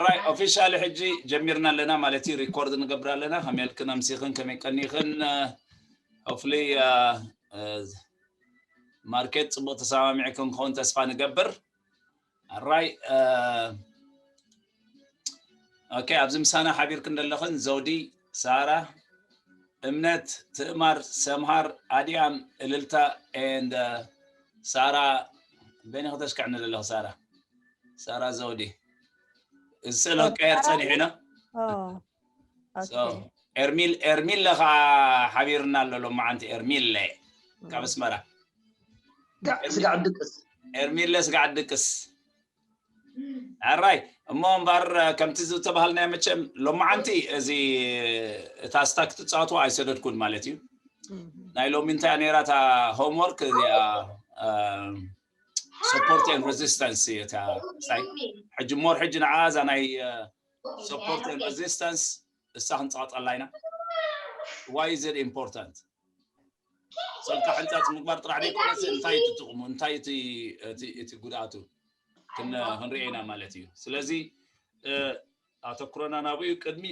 ራይ ኦፊሻሊ ሕጂ ጀሚርና ኣለና ማለት እዩ። ሪኮርድ ንገብር ኣለና። ከመይ ኢልክን ኣምሲኽን ከመይ ቀኒኽን? ሆፍሊ ማርኬት ጽቡቕ ተሰማሚዕክን ክኸውን ተስፋ ንገብር። ራይ ኦኬ፣ ኣብዚ ምሳና ሓቢርክን ዘለኽን ዘውዲ፣ ሳራ፣ እምነት፣ ትእማር፣ ሰምሃር፣ ኣድያም፣ እልልታ and ሳራ በይንኺ ተሽክዕኒ ዘለኺ ሳራ ሳራ ዘውዲ እዚ ስእሊ ክቀየር ጸኒሑ ኢና። ኤርሚል ኤርሚለ ከዓ ሓቢርና ኣሎ ሎማዓንቲ። ኤርሚለ ካብ ኣስመራ ስጋዕ ድቅስ ኤርሚለ ስጋዕ ድቅስ ኣራይ እሞ እምበር ከምቲ ዝተባሃልናዮ መቸም ሎማዓንቲ እዚ እታ ስታክ ትፃወትዋ ኣይሰደድኩን ማለት እዩ። ናይ ሎሚ እንታይ ነይራ እታ ሆምወርክ እዚኣ support and resistance እታ ሳይ ሕጂ ሞር ሕጂ ንዓ እዛ ናይ support and resistance እሳ ክንፃወጠላ ኢና። Why is it important? ሰብካ ሕንፃፅ ምግባር ጥራሕ ዘይኮነስ እንታይ እቲ ጥቕሙ እንታይ እቲ ጉድኣቱ ክንርኢ ኢና ማለት እዩ። ስለዚ ኣተኩሮና ናብኡ ቅድሚ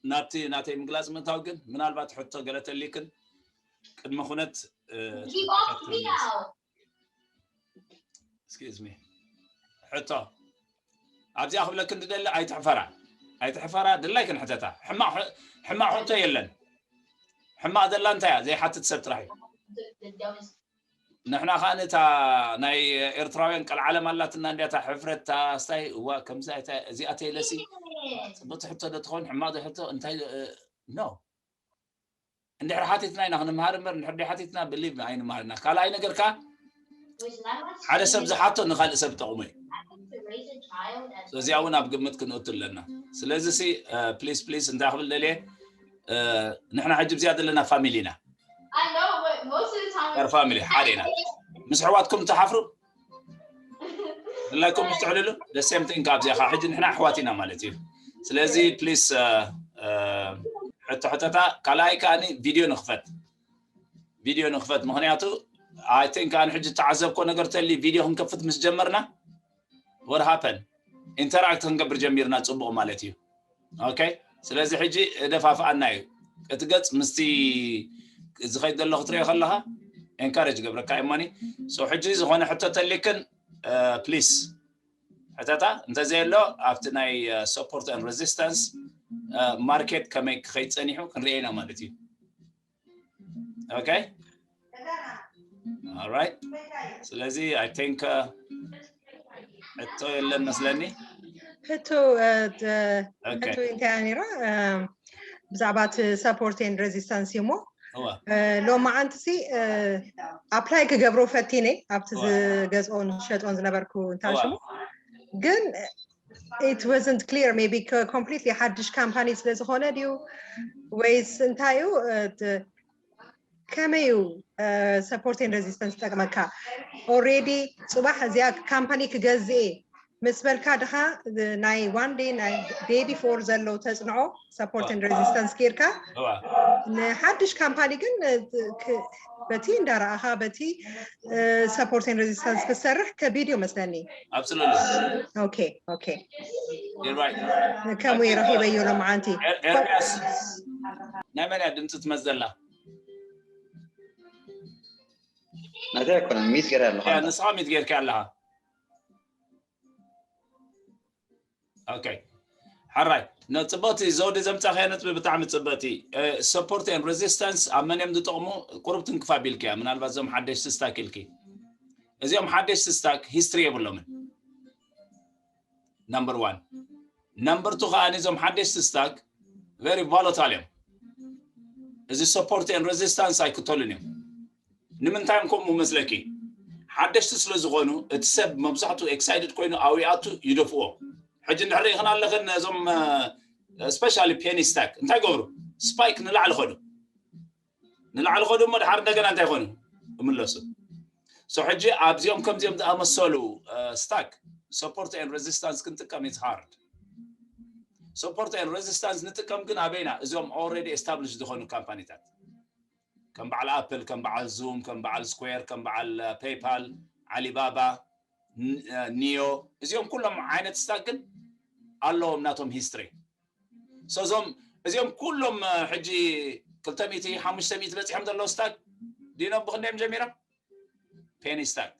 ናብቲ ናተይ ምግላፅ ምእታው ግን ምናልባት ሕቶ ገለ ተሊክን ቅድሚ ኩነት ሕቶ ኣብዚኣ ክብለክን ዝደሊ ኣይትሕፈራ ኣይትሕፈራ ድላይ ክንሕተታ ሕማቕ ሕቶ የለን። ሕማቕ ዘላ እንታይ እያ ዘይሓትት ሰብ ጥራሕ እዩ። ንሕና ከዓ ነታ ናይ ኤርትራውያን ቀልዓለም ኣላትና እንዲያታ ሕፍረታ ስታይ እዋ ከምዚ እዚኣ ተይለሲ ጽቡቅ ሕቶ ዶ ትኸውን ሕማቕ ዶ ሕቶ እንታይ ኖ እንድሕር ሓቲትና ኢና ክንምሃር እምበር እንድሕር ሓቲትና ብሊቭ ኣይንምሃርና። ካልኣይ ነገር ከዓ ሓደ ሰብ ዝሓቶ ንካልእ ሰብ ጠቕሙ እዩ። እዚኣ እውን ኣብ ግምት ክንእቱ ኣለና። ስለዚ ሲ ፕሊስ ፕሊስ እንታይ ክብል ደልየ ንሕና ሕጂ ብዚኣ ዘለና ፋሚሊ ኢና። ር ፋሚሊ ሓደ ኢና። ምስ ኣሕዋትኩም ትሓፍሩ ድላይኩም ምስ ትዕልሉ ደሴም ቲንግ ካብዚኣ ከዓ ሕጂ ንሕና ኣሕዋት ኢና ማለት እዩ። ስለዚ ፕሊስ ሕቶ ሕተታ ካልኣይ ከዓኒ ቪድዮ ንክፈት ቪድዮ ንክፈት ምክንያቱ ኣይ ቲንክ ኣነ ሕጂ ተዓዘብኮ ነገር ተሊ ቪድዮ ክንከፍት ምስ ጀመርና what happened ኢንተራክት ክንገብር ጀሚርና ፅቡቕ ማለት እዩ። ኦኬ ስለዚ ሕጂ እደፋፍኣና እዩ እቲ ገፅ ምስቲ ዝኸይድ ዘሎ ክትሪኦ ከለካ ኤንካሬጅ ገብረካ እሞኒ ሶ ሕጂ ዝኾነ ሕቶ ተሊክን ፕሊስ ሕተታ እንተዘየሎ ኣብቲ ናይ support and resistance ማርኬት ከመይ ክኸይድ ፀኒሑ ክንሪኦ ኢና ማለት እዩ። ኦኬ ኦራይት ስለዚ ኣይ ቲንክ ሕቶ የለን መስለኒ። ሕቶ ሕቶ እንታይ ነይራ ብዛዕባ እቲ support and resistance እሞ ሎማዓንቲ ሲ ኣፕላይ ክገብሮ ፈቲነ ኣብቲ ዝገዝኦን ዝሸጦን ዝነበርኩ እንታይ ሽሙ ግን it wasn't clear maybe completely ሓድሽ ካምፓኒ ስለ ዝኾነ ድዩ ወይስ እንታይ እዩ ከመይ እዩ support and resistance ዝጠቅመካ? Already ፅባሕ እዚኣ ካምፓኒ ክገዝእ ምስ በልካ ድኻ ናይ one day ናይ day before ዘሎ ተፅንዖ support and resistance ጌርካ ንሓድሽ ካምፓኒ ግን በቲ እንዳረኣኻ በቲ support and resistance ክትሰርሕ ከቢድ እዩ መስለኒ። Absolutely. Okay, okay. You're right. ከምኡ ረኺበዮ ሎምዓንቲ። ኤርሚያስ ናይ መን እያ ድምፂ ትመዘላ? ናተይ ኣይኮነን ሚት ገይረ ኣለኹ። ንስኻ ሚት ጌርካ ኣለኻ። ኦኬ ሓራይ ጽብቕቲ ዘውዲ ዘምጻኽያ ነጥቢ ብጣዕሚ ጽብቕቲ። Support and resistance ኣብ መን እዮም ዝጠቕሙ? ቁሩብ ትንክፍ ኣቢልክያ ምናልባት እዞም ሓደሽቲ ስታክ ኢልኪ። እዚኦም ሓደሽቲ ስታክ ሂስትሪ የብሎምን። Number one። Number two ከኣ እዞም ሓደሽቲ ስታክ very volatile እዮም። እዚ support and resistance ኣይክተሉን እዮም። ንምንታይ እዮም ከምኡ መስለኪ? ሓደሽቲ ስለ ዝኾኑ እቲ ሰብ መብዛሕቱ ኤክሳይትድ ኮይኑ ኣብኡ ይኣቱ ይደፍኦ። ሕጂ እንድሕር ርኢኽን ኣለኽን ነዞም ስፔሻሊ ፔኒ ስታክ እንታይ ገብሩ? ስፓይክ ንላዕሊ ኸዱ ንላዕሊ ኸዱ እሞ ድሓር እንደገና እንታይ ኾኑ? እምለሱ። So ሕጂ ኣብዚኦም ከምዚኦም ዝኣመሰሉ ስታክ support and resistance ክንጥቀም it's hard። Support and resistance ንጥቀም ግን ኣበይና እዞም already established ዝኾኑ ካምፓኒታት ከም በዓል ኣፕል ከም በዓል ዙም ከም በዓል ስኩዌር ከም በዓል ፔይፓል ዓሊባባ ኒዮ እዚኦም ኩሎም ዓይነት ስታክ ግን ኣለዎም ናቶም history። So እዞም እዚኦም ኩሎም ሕጂ ክልተ ሚእቲ ሓሙሽተ ሚእቲ በፂሖም ዘለዉ stack ዲኖ ብክንደዮም ጀሚሮም? Penny stack።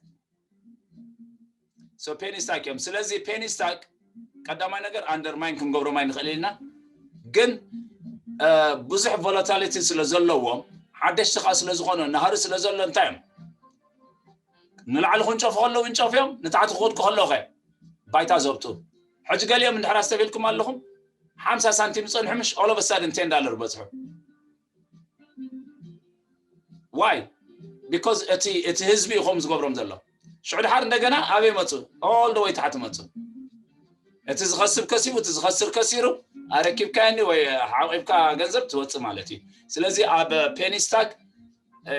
So penny stack እዮም። ስለዚ penny stack ቀዳማይ ነገር undermine ክንገብሮም ኣይንኽእል ኢና፣ ግን ብዙሕ volatility ስለ ዘለዎም ሓደሽቲ ከዓ ስለ ዝኾኑ ናህሪ ስለ ዘሎ እንታይ እዮም ንላዕሊ ክንጨፉ ከለዉ እንጨፍ እዮም፣ ንታሕቲ ክወድቁ ከለዉ ኸ ባይታ ዘብጡ። ሕጂ ገሊኦም እንድሕር ኣስተብሂልኩም ኣለኹም ሓምሳ ሳንቲም ዝፀንሑ ምሽ all of a sudden ten dollar በፅሑ። Why? Because እቲ እቲ ህዝቢ እዩ ከምኡ ዝገብሮም ዘሎ። ሽዑ ድሓር እንደገና ኣበይ መፁ? All the way ታሕቲ መፁ። እቲ ዝኸስብ ከሲቡ፣ እቲ ዝኸስር ከሲሩ፣ ኣረኪብካኒ ወይ ሓቂብካ ገንዘብ ትወፅእ ማለት እዩ። ስለዚ ኣብ penny stack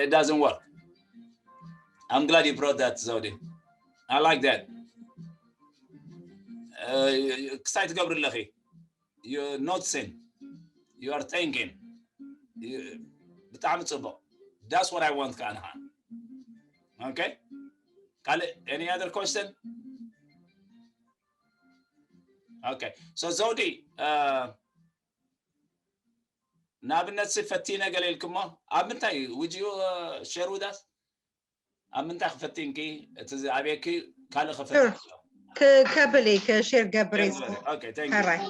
it doesn't work. I'm glad you brought that, Zodi. I like that. ክሳይ ትገብሪ ኣለኺ። You're noticing. You are thinking. ብጣዕሚ ፅቡቅ። That's what I want ከኣ ንኻ። Okay? ካልእ any other question? Okay. So ዘውዲ ንኣብነት ሲ ፈቲነ ገለ ኢልክሞ ኣብ ምንታይ would you share with us? ኣብ ምንታይ ክፈቲንኪ እቲ ኣብየኪ ካልእ ክፈቲ ከብል ከሼር ገብር ሕራይ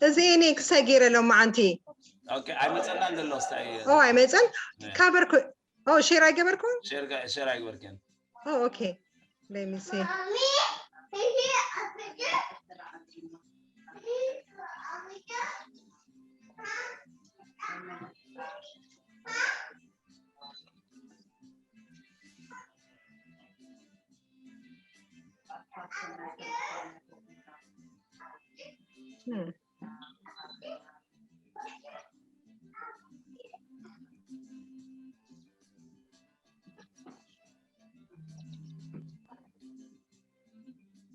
እዚ እኔ ክሰጊረ ሎማዓንቲ ኣይመፀናን ዘሎ ኦ ኣይመፀን ካቨር ኦ ሼር ኣይገበርኩን ሼር ኣይገበርክን ኦ okay let me see Hmm.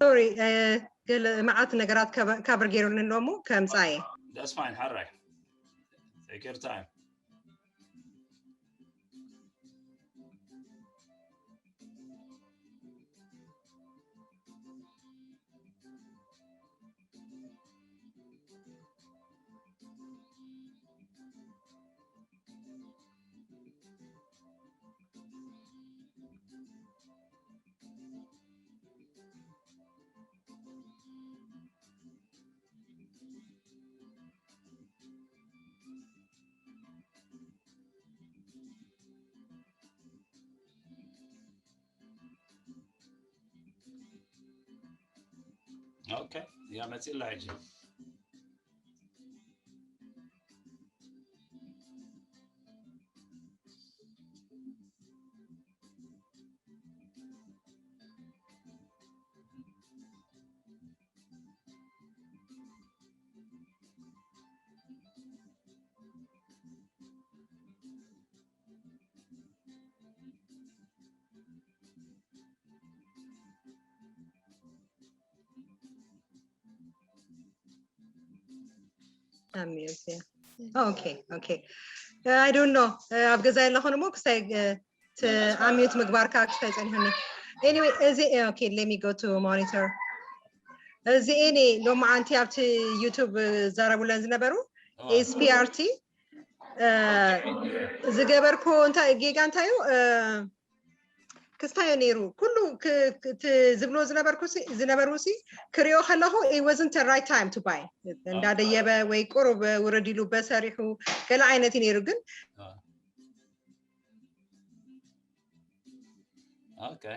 Sorry, ገለ መዓት ነገራት ካቨር ገይሩኒ ኣሎ እሞ ከምፃ እየ። That's fine, ሕራይ. Take your time. Okay, yeah, መፂ ኣሎ ሕጂ። Okay, okay. I don't know. ኣብ ገዛ የለኹን እሞ ክሳይ ኣሚዩት ምግባርካ ክሳይ ጸኒሑኒ። Anyway, እዚ okay, let me go to monitor. እዚ እኔ ሎማዓንቲ ኣብቲ ዩቱብ ዘረቡለን ዝነበሩ ኤስፒአርቲ ዝገበርኩ እንታይ ጌጋ እንታዩ ክስታዮ ነይሩ ኩሉ ዝብሎ ዝነበርኩ ዝነበሩ ሲ ክሪኦ ከለኹ it wasn't the right time to buy እንዳደየበ ወይ ቁሩብ ውርድ ኢሉ በሰሪሑ ገለ ዓይነት እዩ ነይሩ ግን Okay.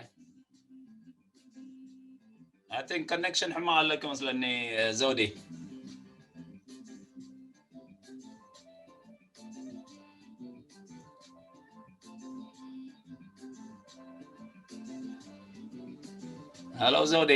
I think connection ሕማቕ ኣለኪ መስለኒ ዘውዲ። Hello ዘውዲ።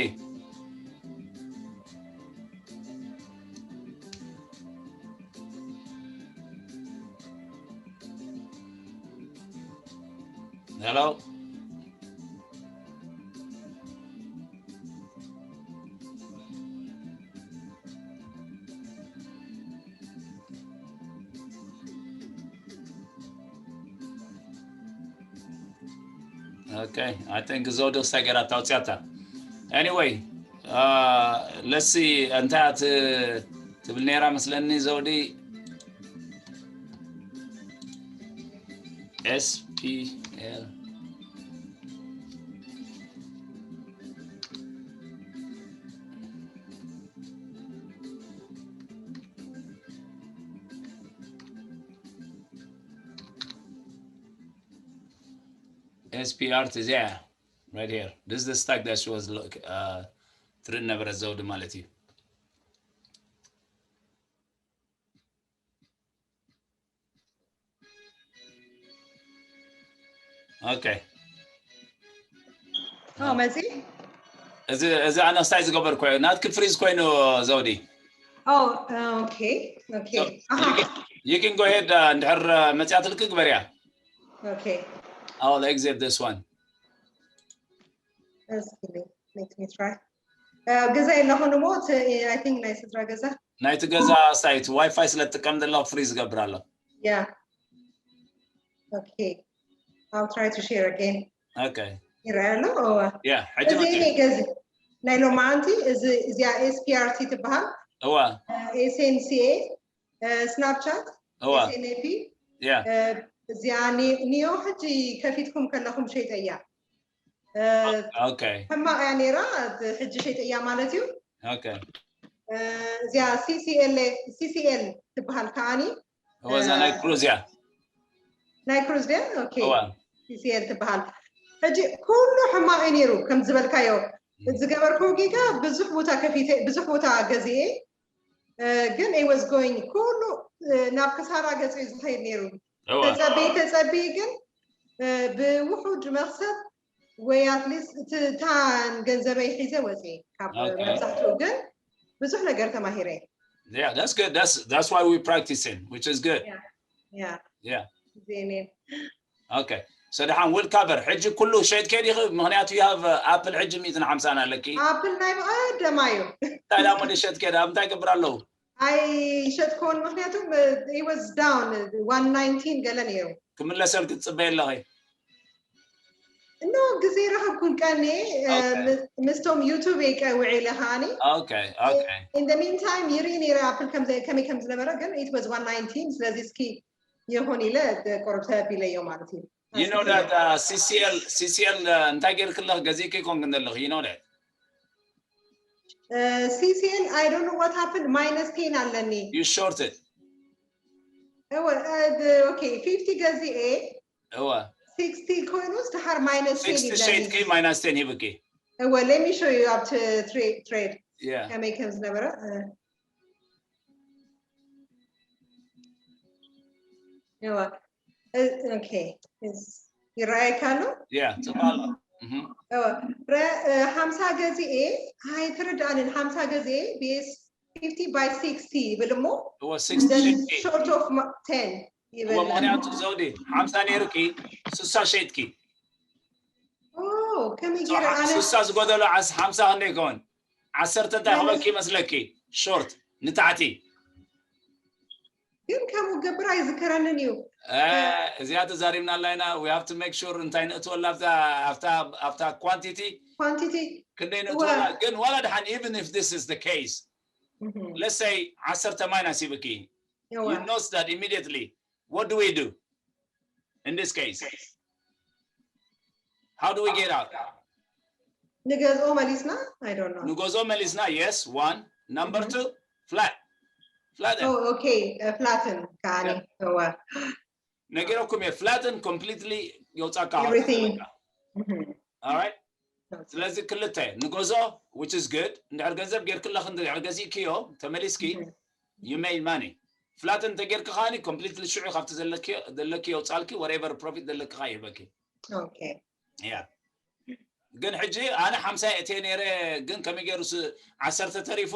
Okay, I think ዘውዲ ክሳይ ገይራ ታውፅያታ። Anyway, uh, let's see እንታይ እያ ት- ትብል ነይራ መስለኒ ዘውዲ። S P L S P R እዚኣ right here. This is the stack that she was look, uh, ትርኢ ነበረት ዘውዲ ማለት እዩ። Okay. Oh, መፂ? እዚ እዚ ኣነ ክሳይ ዝገበርኩ እዩ። ናትኪ ፍሪዝ ኮይኑ ዘውዲ። Oh, okay, okay. Aha. You can go ahead, uh, እንድሕር መፅያትልኪ ግበርያ። Okay. I'll exit this one. እስኪ let me try. Uh, ገዛ የለኹን እሞ እቲ- I think ናይ ስድራ ገዛ። ናይቲ ገዛ ሳይት ዋይፋይ ስለ ትጥቀም ዘለኹ ፍሪዝ ገብር ኣሎ። Yeah. Okay. I'll try to share again. Okay. ይረኣይ ኣሎ? እወ። Yeah, ሕጂ እዚ መፂኡ። ናይ ገዚ ናይ ሎማዓንቲ እዚ እዚኣ S P R T ትበሃል። እዋ S N C A፣ Snapchat፣ እዋ S N A P። yeah እዚኣ ኒ- ኒዮ ሕጂ ከፊትኩም ከለኹም ሸይጠያ። okay ሕማቕ እያ ነይራ፣ ሕጂ ሸይጠያ ማለት እዩ። okay እዚኣ C C L C C L ትበሃል ከዓኒ እዋ እዛ ናይ ክሩዝ እያ ናይ ክሩዝ ድያ? Okay እዋ C C L ትበሃል። ሕጂ ኩሉ ሕማቕ እዩ ነይሩ ከም ዝበልካዮ። ዝገበርኩ ጌጋ ብዙሕ ቦታ ከፊተ ብዙሕ ቦታ ገዚኤ፣ ግን it was going ኩሉ ናብ ክሳራ ገጹ እዩ ዝኸይድ ነይሩ። እዋ ተጸብየ ተጸብየ ግን ብውሑድ መኽሰብ ወይ at least እታን ገንዘበይ ሒዘ ወፅየ ካብ Okay. መብዛሕትኡ። ግን ብዙሕ ነገር ተማሂረ። Yeah, that's good. That's that's why we practicing, which is good. ያ Yeah. ዜኔ Okay. So ደሓን will cover ሕጂ ኩሉ ሸይጥከ ዲኺ? ምኽንያቱ you have apple ሕጂ ሚእትን ሓምሳን ኣለኪ። ኣፕል ናይ ብቐደማ እዩ። እንታይ ዳሞ ሸጥከ? ኣብ እንታይ ገብር ኣለዉ? ኣይሸጥኮን፣ ምኽንያቱም it was down one nineteen ገለ ነይሩ። ክምለሰልኪ ትፅበይ ኣለኺ። እኖ ግዜ ረኸብኩን ቀኒ Okay. ምስቶም ዩቱብ ቀውዒ ኢለ ከዓኒ Okay, okay. in the meantime ይርኢ ነይረ ኣፕል ከም- ከመይ ከም ዝነበረ፣ ግን it was one nineteen። ስለዚ እስኪ ይኹን ኢለ ቁርብ ተቢለዮ ማለት እዩ። You know that uh, C C L C C L uh, እንታይ ጌርክለኽ? ገዚእኪ ኮንክ ዘለኺ? You know that. C C L I don't know what happened, minus ten ኣለኒ። You shorted. እወ okay fifty ገዚኤ እወ sixty ኮይኑስ ድሓር minus ten sixty ሸይጥኪ ይብለኒ። Minus ten ሂብኪ። እወ let me show you ኣብቲ ትሬድ Yeah. ከመይ ከም ዝነበረ። እወ okay ይረኣየካ ኣሎ። Yeah. ጽባል. Mhm. እወ ሓምሳ ገዚኤ ኣይትርድኣንን። ሓምሳ ገዚኤ ብኤስ fifty by sixty ይብል እሞ እወ sixty ሸይጥኪ። short of ten እወ ይብል። ምኽንያቱ ዘውዲ ሓምሳ ነይርኪ ስሳ ሸይጥኪ። ኦ ከመይ ገይረ ኣነ ስሳ ዝጎደሎ ዓስ ሓምሳ ክንደይ ይከውን? ዓሰርተ እንታይ ክበኪ ይመስለኪ? Short ንታሕቲ። ግን ከምኡ ገብር ኣይዝከረንን እዩ። እ፣ እዚኣ ተዛሪብና ኣላ ኢና። We have to make sure እንታይ ንእትወላ ኣብታ ኣብታ ኣብታ quantity ኳንቲቲ ክንደይ ንእትወላ። ግን ዋላ ድሓን even if this is the case, let's say ዓሰርተ minus ይብኪ. You notice that immediately. What do we do in this case? How do we get out? ንገዝኦ መሊስና። I don't know. ንገዝኦ መሊስና። Yes, one. Number two, flat. Flatten. Oh okay flatten ከዓኒ እወ ነጊረኩም እየ። Flatten completely የውጻካ። Everything. All right. ስለዚ ክልተ ንገዝኦ, which is good. እንድሕር ገንዘብ ጌርክለኽ እንድሕር ገዚእክዮ ተመሊስኪ you made money. Flatten እንተጌርኪ ከዓኒ completely ሽዑ ካብቲ ዘለኪ ዘለኪ የውጻልኪ, whatever profit ዘለኪ ከኣ ይህበኪ። Okay Yeah. ግን ሕጂ ኣነ ሓምሳ እየ እትየ ነይረ፣ ግን ከመይ ገይሩ ስ- ዓሰርተ ተሪፉ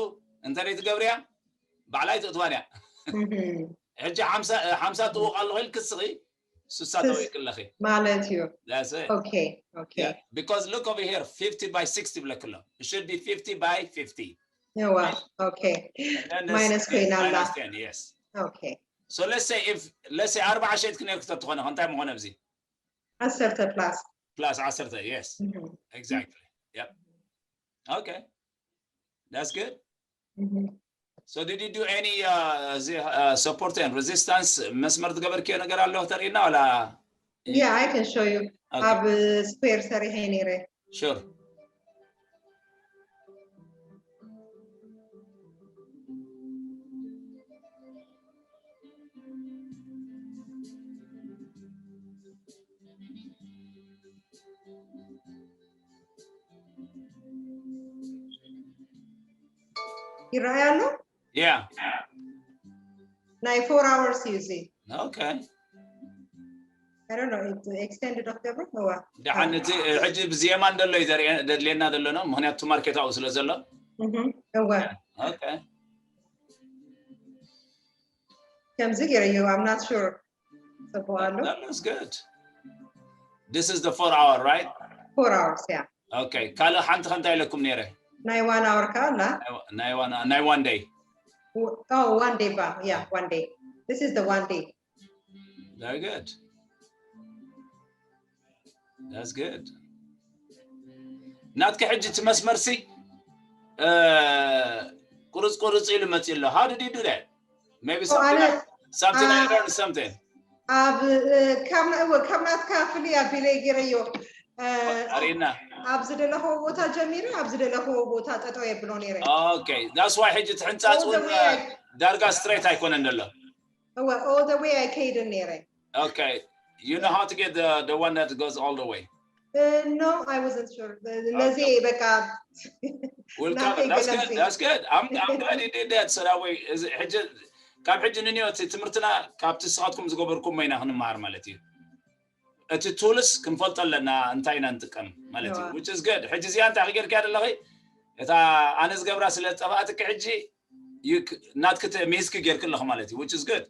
እንተ ትገብርያ ባዕላይ ትእትዋን እያ። ሕጂ ሓምሳ ሓምሳ ጥውቕ ኣለኹ ኢልኪ እስኺ ስሳ ስስ- ተወይቂ ኣለኺ። ማለት እዩ። That's it. Okay okay Yeah. Because look over here, fifty by sixty ብለኪ ኣሎ። It should be fifty by fifty. እዋ okay And then this Minus ኮይና ኣላ። Minus ten, yes. Okay So let's say if let's say ኣርባዓ ሸይጥኪ ነርኪ ተትኾነ እንታይ ምኾነ ኣብዚ? ዓሰርተ plus plus ዓሰርተ, yes, exactly, yep. Okay, that's good. So did you do any uh, the, uh, support and resistance? መስመር ዝገበርክዮ ነገር ኣሎ ተርእና ወላ? Yeah, I can show you. ኣብ ስኩዌር ሰሪሐ ነይረ። Sure. ይረኣይ ኣሎ። Yeah. ናይ ፎር ኣወርስ እዩ እዚ። Okay. I don't know, extended of the እዋ። ደሓን እቲ ሕጂ ብዜማ እንደሎ እዩ ዘድልየና ዘሎ ነው፣ ምክንያቱ ማርኬት ኣብኡ ስለ ዘሎ። እወ። Okay. ከምዚ ገይረዮ፣ I'm not sure። ጽቡቕ ኣሎ። That looks good. This is the four hour, right? Four hours, yeah. Okay. ካልእ ሓንቲ ከ እንታይ ኢለኩም ነይረ? ናይ ዋን ኣወር ከ ኣላ? ናይ ዋን፣ ናይ one day. Oh, one day ባ፣ yeah, one day. This is the one day. Very good. That's good. ናትከ ሕጂ እቲ መስመርሲ ቁርፅ ቁርፅ ኢሉ መፂ ኣሎ። How did you do that? Maybe something I learned something. ኣብ ካብ ናትካ ፍልይ ኣቢለ ገይረዮ። ኣሪና ኣብ ዝደለኽዎ ቦታ ጀሚረ ኣብ ዝደለኽዎ ቦታ ጠጠው የብሎ ነይረ። Okay, that's why ሕጂ እቲ ሕንፃፅ እውን ዳርጋ ስትሬት ኣይኮነን ዘሎ። እወ፣ all the way ኣይከይድን ነይረ። Okay, you know how to get the, the one that goes all the way? Uh, no, I wasn't sure. ነዚ በቃ We'll cover. That's good. That's good. I'm, I'm glad you did that. So that way, ሕጂ ካብ ሕጂ ንንዮ እቲ ትምህርትና ካብቲ ንስኻትኩም ዝገበርኩሞ ኢና ክንመሃር ማለት እዩ። እቲ ቱልስ ክንፈልጦ ኣለና እንታይ ኢና ንጥቀም ማለት እዩ። Which is good. ሕጂ እዚኣ እንታይ ክጌርክያ ዘለኺ? እታ ኣነ ዝገብራ ስለ ዝጠፋእትኪ ሕጂ ናትኪ ሚስኪ ጌርኪ ኣለኺ ማለት እዩ። Which is good.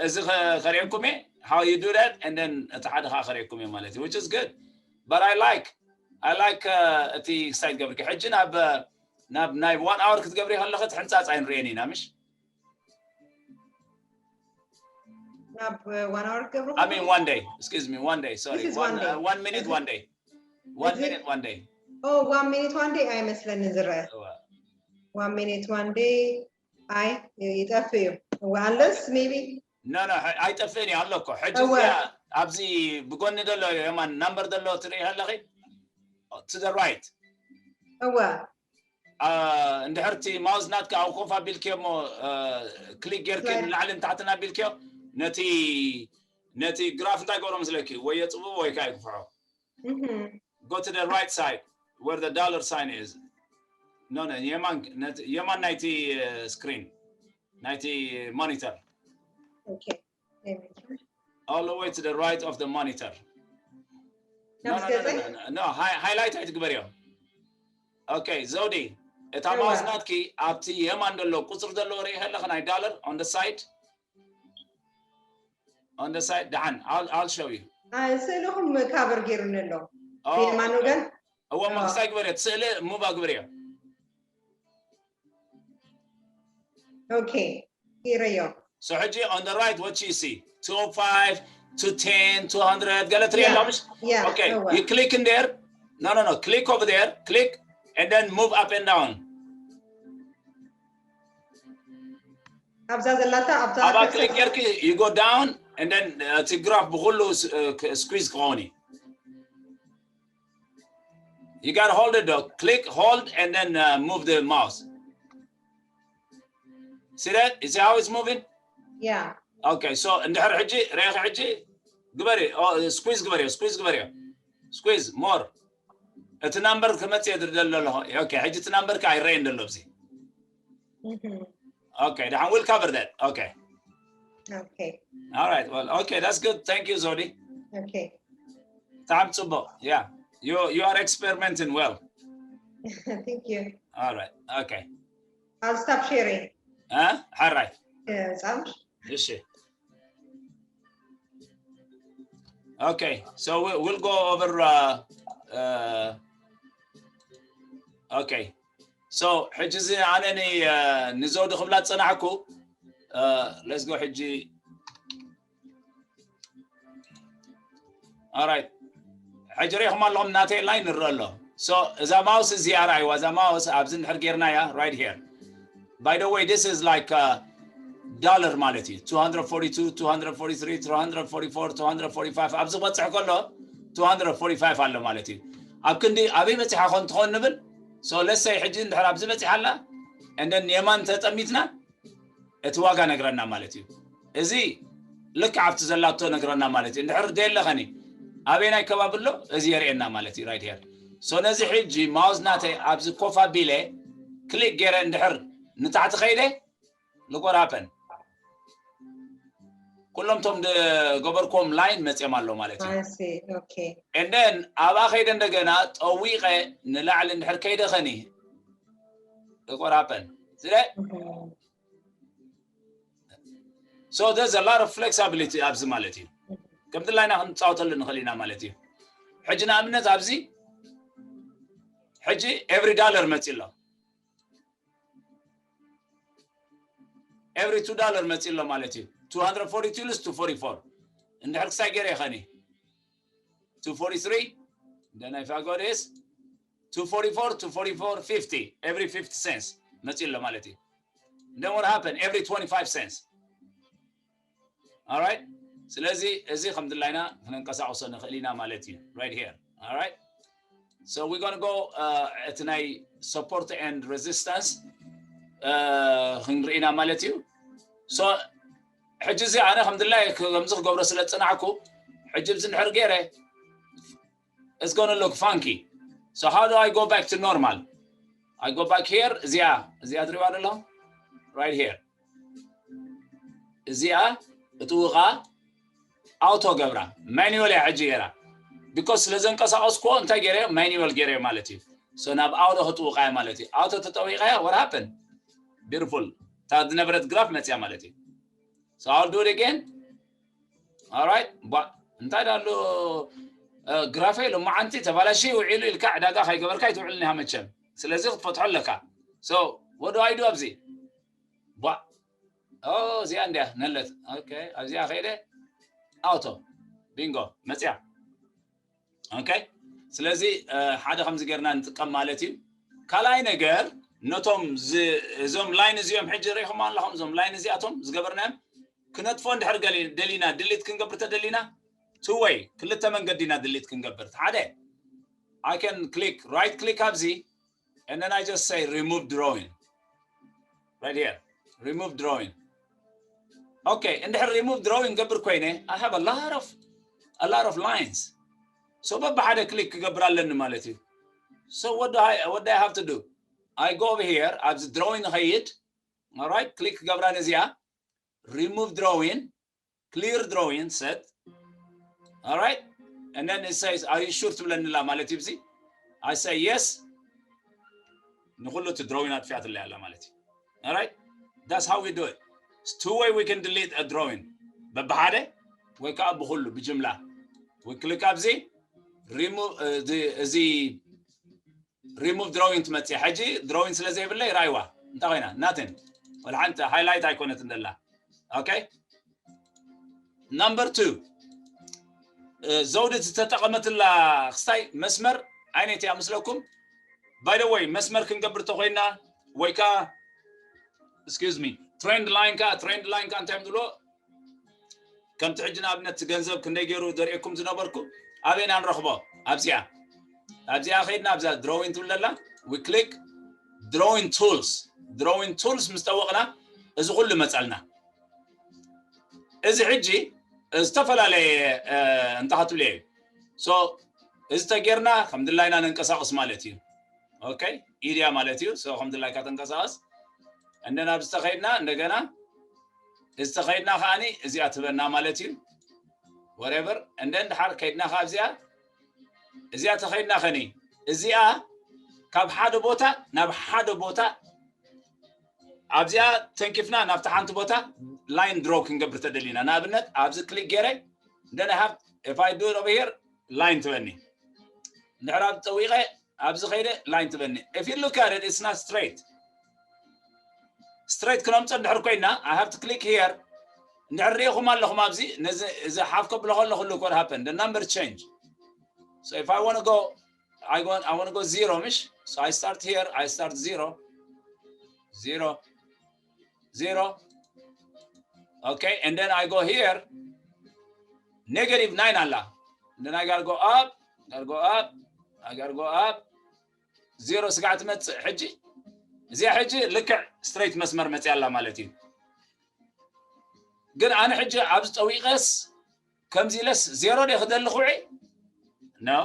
እዚ ከርእየኩም እየ how you do that and then እቲ ሓደ ከዓ ከርእየኩም እየ ማለት እዩ። Which is good. But I like, I like እቲ ሳይት ገብርኪ ሕጂ ናብ ናብ ናይ one hour ክትገብሪ ከለኺ እቲ ሕንፃፅ ኣይንርእየን ኢና ምሽ? ናብ one hour ገብሩ I mean one day, excuse me, one day, sorry. One minute, one day. One minute, one day. Oh, one minute, one day ኣይመስለንን ዝረአ። One minute, one day ኣይ ይጠፍእ እዩ። Unless maybe No, no, ኣይጠፍእን እዩ ኣሎ እኮ ሕጂ እዚኣ ኣብዚ ብጎኒ ዘሎ የማን ናምበር ዘሎ ትርኢ ኣለኺ? To the right. እወ እንድሕር እቲ ማውስ ናትካ ኣብ ኮፍ ኣቢልክዮ እሞ ክሊክ ጌርኪ ንላዕሊ ንታሕትን ኣቢልክዮ ነቲ ነቲ ግራፍ እንታይ ገብሮ ምስለኪ ወይ የፅብቦ ወይ ከዓ ይግፍሖ። Go to the right side where the dollar sign is. No, no, የማን ናይቲ ስክሪን ናይቲ ሞኒተር። All the way to the right of the monitor. No, no, no, no, no. ሃይላይት ኣይትግበርዮ። Okay, ዘውዲ እታ ማውስ ናትኪ ኣብቲ የማን ዘሎ ቁፅሪ ዘለዎ ርኢ ከለኺ ናይ ዳለር on the side. On the side ደሓን I'll show you. ስእልኹም ካቨር ገይሩኒ ኣሎ። የማን ወገን እዎ እሞ ክሳይ ግበርዮ እቲ ስእሊ ሙቭ ኣግብርዮ። Okay, ገይረዮ። So ሕጂ on the right what you see? Two oh five, two ten, two hundred ገለ ትርኢ ኣሎ ምሽ? Yeah, Okay, you click in there. No, no, no, click over there, click and then move up and down. ኣብዛ ዘላታ ኣብዛ ኣብኣ ክሊክ ጌርኪ you go down and then እቲ ግራፍ ብኩሉ ስኩዊዝ ክኸውን እዩ። You gotta hold it though. Click, hold, and then uh, move the mouse. See that? You see how it's moving? Yeah. Okay, so እንድሕር ሕጂ ሬኺ ሕጂ ግበሪ፣ ስኩዊዝ ግበሪ፣ ስኩዊዝ ግበሪ፣ ስኩዊዝ ሞር። እቲ ናምበር ክመጽእ የድርደሎ ኣለኹ። Okay, ሕጂ እቲ ናምበር ከ ኣይረየን ደሎ ኣብዚ። Okay, ደሓን we'll cover that. Okay. Okay. All right, well, okay, that's good. Thank you, Zodi. Okay. ብጣዕሚ ጽቡቕ። Yeah. You you are experimenting well. Thank you. All right. Okay. I'll stop sharing. እ ሓራይ ጻምሽ እሺ። Okay, so we, we'll go over. Uh, uh, okay, so ሕጂ እዚ ኣነ ንዘውዲ ክብላ ዝጸናሕኩ። Let's go ሕጂ። All right. ሕጂ ሪኢኹም ኣለኹም ናተይ line ንርኢ ኣሎ። So እዛ mouse እዚኣ ርኣይዋ፣ እዛ mouse ኣብዚ እንድሕር ጌርናያ right here. By the way, this is like dollar ማለት እዩ። Two hundred forty-two, two hundred forty-three, two hundred forty-four, two hundred forty-five ኣብዚ ክበፅሕ ከሎ two hundred forty-five ኣሎ ማለት እዩ። ኣብ ክንዲ ኣበይ በፂሓ ኮን ትኾን ንብል። So let's say ሕጂ እንድሕር ኣብዚ በፂሓ ኣላ and then የማን ተጠሚትና እቲ ዋጋ ነግረና ማለት እዩ። እዚ ልክዕ ኣብቲ ዘላቶ ነግረና ማለት እዩ። እንድሕር ደየለ ኸኒ ኣበየናይ ከባቢ ኣሎ እዚ የርእየና ማለት እዩ። Right here. So ነዚ ሕጂ mouse ናተይ ኣብዚ ኮፍ ኣቢለ click ገይረ እንድሕር ንታሕቲ ኸይደ look what happen. ኩሎም ቶም ዝገበርክዎም line መፅዮም ኣሎ ማለት እዩ። I see. Okay. And then ኣብኣ ኸይደ እንደገና ጠዊቐ ንላዕሊ እንድሕር ከይደ ኸኒ look what happen. ስለ Mhm. So there's a lot of flexibility ኣብዚ ማለት እዩ። ከም ድላይና ክንፃወተሉ ንኽእል ኢና ማለት እዩ። ሕጂ ንኣብነት ኣብዚ ሕጂ every dollar መፂ ኣሎ። Every two dollar መፂ ኣሎ ማለት እዩ። Two hundred forty-two ኢሉስ two forty-four እንድሕር ክሳይ ገይረ ይኸኒ two forty-three then if I go this two forty-four, two forty-four fifty, every fifty cents መፂ ኣሎ ማለት እዩ። Then what happen? Every twenty-five cents. All right. ስለዚ እዚ ከም ድላይና ክንንቀሳቀሶ ንኽእል ኢና ማለት እዩ። Right here. All right. So we're gonna go uh, እቲ ናይ support and resistance uh, ክንርኢ ኢና ማለት እዩ። So ሕጂ እዚ ኣነ ከም ድላይ ከምዚ ክገብሮ ስለ ዝፅናዕኩ ሕጂ እዚ እንድሕር ገይረ it's gonna look funky. So how do I go back to normal? I go back here. እዚኣ እዚኣ ትሪዋ ደለኹም right here. እዚኣ እጥውቓ ኣውቶ ገብራ manual እያ ሕጂ ገይራ because ስለ ዘንቀሳቀስኩዎ እንታይ ገይረዮ manual ገይረዮ ማለት እዩ። So ናብ ኣውቶ ክጥውቓ እያ ማለት እዩ። ኣውቶ ተጠዊቐያ what happen? Beautiful. እታ ዝነበረት ግራፍ መፅያ ማለት እዩ። So I'll do it again. All right. ባ እንታይ ዳሉ ግራፈይ ሎማዓንቲ ተባላሺ ውዒሉ ኢልካ ዕዳጋ ከይገበርካ ይትውዕል ኒሃ መቸም። ስለዚ ክትፈትሖ ኣለካ። So what do I do ኣብዚ? ባ ኦ እዚኣ እንዲያ ነለት። Okay ኣብዚኣ ከይደ ኣውቶ bingo መፅያ። Okay ስለዚ ሓደ ከምዚ ጌርና ንጥቀም ማለት እዩ። ካልኣይ ነገር ነቶም እዞም line እዚኦም ሕጂ ርኢኹም ኣለኹም እዞም line እዚኣቶም ዝገበርናዮም ክነጥፎ እንድሕር ደሊና delete ክንገብር ተደሊና two way ክልተ መንገዲ ኢና delete ክንገብር ሓደ I can click right click ኣብዚ and then I just say remove drawing right here remove drawing okay እንድሕር remove drawing ገብር ኮይነ I have a lot of a lot of lines so በብሓደ click ክገብር ኣለኒ ማለት እዩ so what do I what do I have to do I go over here ኣብዚ drawing ኸይድ all right click ክገብራ ነዚኣ remove drawing clear drawing set all right and then it says are you sure ትብለኒ ኣላ ማለት እዩ እዚ I say yes ንኩሉ እቲ drawing ኣጥፊኣትለይ ኣላ ማለት እዩ all right that's how we do it it's two way we can delete a drawing በብሓደ ወይ ከዓ ብኩሉ ብጅምላ we click ኣብዚ remove እዚ remove drawing ትመፅእ ሕጂ drawing ስለ ዘይብለይ ራይዋ እንታይ ኮይና nothing ወላ ሓንቲ highlight ኣይኮነትን ዘላ okay number two ዘውዲ ዝተጠቐመትላ ክስታይ መስመር ዓይነት እያ ምስለኩም by the way መስመር ክንገብር ተኮይና ወይ ከዓ excuse me trend line ከዓ trend line ከዓ እንታይ ዝብልዎ ከምቲ ሕጂ ንኣብነት ገንዘብ ክንደይ ገይሩ ዘርእየኩም ዝነበርኩ ኣበይና ንረኽቦ ኣብዚኣ ኣብዚኣ ከይድና ኣብዛ drawing ትብል ዘላ we click drawing tools drawing tools ምስ ጠወቕና እዚ ኩሉ መፀልና እዚ ሕጂ ዝተፈላለየ እንታይ ክትብልዮ እዩ so እዚ ተጌርና ከም ድላይና ነንቀሳቕስ ማለት እዩ okay ኢድያ ማለት እዩ so ከም ድላይካ ተንቀሳቐስ እንደን ኣብዚ ተኸይድና እንደገና እዚ ተኸይድና ከዓኒ እዚኣ ትበና ማለት እዩ whatever እንደን ድሓር ከይድና ካብ እዚኣ እዚኣ ተኸይድና ኸኒ እዚኣ ካብ ሓደ ቦታ ናብ ሓደ ቦታ ኣብዚኣ ተንኪፍና ናብቲ ሓንቲ ቦታ line draw ክንገብር ተደሊና ንኣብነት ኣብዚ click ገይረ እንደን I have if I do it over here line ትበኒ እንድሕር ኣብ ጠዊቐ ኣብዚ ኸይደ line ትበኒ if you look at it it's not straight straight ክነምፀ እንድሕር ኮይና I have to click here እንድሕር ሪኢኹም ኣለኹም ኣብዚ ነዚ እዚ ሓፍ ከብሎ ከለኹ look what happened, the number change. So if I want to go, I go, I want to go zero, ምሽ? So I start here, I start zero, zero, zero. Okay, and then I go here, negative nine ኣላ. And then I gotta go up, gotta go up, I gotta go up. Zero ስጋዕ ትመጽእ ሕጂ። እዚኣ ሕጂ ልክዕ straight መስመር መጽያ ኣላ ማለት እዩ። ግን ኣነ ሕጂ ኣብዚ ጠዊቐስ ከምዚ ኢለስ ዜሮ ደ ክደሊ ኩዒ? No.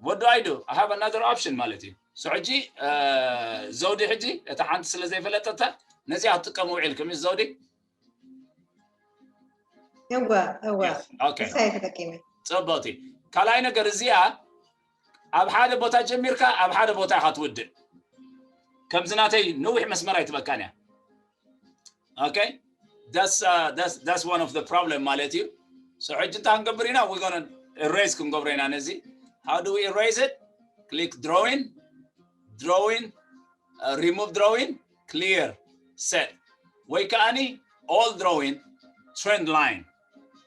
What do I do? I have another option ማለት እዩ። So ሕጂ ዘውዲ ሕጂ እታ ሓንቲ ስለ ዘይፈለጠታ ነዚኣ ክትጥቀሙ ውዒልኩም እዩ ዘውዲ? እወ እወ Okay. ንሳይ ተጠቂመ ጽብቕቲ። ካልኣይ ነገር እዚኣ ኣብ ሓደ ቦታ ጀሚርካ ኣብ ሓደ ቦታ ኢኻ ትውድእ። ከምዚ ናተይ ነዊሕ መስመር ኣይትበካን እያ። Okay? That's, uh, that's, that's one of the problem ማለት እዩ። So ሕጂ እንታይ ክንገብር ኢና? We're gonna erase ክንገብሮ ኢና ነዚ። How do we erase it? Click drawing, drawing, uh, remove drawing, clear, set. ወይ ከኣኒ all drawing, trend line.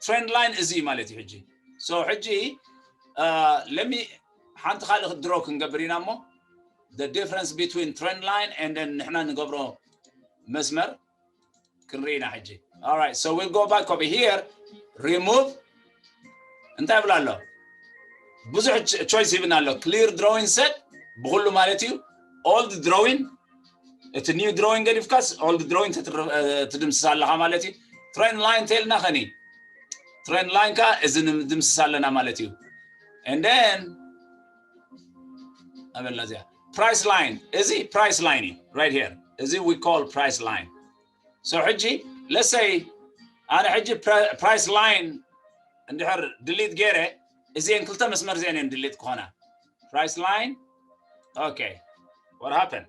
Trend line እዚ ማለት እዩ ሕጂ። So ሕጂ uh, let me ሓንቲ ካልእ draw ክንገብር ኢና እሞ the difference between trend line and then ንሕና ንገብሮ መስመር ክንርኢ ኢና ሕጂ። Alright, so we'll go back over here, remove እንታይ ይብል ኣሎ? ብዙሕ choice ይብና ኣሎ። Clear drawing set ብኩሉ ማለት እዩ። Old drawing እቲ new drawing ገዲፍካስ old drawing ትድምስስ ኣለኻ ማለት እዩ። Trend line ተልና ኸኒ trend line ካ እዚ ንምድምስስ ኣለና ማለት እዩ። And then ኣበላ እዚኣ price line፣ እዚ price line እዩ። Right here እዚ we call price line። So ሕጂ let's say ኣነ ሕጂ price line እንድሕር delete ገይረ እዚአን ክልተ መስመር እዚአን እየን delete ክኾና። Price line, okay, what happened?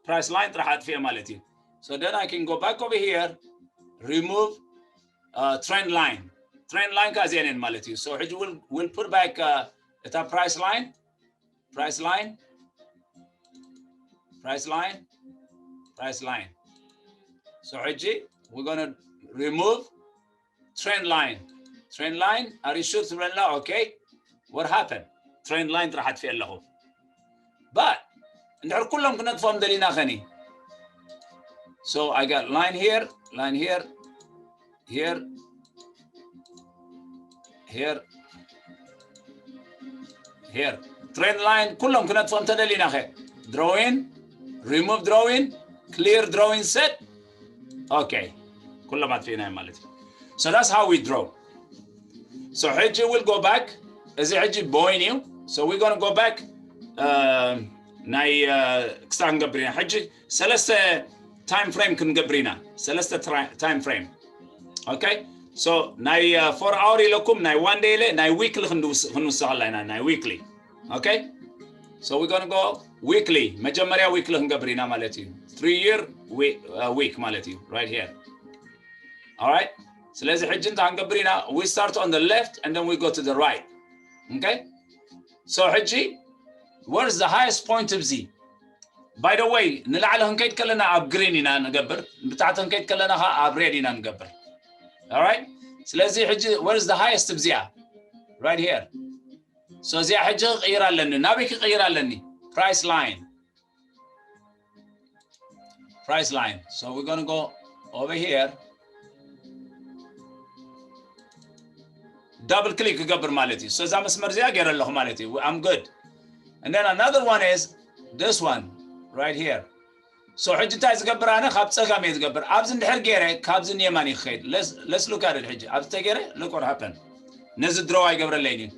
Price line ጥራሕ ኣጥፍኤ ማለት እዩ። So then I can go back over here, remove uh, trend line. Trend line ካ እዚአን እየን ማለት እዩ። So ሕጂ we'll, we'll put back uh, እታ price line, price line, price line, price line. So ሕጂ we're gonna remove trend line. Trend line, are you sure ትብለና? Okay. What happened? Trend line ጥራሕ ኣጥፍኤ ኣለኹ። But እንድሕር ኩሎም ክነጥፎም ደሊና ኸኒ? So I got line here, line here, here, here, here. Trend line ኩሎም ክነጥፎም ተደሊና ኸ drawing, remove drawing, clear drawing set. Okay. ኩሎም ኣጥፊእናዮም ማለት እዩ። So that's how we draw. So ሕጂ we'll go back. እዚ ሕጂ point እዩ። So we're gonna go back. Uh, ናይ uh, ክስታ ክንገብር ኢና ሕጂ ሰለስተ time frame ክንገብር ኢና። ሰለስተ time frame. Okay? So ናይ uh, four hour ኢለኩም ናይ one day ኢለ ናይ weekly ክንውስኸላ ኢና። ናይ weekly. Okay? So we're gonna go weekly. መጀመርያ weekly ክንገብር ኢና ማለት እዩ። Three year week ማለት እዩ። Right here. Alright? ስለዚ ሕጂ እንታይ ክንገብር ኢና? We start on the left and then we go to the right. Okay? So ሕጂ where's the highest point of Z? By the way, ንላዕሊ ክንከይድ ከለና ኣብ green ኢና ንገብር፣ ንታሕቲ ክንከይድ ከለና ከዓ ኣብ red ኢና ንገብር። Alright? ስለዚ ሕጂ where's the highest of እዚኣ? Right here. So እዚኣ ሕጂ ክቕይር ኣለኒ። ናበይ ክቕይር ኣለኒ? Price line. Price line. So we're gonna go over here. Double click ክገብር ማለት እዩ። So እዛ መስመር እዚኣ ገይረ ኣለኹ ማለት እዩ። I'm good. And then another one is this one right here. So ሕጂ እንታይ ዝገብር ኣነ ካብ ፀጋም እየ ዝገብር። ኣብዚ እንድሕር ገይረ ካብዚ ንየማን እዩ ክኸይድ። Let's look at it ሕጂ ኣብዚ ተገይረ look what happened. ነዚ ድሮ ኣይገብረለይን እዩ።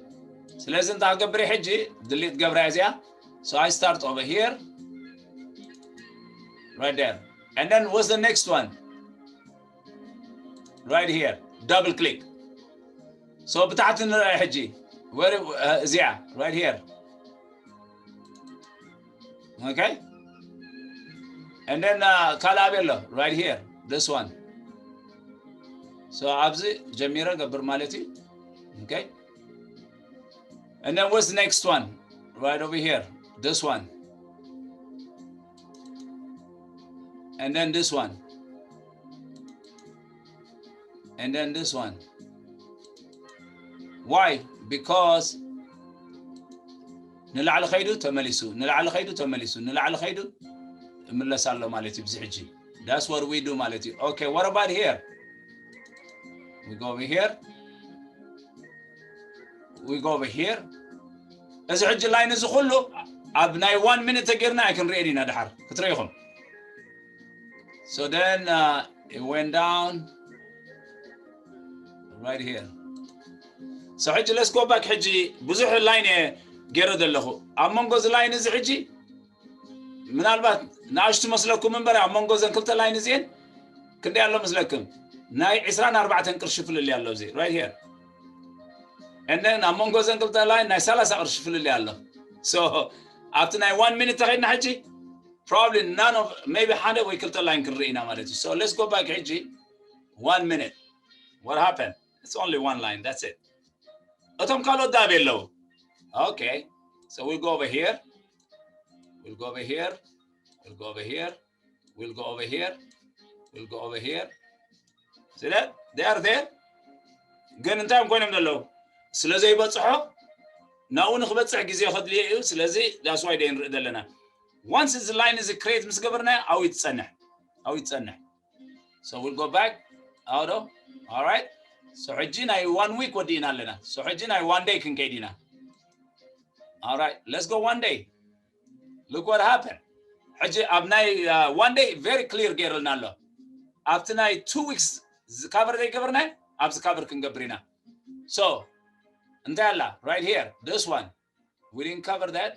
ስለዚ እንታይ ክገብር እየ ሕጂ delete ገብራ እዚኣ። So I start over here. Right there. And then what's the next one? Right here. Double click. So ብታሕቲ ንርአ ሕጂ እዚኣ right here. Okay? And then uh, ካልእ ኣበይ ኣሎ? Right here. This one. So ኣብዚ ጀሚረ ገብር ማለት እዩ። Okay? And then what's the next one? Right over here. This one. And then this one. and then this one. Why? Because ንላዕሊ ከይዱ ተመሊሱ፣ ንላዕሊ ከይዱ ተመሊሱ፣ ንላዕሊ ከይዱ እምለስ ኣሎ ማለት እዩ። ብዚ ሕጂ that's what we do ማለት እዩ። Okay, what about here? We go over here. We go over here. እዚ ሕጂ line እዚ ኩሉ ኣብ ናይ one minute ተጌርና ኣይክንሪኤን ኢና። ድሓር ክትሪኢኹም። So then uh, it went down right here. So ሕጂ let's go back. ሕጂ ብዙሕ line እየ ገይረ ዘለኹ ኣብ መንጎ እዚ line እዚ። ሕጂ ምናልባት ንኣሽቱ መስለኩም እምበር ኣብ መንጎ ዘን ክልተ line እዚኤን ክንደይ ኣሎ መስለኩም? ናይ ዕስራን ኣርባዕተን ቅርሺ ፍልልይ ኣሎ እዚ right here። And then ኣብ መንጎ ዘን ክልተ line ናይ ሰላሳ ቅርሺ ፍልልይ ኣሎ። So ኣብቲ ናይ one minute ተኸድና ሕጂ probably none of, maybe ሓደ ወይ ክልተ line ክንርኢ ኢና ማለት እዩ። So let's go back ሕጂ one minute. What happened? It's only one line, that's it. እቶም ካልኦት ዳብ የለው። Okay, so we'll go over here. We'll go over here. We'll go over here. We'll go over here. We'll go over here. See that? They are there. ግን እንታይ እዮም ኮይኖም ዘለዉ? ስለ ዘይበፅሖ ናብኡ ንክበፅሕ ግዜ ከድልዮ እዩ። ስለዚ that's why ንርኢ ዘለና። Once እዚ line እዚ create ምስ ገበርናዮ ኣብኡ እዩ ትፀንሕ፣ ኣብኡ እዩ ትፀንሕ። So we'll go back. ኣውዶ። Alright. So ሕጂ ናይ one week ወዲእና ኣለና። So ሕጂ ናይ one day ክንከይድ ኢና። Alright, let's go one day. Look what happened. ሕጂ ኣብ ናይ uh, one day very clear ገይርልና ኣሎ። ኣብቲ ናይ two weeks cover ዘይገበርናዮ ኣብዚ cover ክንገብር ኢና። So እንታይ ኣላ? Right here, this one. We didn't cover that.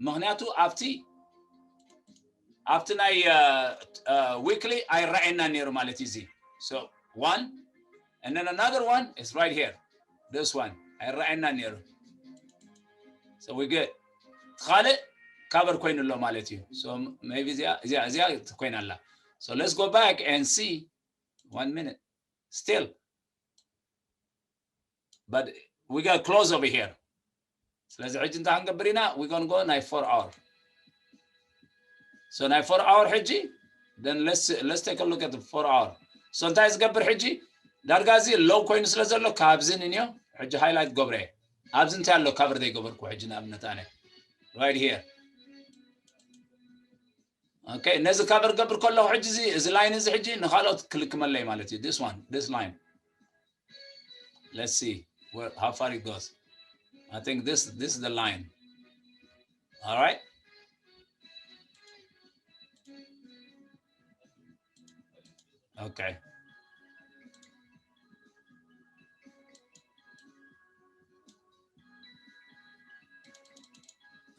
ምክንያቱ ኣብቲ ኣብቲ ናይ uh, uh, weekly ኣይረኣየና ነይሩ ማለት እዩ። እዚ So one, and then another one is right here. This one ኣይረኣየና ነይሩ። So we good. ካልእ cover ኮይኑ ኣሎ ማለት እዩ። So maybe እዚኣ እዚኣ እዚኣ ኮይና ኣላ። So let's go back and see. One minute. Still, but we got close over here. ስለዚ ሕጂ እንታይ ክንገብር ኢና? We gonna go ናይ four hour. So ናይ four hour ሕጂ then let's let's take a look at the four hour. So እንታይ ዝገብር ሕጂ? ዳርጋ እዚ low ኮይኑ ስለ ዘሎ ካብዚ ንንዮ ሕጂ highlight ገብረ ኣብዚ እንታይ ኣሎ cover ዘይገበርኩ ሕጂ ንኣብነት ኣነ right here. Okay, ነዚ cover ገብር ከለኹ ሕጂ እዚ እዚ line እዚ ሕጂ ንኻልኦት ክልክመለይ ማለት እዩ። This one, this line. Let's see where, how far it goes. I think this this is the line. All right. Okay.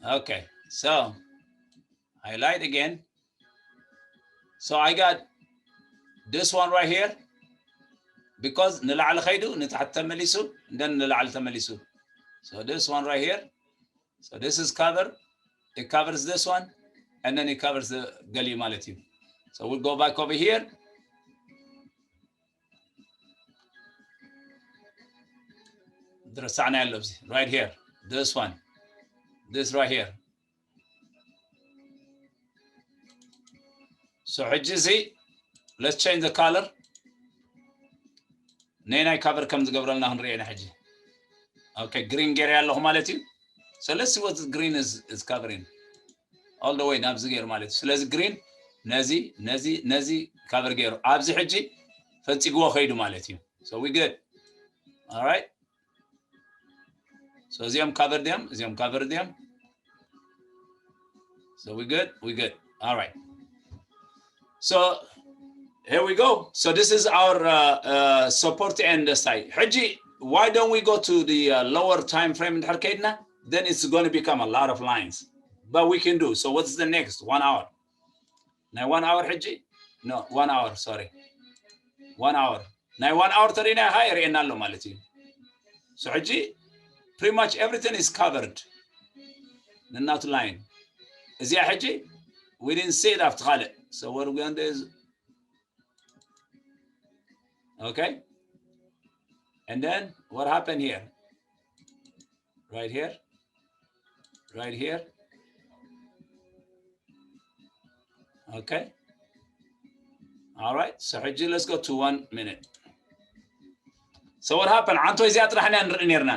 Okay. So highlight again. So I got this one right here because ንላዕሊ ከይዱ ንታሕቲ ተመሊሱ እንደን ንላዕሊ ተመሊሱ። So this one right here. So this is cover. It covers this one and then it covers the ገሊኡ ማለት እዩ። So we'll go back over here. ዝረሳዕናዮ ኣሎ ኣብዚ right here. This one. This right here. So ሕጂ እዚ let's change the color. ነናይ cover ከም ዝገብረልና ክንርኢ ኢና ሕጂ። Okay, green ገይረ ኣለኹ ማለት እዩ። So let's see what green is, is covering. All the way ናብዚ ገይሩ ማለት እዩ። ስለዚ green ነዚ ነዚ ነዚ cover ገይሩ ኣብዚ ሕጂ ፈንፂግዎ ከይዱ ማለት እዩ። So we good. All right. So እዚኦም cover ድዮም? እዚኦም cover ድዮም? So we good? We good. All right. So here we go. So this is our uh, uh, support and the side. ሕጂ why don't we go to the uh, lower time frame እንድሕር ከይድና? Then it's going to become a lot of lines. But we can do. So what's the next? One hour. ናይ one hour ሕጂ? No, one hour, sorry. One hour. ናይ one hour ተሪእና ካ የርእየና ኣሎ ማለት እዩ። So ሕጂ pretty much everything is covered. ንናቱ line እዚኣ ሕጂ we didn't see it ኣብቲ ካልእ። So what we gonna do is okay. And then what happened here? Right here. Right here. Okay. All right, so ሕጂ let's go to one minute. So what happened? ዓንቶ እዚኣ ጥራሕ ኢና ንርኢ ነርና።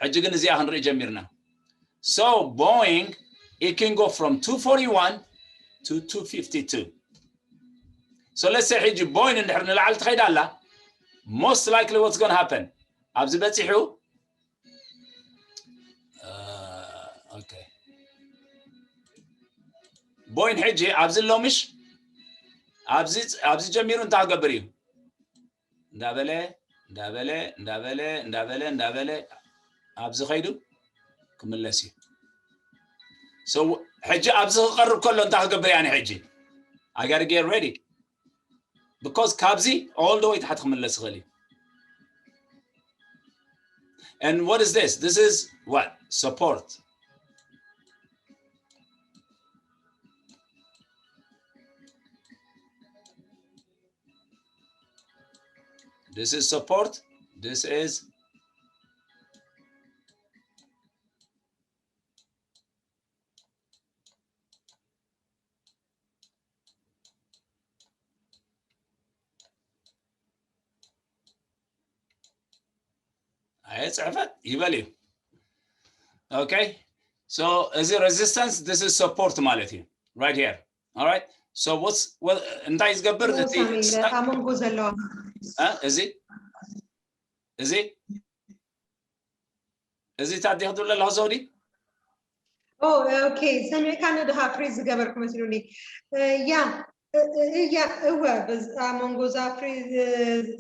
ሕጂ ግን እዚኣ ክንርኢ ጀሚርና። So Boeing, it can go from two forty-one to two fifty-two. So let's say ሕጂ ቦይንግ እንድሕር ንላዕሊ ትኸይድ ኣላ፣ most likely what's going to happen? ኣብዚ በፂሑ፣ uh, okay. ቦይንግ ሕጂ ኣብዚ ኣሎ ምሽ? ኣብዚ፣ ኣብዚ ጀሚሩ እንታይ ክገብር እዩ? እንዳበለ፣ እንዳበለ፣ እንዳበለ፣ እንዳበለ፣ እንዳበለ ኣብዚ ኸይዱ ክምለስ እዩ። So ሕጂ ኣብዚ ክቐርብ ከሎ እንታይ ክገብር እየ ኣነ ሕጂ? I gotta get ready. Because ካብዚ all the way ታሕቲ ክምለስ ይኽእል እዩ። And what is this? This is what? Support. This is support. This is ኣየ ጽሕፈት ይበል እዩ። Okay, so እዚ resistance, this is support ማለት እዩ። Right here. All right, so what's, what, እንታይ ዝገብር እቲ ሳሚ? ኣብ መንጎ ዘለዋ እ? እዚ እዚ እዚ ታዲያ ክትብል ኣለኻ ዘውዲ? ኦ፣ ኦኬ፣ ሰሚዕካኒ ድኻ? ፍሪዝ ዝገበርኩ መስሉኒ። ያ፣ ያ፣ እወ፣ ኣብ መንጎ እዛ ፍሪዝ፣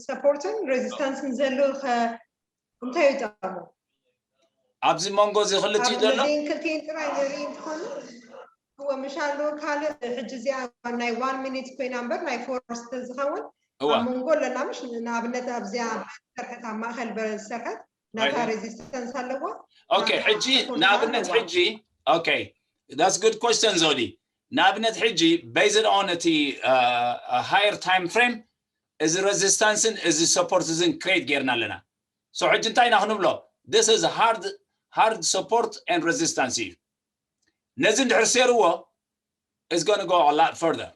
ሰፖርትን ሬዚስታንስን ዘሎ እንታይ እዩ ጠቕሙ? ኣብዚ መንጎ እዚ ክልቲኡ ዘሎ ክልቲኤን ጥራይ ንርኢ እንትኾኑ፣ እወ፣ ምሽ ኣሎ ካልእ። ሕጂ እዚኣ ናይ ዋን ሚኒት ኮይና እምበር ናይ ፎር ዝተዝኸውን ኣብ መንጎ ኣለና። ምሽ ንኣብነት ኣብዚኣ ዝሰርሐት፣ ኣብ ማእኸል ዝሰርሐት ናታ ሬዚስተንስ ኣለዎ። ኦኬ፣ ሕጂ ንኣብነት ሕጂ ኦኬ፣ that's good question ዞዲ። ንኣብነት ሕጂ based on እቲ higher time frame እዚ resistance ን እዚ support እዝን create ጌርና ኣለና። So ሕጂ እንታይ ኢና ክንብሎ? This is hard, hard support and resistance እዩ። ነዚ እንድሕር ሴርዎ is going to go a lot further።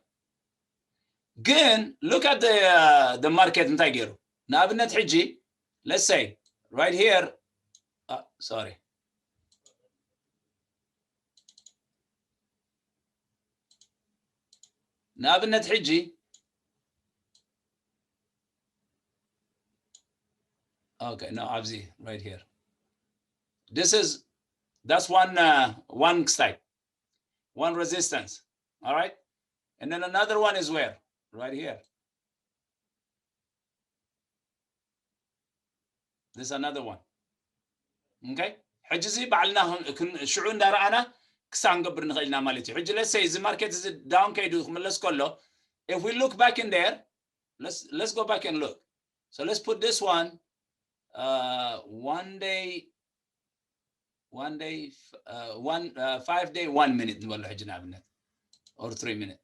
ግን look at the, uh, the market እንታይ ገይሩ? ንኣብነት ሕጂ let's say right here, uh, sorry፣ ንኣብነት ሕጂ okay, no፣ ኣብዚ right here, this is, that's one, uh, one ክስታይ፣ one resistance. All right, and then another one is where? Right here. This another one. Okay, ሕጂ እዚ ባዕልና ሽዑ እንዳረኣና ክሳብ ክንገብር ንኽእል ኢና ማለት እዩ። ሕጂ let's say እዚ ማርኬት እዚ ዳውን ከይዱ ክምለስ ከሎ፣ if we look back in there, let's, let's go back and look. So let's put this one, uh, one day, one day, uh, one, uh, five day, one minute ንበሎ ሕጂ ንኣብነት, or three minute.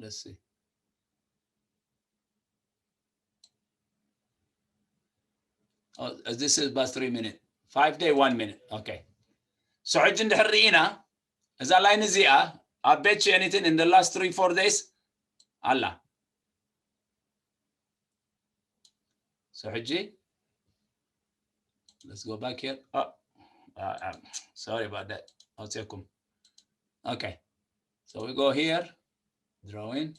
Let's see. Oh, this is about three minute. Five day, one minute. Okay. So ሕጂ እንድሕር ርኢና እዛ ላይን እዚኣ፣ I bet you anything, in the last three, four days ኣላ። So ሕጂ let's go back here. Oh, uh, uh, sorry about that. ኣውፅኤኩም። Okay. So we go here, drawing.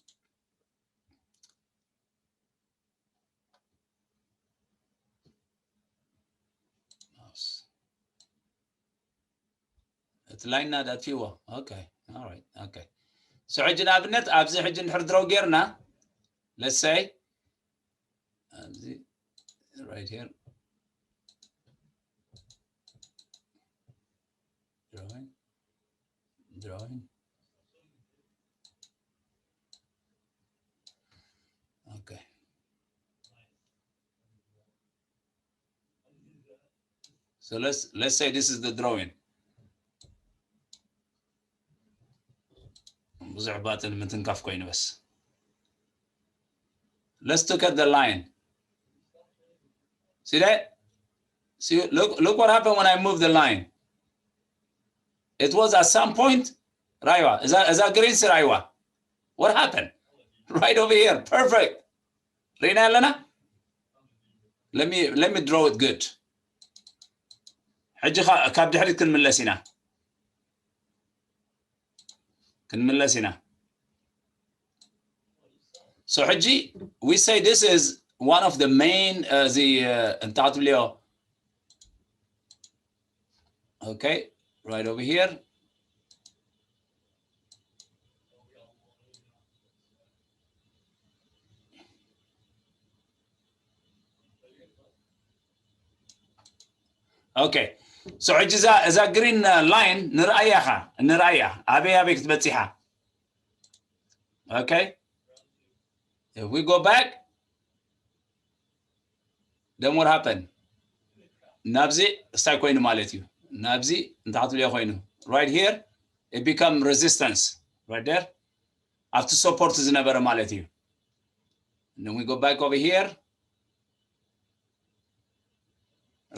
Mouse. እቲ ላይን ናት ኣጥፊእዎ። Okay, all right, okay. So ሕጂ ንኣብነት ኣብዚ ሕጂ እንድሕር ድሮው ጌርና፣ let's say ኣብዚ right here, drawing, drawing. Okay. So let's, let's say this is the drawing. ብዙሕ ባጥን ምትንካፍ ኮይኑ በስ። Let's look at the line. See that? See, look, look what happened when I move the line. It was at some point, ራይዋ፣ እዛ፣ እዛ ግሪን ሲ ራይዋ። What happened? Right over here. Perfect. ርኢና ኣለና። Let me let me draw it good. ሕጂ ካብ ድሕሪት ክንምለስ ኢና። ክንምለስ ኢና። So ሕጂ we say this is one of the main uh, the uh, እንታይ ክትብልዮ? Okay, right over here. Okay. So ሕጂ እዛ እዛ green line ንርኣያ ኻ ንርኣያ ኣበይ ኣበይ ክትበጽሓ? Okay. If we go back, then what happened? ናብዚ ስታይ ኮይኑ ማለት እዩ። ናብዚ እንታይ ክትብልዮ ኮይኑ? Right here, it become resistance. Right there. ኣብቲ support ዝነበረ ማለት እዩ። Then we go back over here.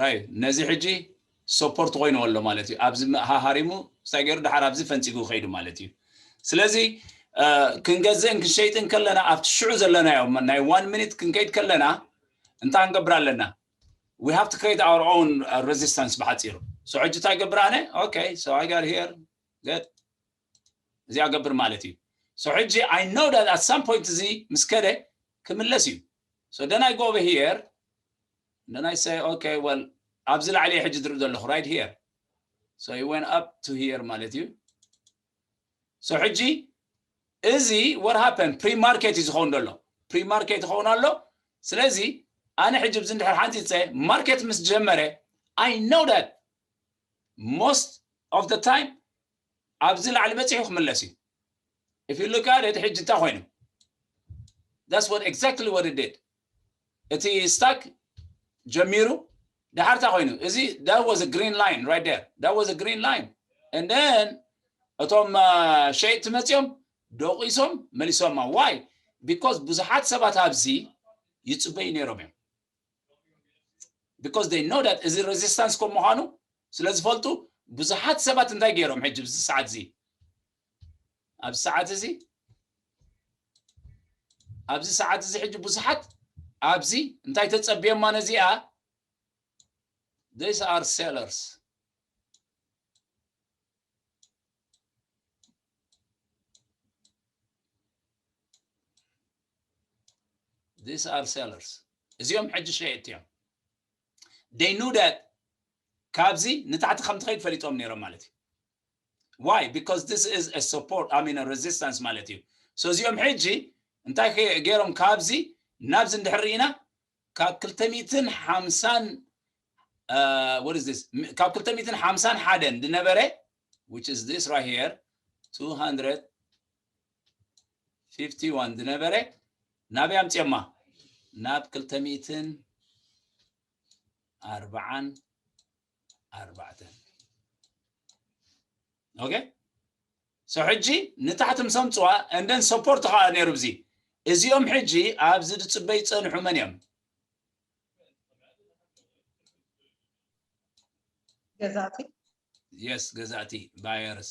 Right. ነዚ ሕጂ support ኮይኑ ኣሎ ማለት እዩ። ኣብዚ ሃሃሪሙ ስታይ ገይሩ ድሓር ኣብዚ ፈንፂጉ ከይዱ ማለት እዩ። ስለዚ ክንገዝእን ክንሸይጥን ከለና ኣብቲ ሽዑ ዘለናዮ ናይ one minute ክንከይድ ከለና እንታይ ክንገብር ኣለና? We have to create our own uh, resistance ብሓፂሩ። So ሕጂ እንታይ ገብር ኣነ? Okay, so I got here. Good. እዚኣ ገብር ማለት እዩ። So ሕጂ I know that at some point እዚ ምስ ከደ ክምለስ እዩ። So then I go over here. Then I say, okay, well ኣብዚ ላዕሊ ሕጂ ዝርኢ ዘለኹ right here. So it went up to here ማለት እዩ። So ሕጂ እዚ what happened? Pre market እዩ ዝኸውን ዘሎ። Pre market ይኸውን ኣሎ። ስለዚ ኣነ ሕጂ ብዚ እንድሕር ሓንቲ ማርኬት ምስ ጀመረ I know that most of the time ኣብዚ ላዕሊ በፂሑ ክምለስ እዩ። If you look at it ሕጂ እንታይ ኮይኑ? That's what exactly what it did. እቲ ስታክ ጀሚሩ ድሓር እንታይ ኮይኑ? እዚ that was a green line right there. That was a green line. And then እቶም ሸየጥቲ መፂኦም ደቂሶም መሊሶማ። Why? Because ብዙሓት ሰባት ኣብዚ ይፅበዩ ነይሮም እዮም። Because they know that እዚ resistance ከም ምዃኑ ስለ ዝፈልጡ ብዙሓት ሰባት እንታይ ገይሮም ሕጂ ኣብዚ ሰዓት እዚ ኣብዚ ሰዓት እዚ ኣብዚ ሰዓት እዚ ሕጂ ብዙሓት ኣብዚ እንታይ ተፀብዮማ ነዚኣ? These are sellers. These are sellers. እዚኦም ሕጂ ሸየጥቲ እዮም። They knew that ካብዚ ንታሕቲ ከም ትኸይድ ፈሊጦም ነይሮም ማለት እዩ። Why? Because this is a support, I mean a resistance ማለት እዩ። So እዚኦም ሕጂ እንታይ ገይሮም? ካብዚ ናብዚ እንድሕር ርኢና ካብ ክልተ ሚእትን ሓምሳን uh, what is this? ካብ ክልተ ሚእትን ሓምሳን ሓደን ዝነበረ which is this right here two hundred fifty-one ዝነበረ ናበይ ኣምፅኦማ? ናብ ክልተ ሚእትን ኣርባዓን ኣርባዕተን። Okay? So ሕጂ ንታሕቲ ምስ ኣምፅዋ and then support ከዓ ነይሩ ብዚ እዚኦም ሕጂ ኣብዚ ዝፅበይ ዝፀንሑ መን እዮም? ገዛእቲ Yes, ገዛእቲ buyers.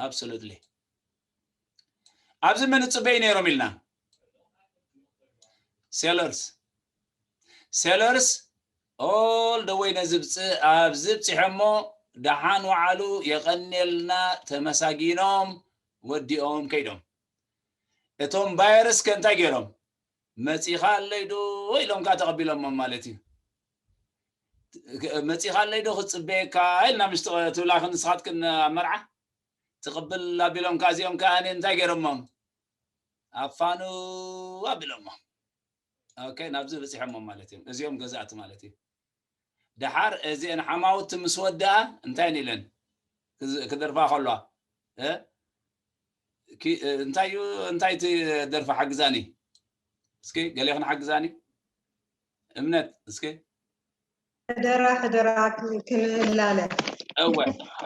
Absolutely. ኣብዚ መን ዝፅበይ ነይሮም ኢልና? Sellers. Sellers all the way ነዚ ኣብዚ ብፅሐሞ ደሓን ወዓሉ የቐንየልና ተመሳጊኖም ወዲኦም ከይዶም። እቶም buyers ከ እንታይ ገይሮም? መፂኻ ኣለይ ዶ ኢሎም ከዓ ተቐቢሎሞም ማለት እዩ። መፂኻ ኣለይ ዶ ክፅበየካ ኢልና ምሽ ትብላ ንስኻትክን ኣብ መርዓ ትቕብል ኣቢሎም ከዓ እዚኦም ከዓ እንታይ ገይሮሞም? ኣፋኑ ኣቢሎሞም። Okay፣ ናብዚ በፂሖሞም ማለት እዮም። እዚኦም ገዛእቲ ማለት እዩ። ደሓር እዚአን ሓማውቲ ምስ ወድኣ እንታይ ኢለን ክደርፋ ከለዋ እንታይ እዩ እንታይ እቲ ደርፋ ሓግዛኒ እስኪ ገሌኽን ሓግዛኒ እምነት እስኪ ሕደራ ሕደራ ክንላለ እወ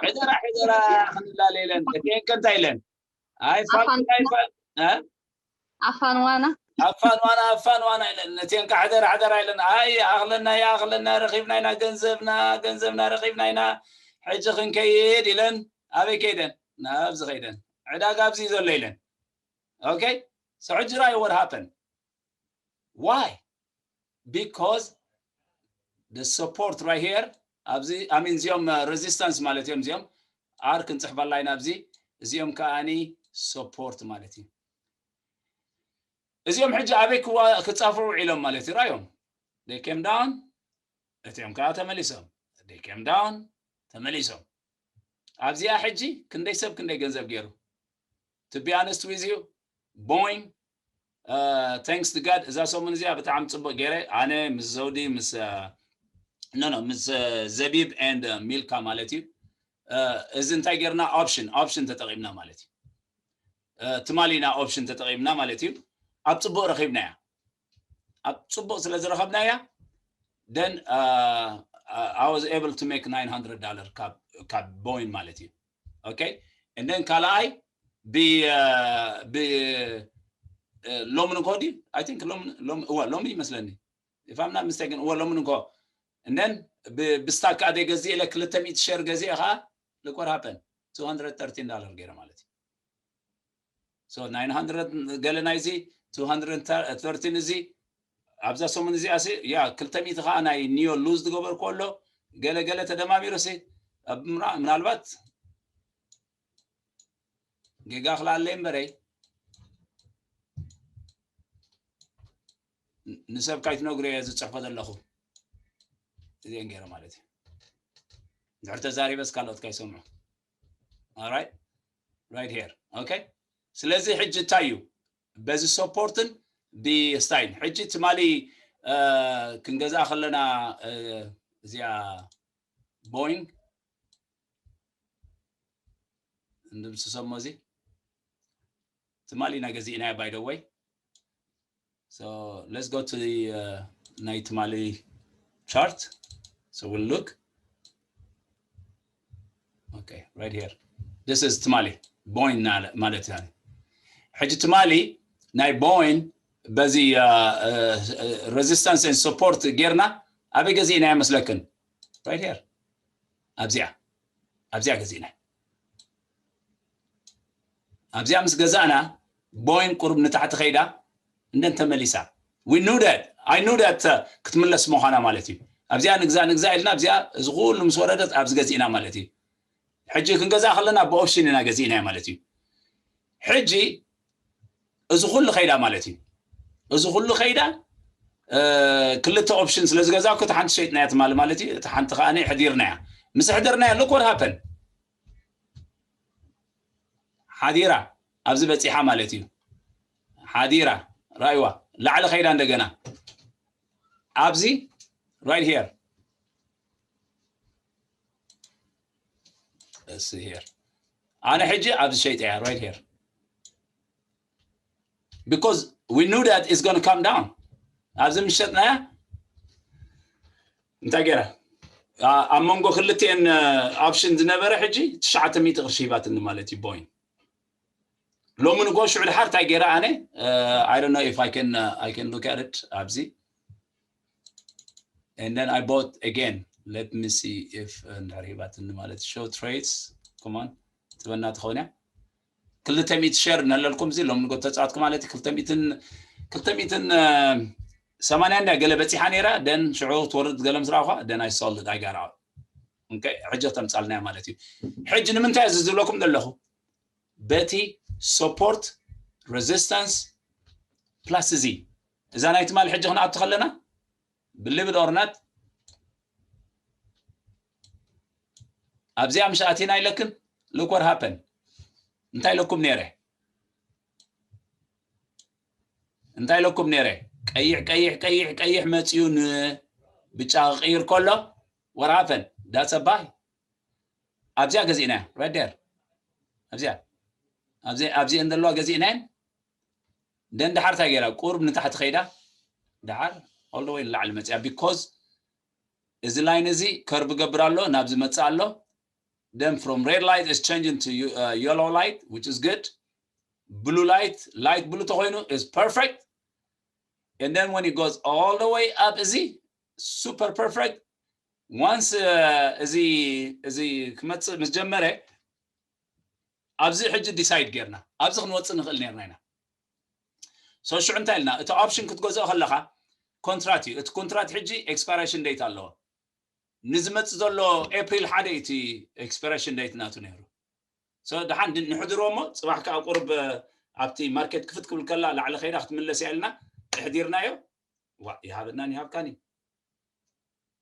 ሕደራ ሕደራ ክንላለ ኢለን እቲአን ከ እንታይ ኢለን ኣይፋል ኣይፋል ኣፋንዋና ኣፋንዋና ኣፋንዋና ኢለን ነቲአን ከ ሕደራ ሕደራ ኢለን ኣይ ኣኽለና ይኣኽለና ረኺብና ኢና ገንዘብና ገንዘብና ረኺብና ኢና ሕጂ ክንከይድ ኢለን ኣበይ ከይደን ናብዚ ከይደን ዕዳጋ ኣብዚ ዘሎ ኢለን okay So ሕጂ ራይ what happened? Why? Because the support right here ኣብዚ I mean እዚኦም resistance ማለት እዮም። እዚኦም R ክንፅሕፈላ ኢና ኣብዚ። እዚኦም ከዓኒ support ማለት እዩ። እዚኦም ሕጂ ኣበይ ክጻፍሩ ውዒሎም ማለት እዩ። ራዮም they came down፣ እቲኦም ከዓ ተመሊሶም they came down፣ ተመሊሶም። ኣብዚኣ ሕጂ ክንደይ ሰብ ክንደይ ገንዘብ ገይሩ? To be honest with you, Boeing, thanks to God, እዛ ሰሙን እዚኣ ብጣዕሚ ፅቡቅ ገይረ ኣነ ምስ ዘውዲ ምስ no no ምስ ዘቢብ and ሚልካ ማለት እዩ። እዚ እንታይ ገይርና? Option option ተጠቂምና ማለት እዩ። ትማሊ ኢና option ተጠቂምና ማለት እዩ። ኣብ ፅቡቅ ረኺብናያ። ኣብ ፅቡቅ ስለ ዝረኸብናያ then I was able to make nine hundred dollar ካብ Boeing ማለት እዩ። Okay, and then ካልኣይ ብ ሎሚ እንኮ ድዩ? I think ሎሚ ይመስለኒ፣ if I'm not mistaken፣ እወ ሎሚ እንኮ። And then ብስታክ ከኣ ገዚእ ኢለ ክልተ ሚእቲ share ገዚእ ከኣ look what happened, two hundred thirteen dollar ገይረ ማለት እዩ። So nine hundred ገለ ናይዚ two hundred thirteen እዚ ኣብዛ ሰሙን እዚኣ ሲ ያ ክልተ ሚእቲ ከዓ ናይ NIO lose ዝገበርኩ ኣሎ። ገለ ገለ ተደማሚሩ ሲ ምናልባት ጌጋ ክልኣለይ እምበረይ ንሰብ ካይትነግሩ እየ ዝፅሕፎ ዘለኹ። እዚአን ገይረ ማለት እዩ። ድሕር ተዛሪበስ ካልኦት ካይሰምዑ። Alright, right here. Okay, ስለዚ ሕጂ እንታይ እዩ በዚ support ን ብስታይል ሕጂ ትማሊ ክንገዝኣ ከለና እዚኣ Boeing እንድምስሶ እሞ እዚ ትማሊ ኢና ገዚእናያ by the way. So let's go to the ናይ ትማሊ chart. So we'll look. Okay, right here, this is ትማሊ Boeing ማለት እዩ። ሕጂ ትማሊ ናይ Boeing በዚ resistance and support ጌርና ኣበይ ገዚእናያ መስለክን? Right here ኣብዚኣ ኣብዚኣ ገዚእና ኣብዚኣ ምስ ገዛእና Boeing ቁሩብ ንታሕቲ ከይዳ እንደን ተመሊሳ we knew that I knew that ክትምለስ ምዃና ማለት እዩ። ኣብዚኣ ንግዛእ ንግዛእ ኢልና ኣብዚኣ እዚ ኩሉ ምስ ወረደት ኣብዚ ገዚእና ማለት እዩ። ሕጂ ክንገዛ ከለና ብ option ኢና ገዚእናያ ማለት እዩ። ሕጂ እዚ ኩሉ ከይዳ ማለት እዩ። እዚ ኩሉ ከይዳ ክልተ option ስለ ዝገዛኩ እቲ ሓንቲ ሸይጥናያ ትማሊ ማለት እዩ። እቲ ሓንቲ ከዓ ሕዲርናያ። ምስ ሕደርናያ look what happened ሓዲራ ኣብዚ በፂሓ ማለት እዩ። ሓዲራ ራእይዋ ላዕሊ ከይዳ እንደገና ኣብዚ right here እዚ here ኣነ ሕጂ ኣብዚ ሸይጠያ right here because we knew that it's going to come down ኣብዚ ምሸጥናያ እንታይ ገይራ ኣብ መንጎ ክልቲኤን option ዝነበረ ሕጂ ትሽዓተ ሚእቲ ቅርሺ ሂባትኒ ማለት እዩ Boeing። ሎሚ ንጎ ሽዑ ድሓር እንታይ ገይረ ኣነ I don't know if I can I can look at it ኣብዚ and then I bought again. Let me see if እንድሕር ሂባትኒ ማለት show trades come on ትበና ትኸውን እያ። ክልተ ሚእቲ share ነለልኩም እዚ ሎም ንጎ ተጻወትኩ ማለት ክልተ ሚእትን ክልተ ሚእትን ሰማንያ እንዳ ገለ በጺሓ ነይራ then ሽዑ ትወርድ ገለ ምስ ረኣኹ then I sold it I got out። Okay ሕጂ ተምጻልና ማለት እዩ። ሕጂ ንምንታይ እዚ ዝብለኩም ዘለኹ በቲ support resistance plus እዚ እዛ ናይ ትማሊ ሕጂ ክንኣቱ ከለና believe it or not ኣብዚኣ ምሽ ኣቲና ኢለክን look what happened እንታይ ኢለኩም ነይረ እንታይ ኢለኩም ነይረ ቀይሕ ቀይሕ ቀይሕ ቀይሕ መፅዩ ንብጫ ክቅይር ከሎ what happened that's a buy ኣብዚኣ ገዚእናያ right there ኣብዚኣ ኣብዚአን ዘለዋ ገዚእናየን then ድሓር እንታይ ገይራ ቁርብ ንታሕቲ ከይዳ ድሓር all the way ንላዕሊ መፅያ because እዚ line እዚ curve ገብር ኣሎ ናብዚ መፅእ ኣሎ then from red light is changing to yellow light which is good blue light light blue ተኮይኑ is perfect and then when it goes all the way up እዚ super perfect once እዚ እዚ ክመፅእ ምስ ጀመረ ኣብዚ ሕጂ decide ጌርና ኣብዚ ክንወፅእ ንኽእል ነርና ኢና So ሽዑ እንታይ ኢልና? እቲ option ክትገዝኦ ከለኻ contract እዩ። እቲ contract ሕጂ expiration date ኣለዎ። ንዝመጽእ ዘሎ April ሓደ እቲ expiration date ናቱ ነይሩ። So ደሓን ድ- ንሕድሮ እሞ ጽባሕ ከኣ ቁርብ ኣብቲ market ክፍት ክብል ከላ ላዕሊ ከይዳ ክትምለስ እያ ኢልና እሕዲርናዮ። ዋ ይሃበናን ይሃብካን እዩ።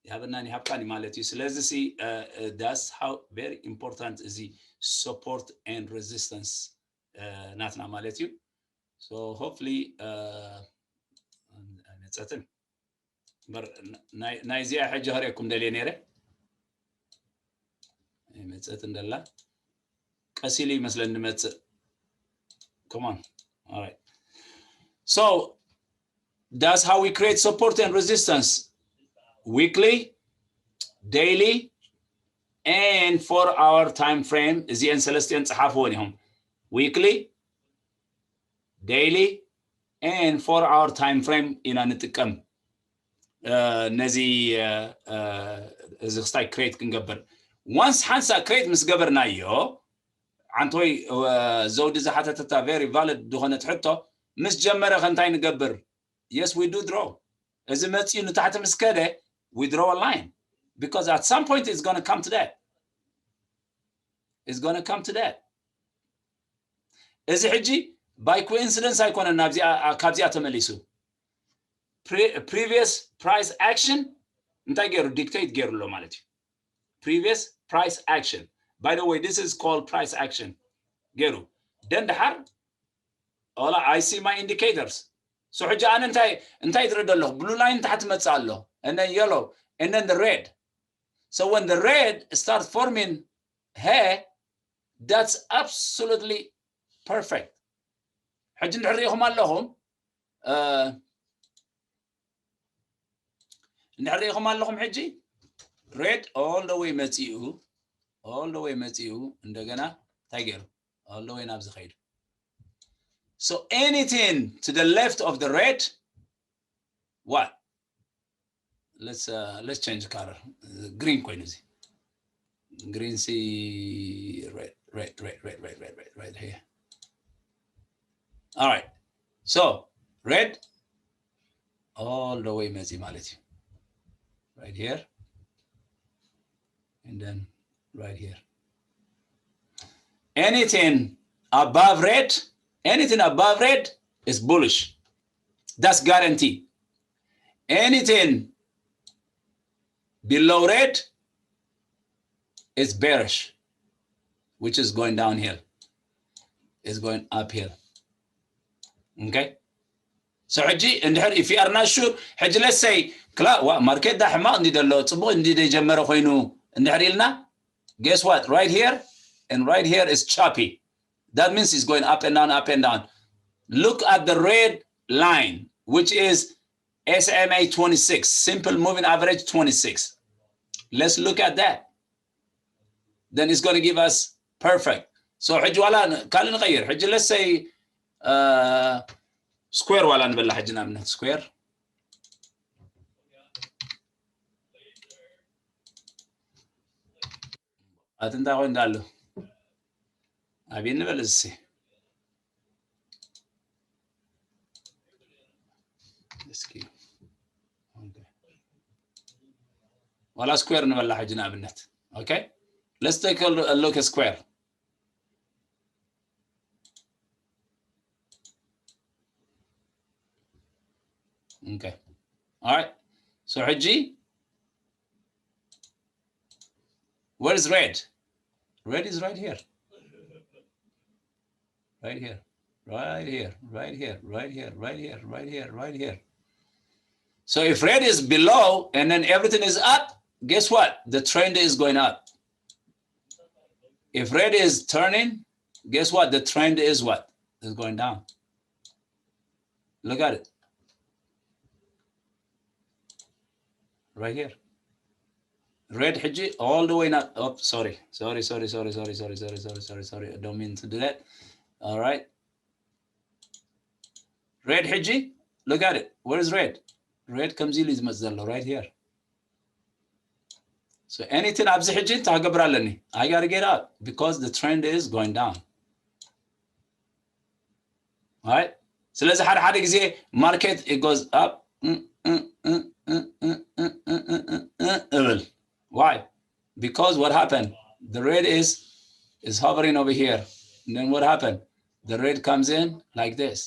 ይሃበናን ይሃብካን እዩ ማለት እዩ። ስለዚ ሲ that's how very important እዚ support and resistance ናትና ማለት እዩ። So hopefully መጸትን እምበር ናይዚኣ ሕጂ ከርእየኩም ደልየ ነይረ። መጸት እንደላ ቀሲሉ ይመስለኒ ንመጽእ። Come on. All right. So that's how we create support and resistance weekly, daily, and four hour time frame. እዚአን ሰለስቲአን ጸሓፍወን ኢኹም። Weekly, daily, and four hour time frame ኢና ንጥቀም። ነዚ እዚ ክስታይ create ክንገብር once ሓንሳ create ምስ ገበርናዮ ዓንቶይ ዘውዲ ዝሓተተታ very valid ዝኾነት ሕቶ ምስ ጀመረ ከ እንታይ ንገብር? Yes, we do draw። እዚ መፅኡ ንታሕቲ ምስ ከደ we draw a line because at some point it's going to come to that. It's going to come to that. እዚ ሕጂ by coincidence ኣይኮነን ናብዚኣ ካብዚኣ ተመሊሱ። Previous price action እንታይ ገይሩ dictate ገይሩ ኣሎ ማለት እዩ። Previous price action, by the way, this is called price action ገይሩ ደን ድሓር ኦላ I see my indicators. So ሕጂ ኣነ እንታይ እንታይ ትርኢ ኣለኹ? Blue line ታሕቲ መጽእ ኣሎ and then yellow and then the red. So when the red start forming here, that's absolutely perfect. ሕጂ እንድሕር ሪኢኹም ኣለኹም እንድሕር ሪኢኹም ኣለኹም ሕጂ red all the way መፂኡ all the way መፂኡ እንደገና እንታይ ገይሩ all the way ናብዚ ከይዱ. So anything to the left of the red, what? Let's uh, let's change color. Green ኮይኑ እዚ green ሲ red, red, red, red, red, red, red, right here. All right. So red all the way መፂ ማለት እዩ. Right here. And then right here. Anything above red, anything above red is bullish. That's guarantee. Anything below red is bearish, which is going downhill. It's going uphill. Okay? So ሕጂ እንድሕር if you are not sure ሕጂ let's say ክላ ዋ ማርኬት ዳ ሕማቕ እንዲ ደሎ ጽቡቕ እንዲ ደጀመረ ኮይኑ እንድሕር ኢልና guess what? Right here and right here is choppy. That means it's going up and down, up and down. Look at the red line, which is S M A twenty-six, simple moving average twenty-six. Let's look at that. Then it's going to give us perfect. So ሕጂ ዋላ ካልእ ንቀይር። ሕጂ let's say uh, square ዋላ ንበላ ሕጂ ንኣብነት square ኣቲ እንታይ ኮይኑ ኣሎ? ኣብይ ንበል እዚ እስኪ ዋላ square ንበላ ሕጂ ንኣብነት okay let's take a look at square okay all right so ሕጂ where is red? Red is right here. Right here. Right here. Right here. Right here. Right here. Right here. Right here. So if red is below and then everything is up, guess what? The trend is going up. If red is turning, guess what? The trend is what? Is going down. Look at it. Right here. Red ሕጂ all the way not up. Sorry. Sorry, sorry, sorry, sorry, sorry, sorry, sorry, sorry, sorry. I don't mean to do that. All right. Red ሕጂ look at it. Where is red? Red ከምዚ ኢሉ ዝመጽእ ዘሎ right here. So anything ኣብዚ ሕጂ እንታይ ክገብር ኣለኒ? I gotta get up because the trend is going down. Right? ስለዚ ሓደ ሓደ ግዜ market it goes up እብል why because what happened the red is is hovering over here and then what happened the red comes in like this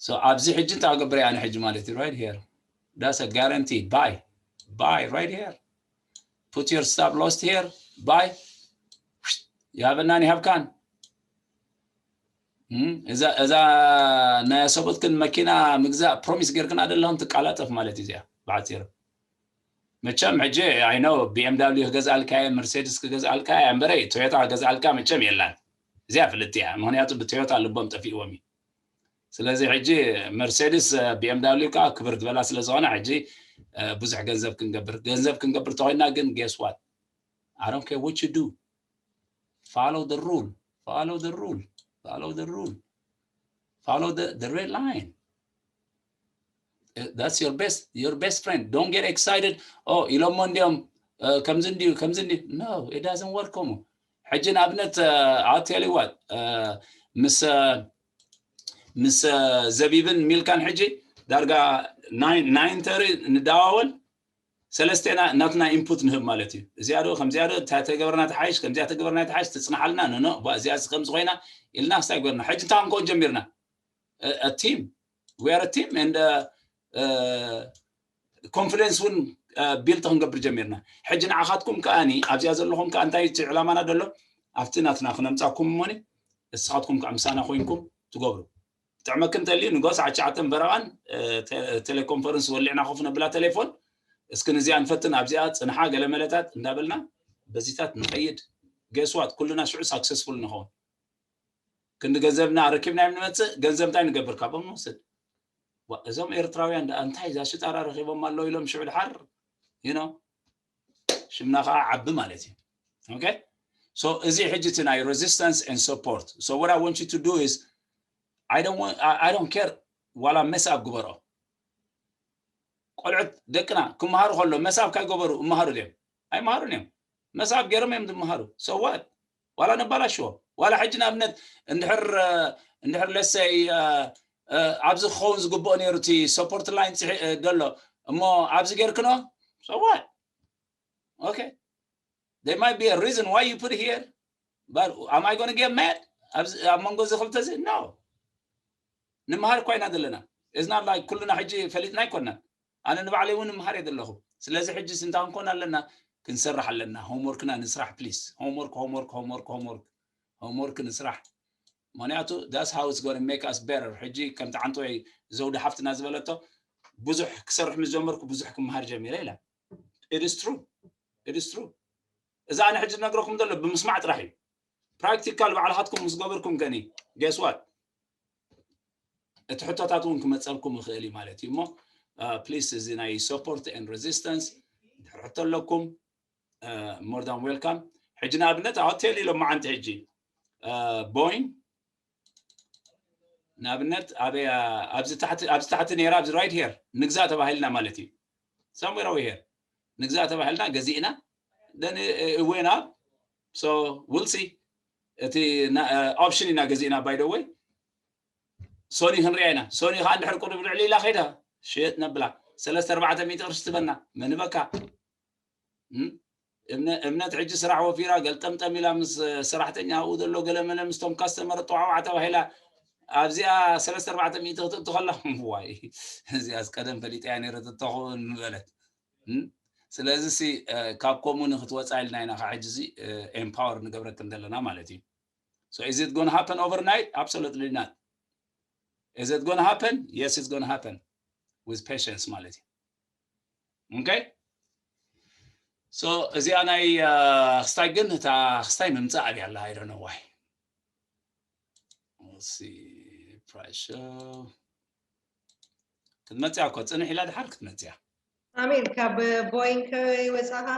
so ኣብዚ ሕጂ እንታይ ክገብር እየ ኣነ ሕጂ ማለት እዩ right here that's a guarantee buy buy right here put your stop loss here buy ይሃበናን ይሃብካን እዛ እዛ ናይ ሰብኡትክን መኪና ምግዛእ promise ጌርክና ደለኹም ትቃላጠፍ ማለት እዩ እዚኣ ብሓፂሩ መቸም ሕጂ I know B M W ክገዝኣልካ እየ መርሴድስ ክገዝኣልካ እየ እምበረይ ቶዮታ ክገዝኣልካ መቸም የላን እዚኣ ፍልጥ እያ ምክንያቱ ብቶዮታ ልቦም ጠፊእዎም እዩ ስለዚ ሕጂ መርሴድስ B M W ከዓ ክብር ዝበላ ስለ ዝኾነ ሕጂ ብዙሕ ገንዘብ ክንገብር ገንዘብ ክንገብር ተኮይና ግን guess what I don't care what you do follow the rule follow the rule follow the rule follow the, the red line that's your best your best friend don't get excited oh ኢሎሞ እንዲዮም ከምዚ እንዲዩ ከምዚ እንዲዩ no it doesn't work ከምኡ ሕጂ ንኣብነት I'll tell you what ምስ ምስ ዘቢብን ሚልካን ሕጂ ዳርጋ nine thirty ንደዋወል ሰለስቴና ናትና input ንህብ ማለት እዩ እዚኣ ዶ ከምዚኣ ዶ እንታይ ተገበርና ተሓይሽ ከምዚኣ ተገበርና ተሓይሽ ትፅናሓልና no no እዚኣ ከምዚ ኮይና ኢልና ክስታይ ገርና ሕጂ እንታይ ክንከውን ጀሚርና team we are team and confidence እውን build ክንገብር ጀሚርና ሕጂ ንዓኻትኩም ከኣኒ ኣብዚኣ ዘለኹም ከኣ እንታይ ዕላማና ደሎ ኣብቲ ናትና ክነምፃኩም እሞኒ እስኻትኩም ከዓ ምሳና ኮይንኩም ትገብሩ ጥዕመክን ተልዩ ንጎ ሰዓት ሸዓተን በረቓን ቴሌኮንፈረንስ ወሊዕና ኮፍ ነብላ ቴሌፎን እስኪ ንዚኣ ንፈትን ኣብዚኣ ፅንሓ ገለ መለታት እንዳበልና በዚታት ንኸይድ guess what ኩልና ሽዑ successful ንኸውን ክንዲ ገንዘብና ረኪብና እዮም ንመፅእ ገንዘብ እንታይ ንገብር ካብኦም ንወስድ እዞም ኤርትራውያን ደኣ እንታይ እዛ ሽጣራ ረኪቦም ኣለዉ ኢሎም ሽዑ ድሓር you know ሽምና ከዓ ዓቢ ማለት እዩ okay so እዚ ሕጂ እቲ ናይ resistance and support so what I want you to do is I don't want I, I don't care ዋላ mess up ግበሮ ቆልዑት ደቅና ክመሃሩ ከሎ mess up ካይገበሩ ይመሃሩ ድዮም ኣይመሃሩን እዮም mess up ገይሮም እዮም ዝመሃሩ so what ዋላ ነባላሽዎ ዋላ ሕጂ ንኣብነት እንድሕር እንድሕር let's say ኣብዚ ክኸውን ዝግብኦ ነይሩ እቲ support line ደሎ እሞ ኣብዚ ገይርክኖ so what okay there might be a reason why you put it here but am I going to get mad ኣብ መንጎ እዚ ክልተ እዚ no ንምሃር እኳ ኢና ዘለና it's not like ኩልና ሕጂ ፈሊጥና ኣይኮናን ኣነ ንባዕለይ እውን ንምሃር እየ ዘለኹ ስለዚ ሕጂ እንታይ ክንኮን ኣለና ክንሰርሕ ኣለና homework ና ንስራሕ please homework homework homework homework homework ንስራሕ ምክንያቱ that's how it's going to make us better ሕጂ ከምቲ ዓንተወይ ዘውዲ ሓፍትና ዝበለቶ ብዙሕ ክሰርሕ ምስ ጀመርኩ ብዙሕ ክምሃር ጀሚረ ኢላ it is true it is true እዛ ኣነ ሕጂ ዝነግረኩም ዘሎ ብምስማዕ ጥራሕ እዩ practical ባዕልኻትኩም ምስ ገበርኩም ከኒ guess what እቲ ሕቶታት እውን ክመፀልኩም ይኽእል እዩ ማለት እዩ እሞ please እዚ ናይ support and resistance ድሕር ሕቶ ኣለኩም more than welcome ሕጂ ንኣብነት hotel ኢሎም መዓንቲ ሕጂ Boeing ንኣብነት ኣበይ ኣብዚ ታሕቲ ኣብዚ ታሕቲ ነይራ ኣብዚ right here ንግዛእ ተባሂልና ማለት እዩ somewhere over here ንግዛእ ተባሂልና ገዚእና then it went up so we'll see እቲ option ኢና ገዚእና by the way Sony ክንሪኣ ኢና Sony ከዓ እንድሕር ቁሩብ ልዕሊ ኢላ ከይዳ ሽጥ ነብላ ሰለስተ ኣርባዕተ ሚእቲ ቅርሺ ትበና መን በካ እምነት ሕጂ ስራሕ ወፊራ ገልጠምጠም ኢላ ምስ ሰራሕተኛ ኣብኡ ዘሎ ገለመለ ምስቶም customer ጠዋዕዋዕ ተባሂላ ኣብዚኣ ሰለስተ ኣርባዕተ ሚእቲ ክትእቱ ከላ ዋይ እዚኣስ ቀደም ፈሊጠያ ነይረ ተተኸውን ምበለት ስለዚ ሲ ካብ ከምኡ ንክትወፃ ኢልና ኢና ካብ ሕጂ እዚ empower ንገብረክን ዘለና ማለት እዩ so is it going to happen overnight absolutely not is it going to happen yes it's going to happen with patience ማለት እዩ okay so እዚኣ ናይ ክስታይ ግን እታ ክስታይ ምምፃእ ኣብያ ኣላ I don't know why ክትመፅያ እኮ ፅንሕ ኢላ ድሓር ክትመፅያ ኣሜን ካብ ቦይንግ ከይወፃኻ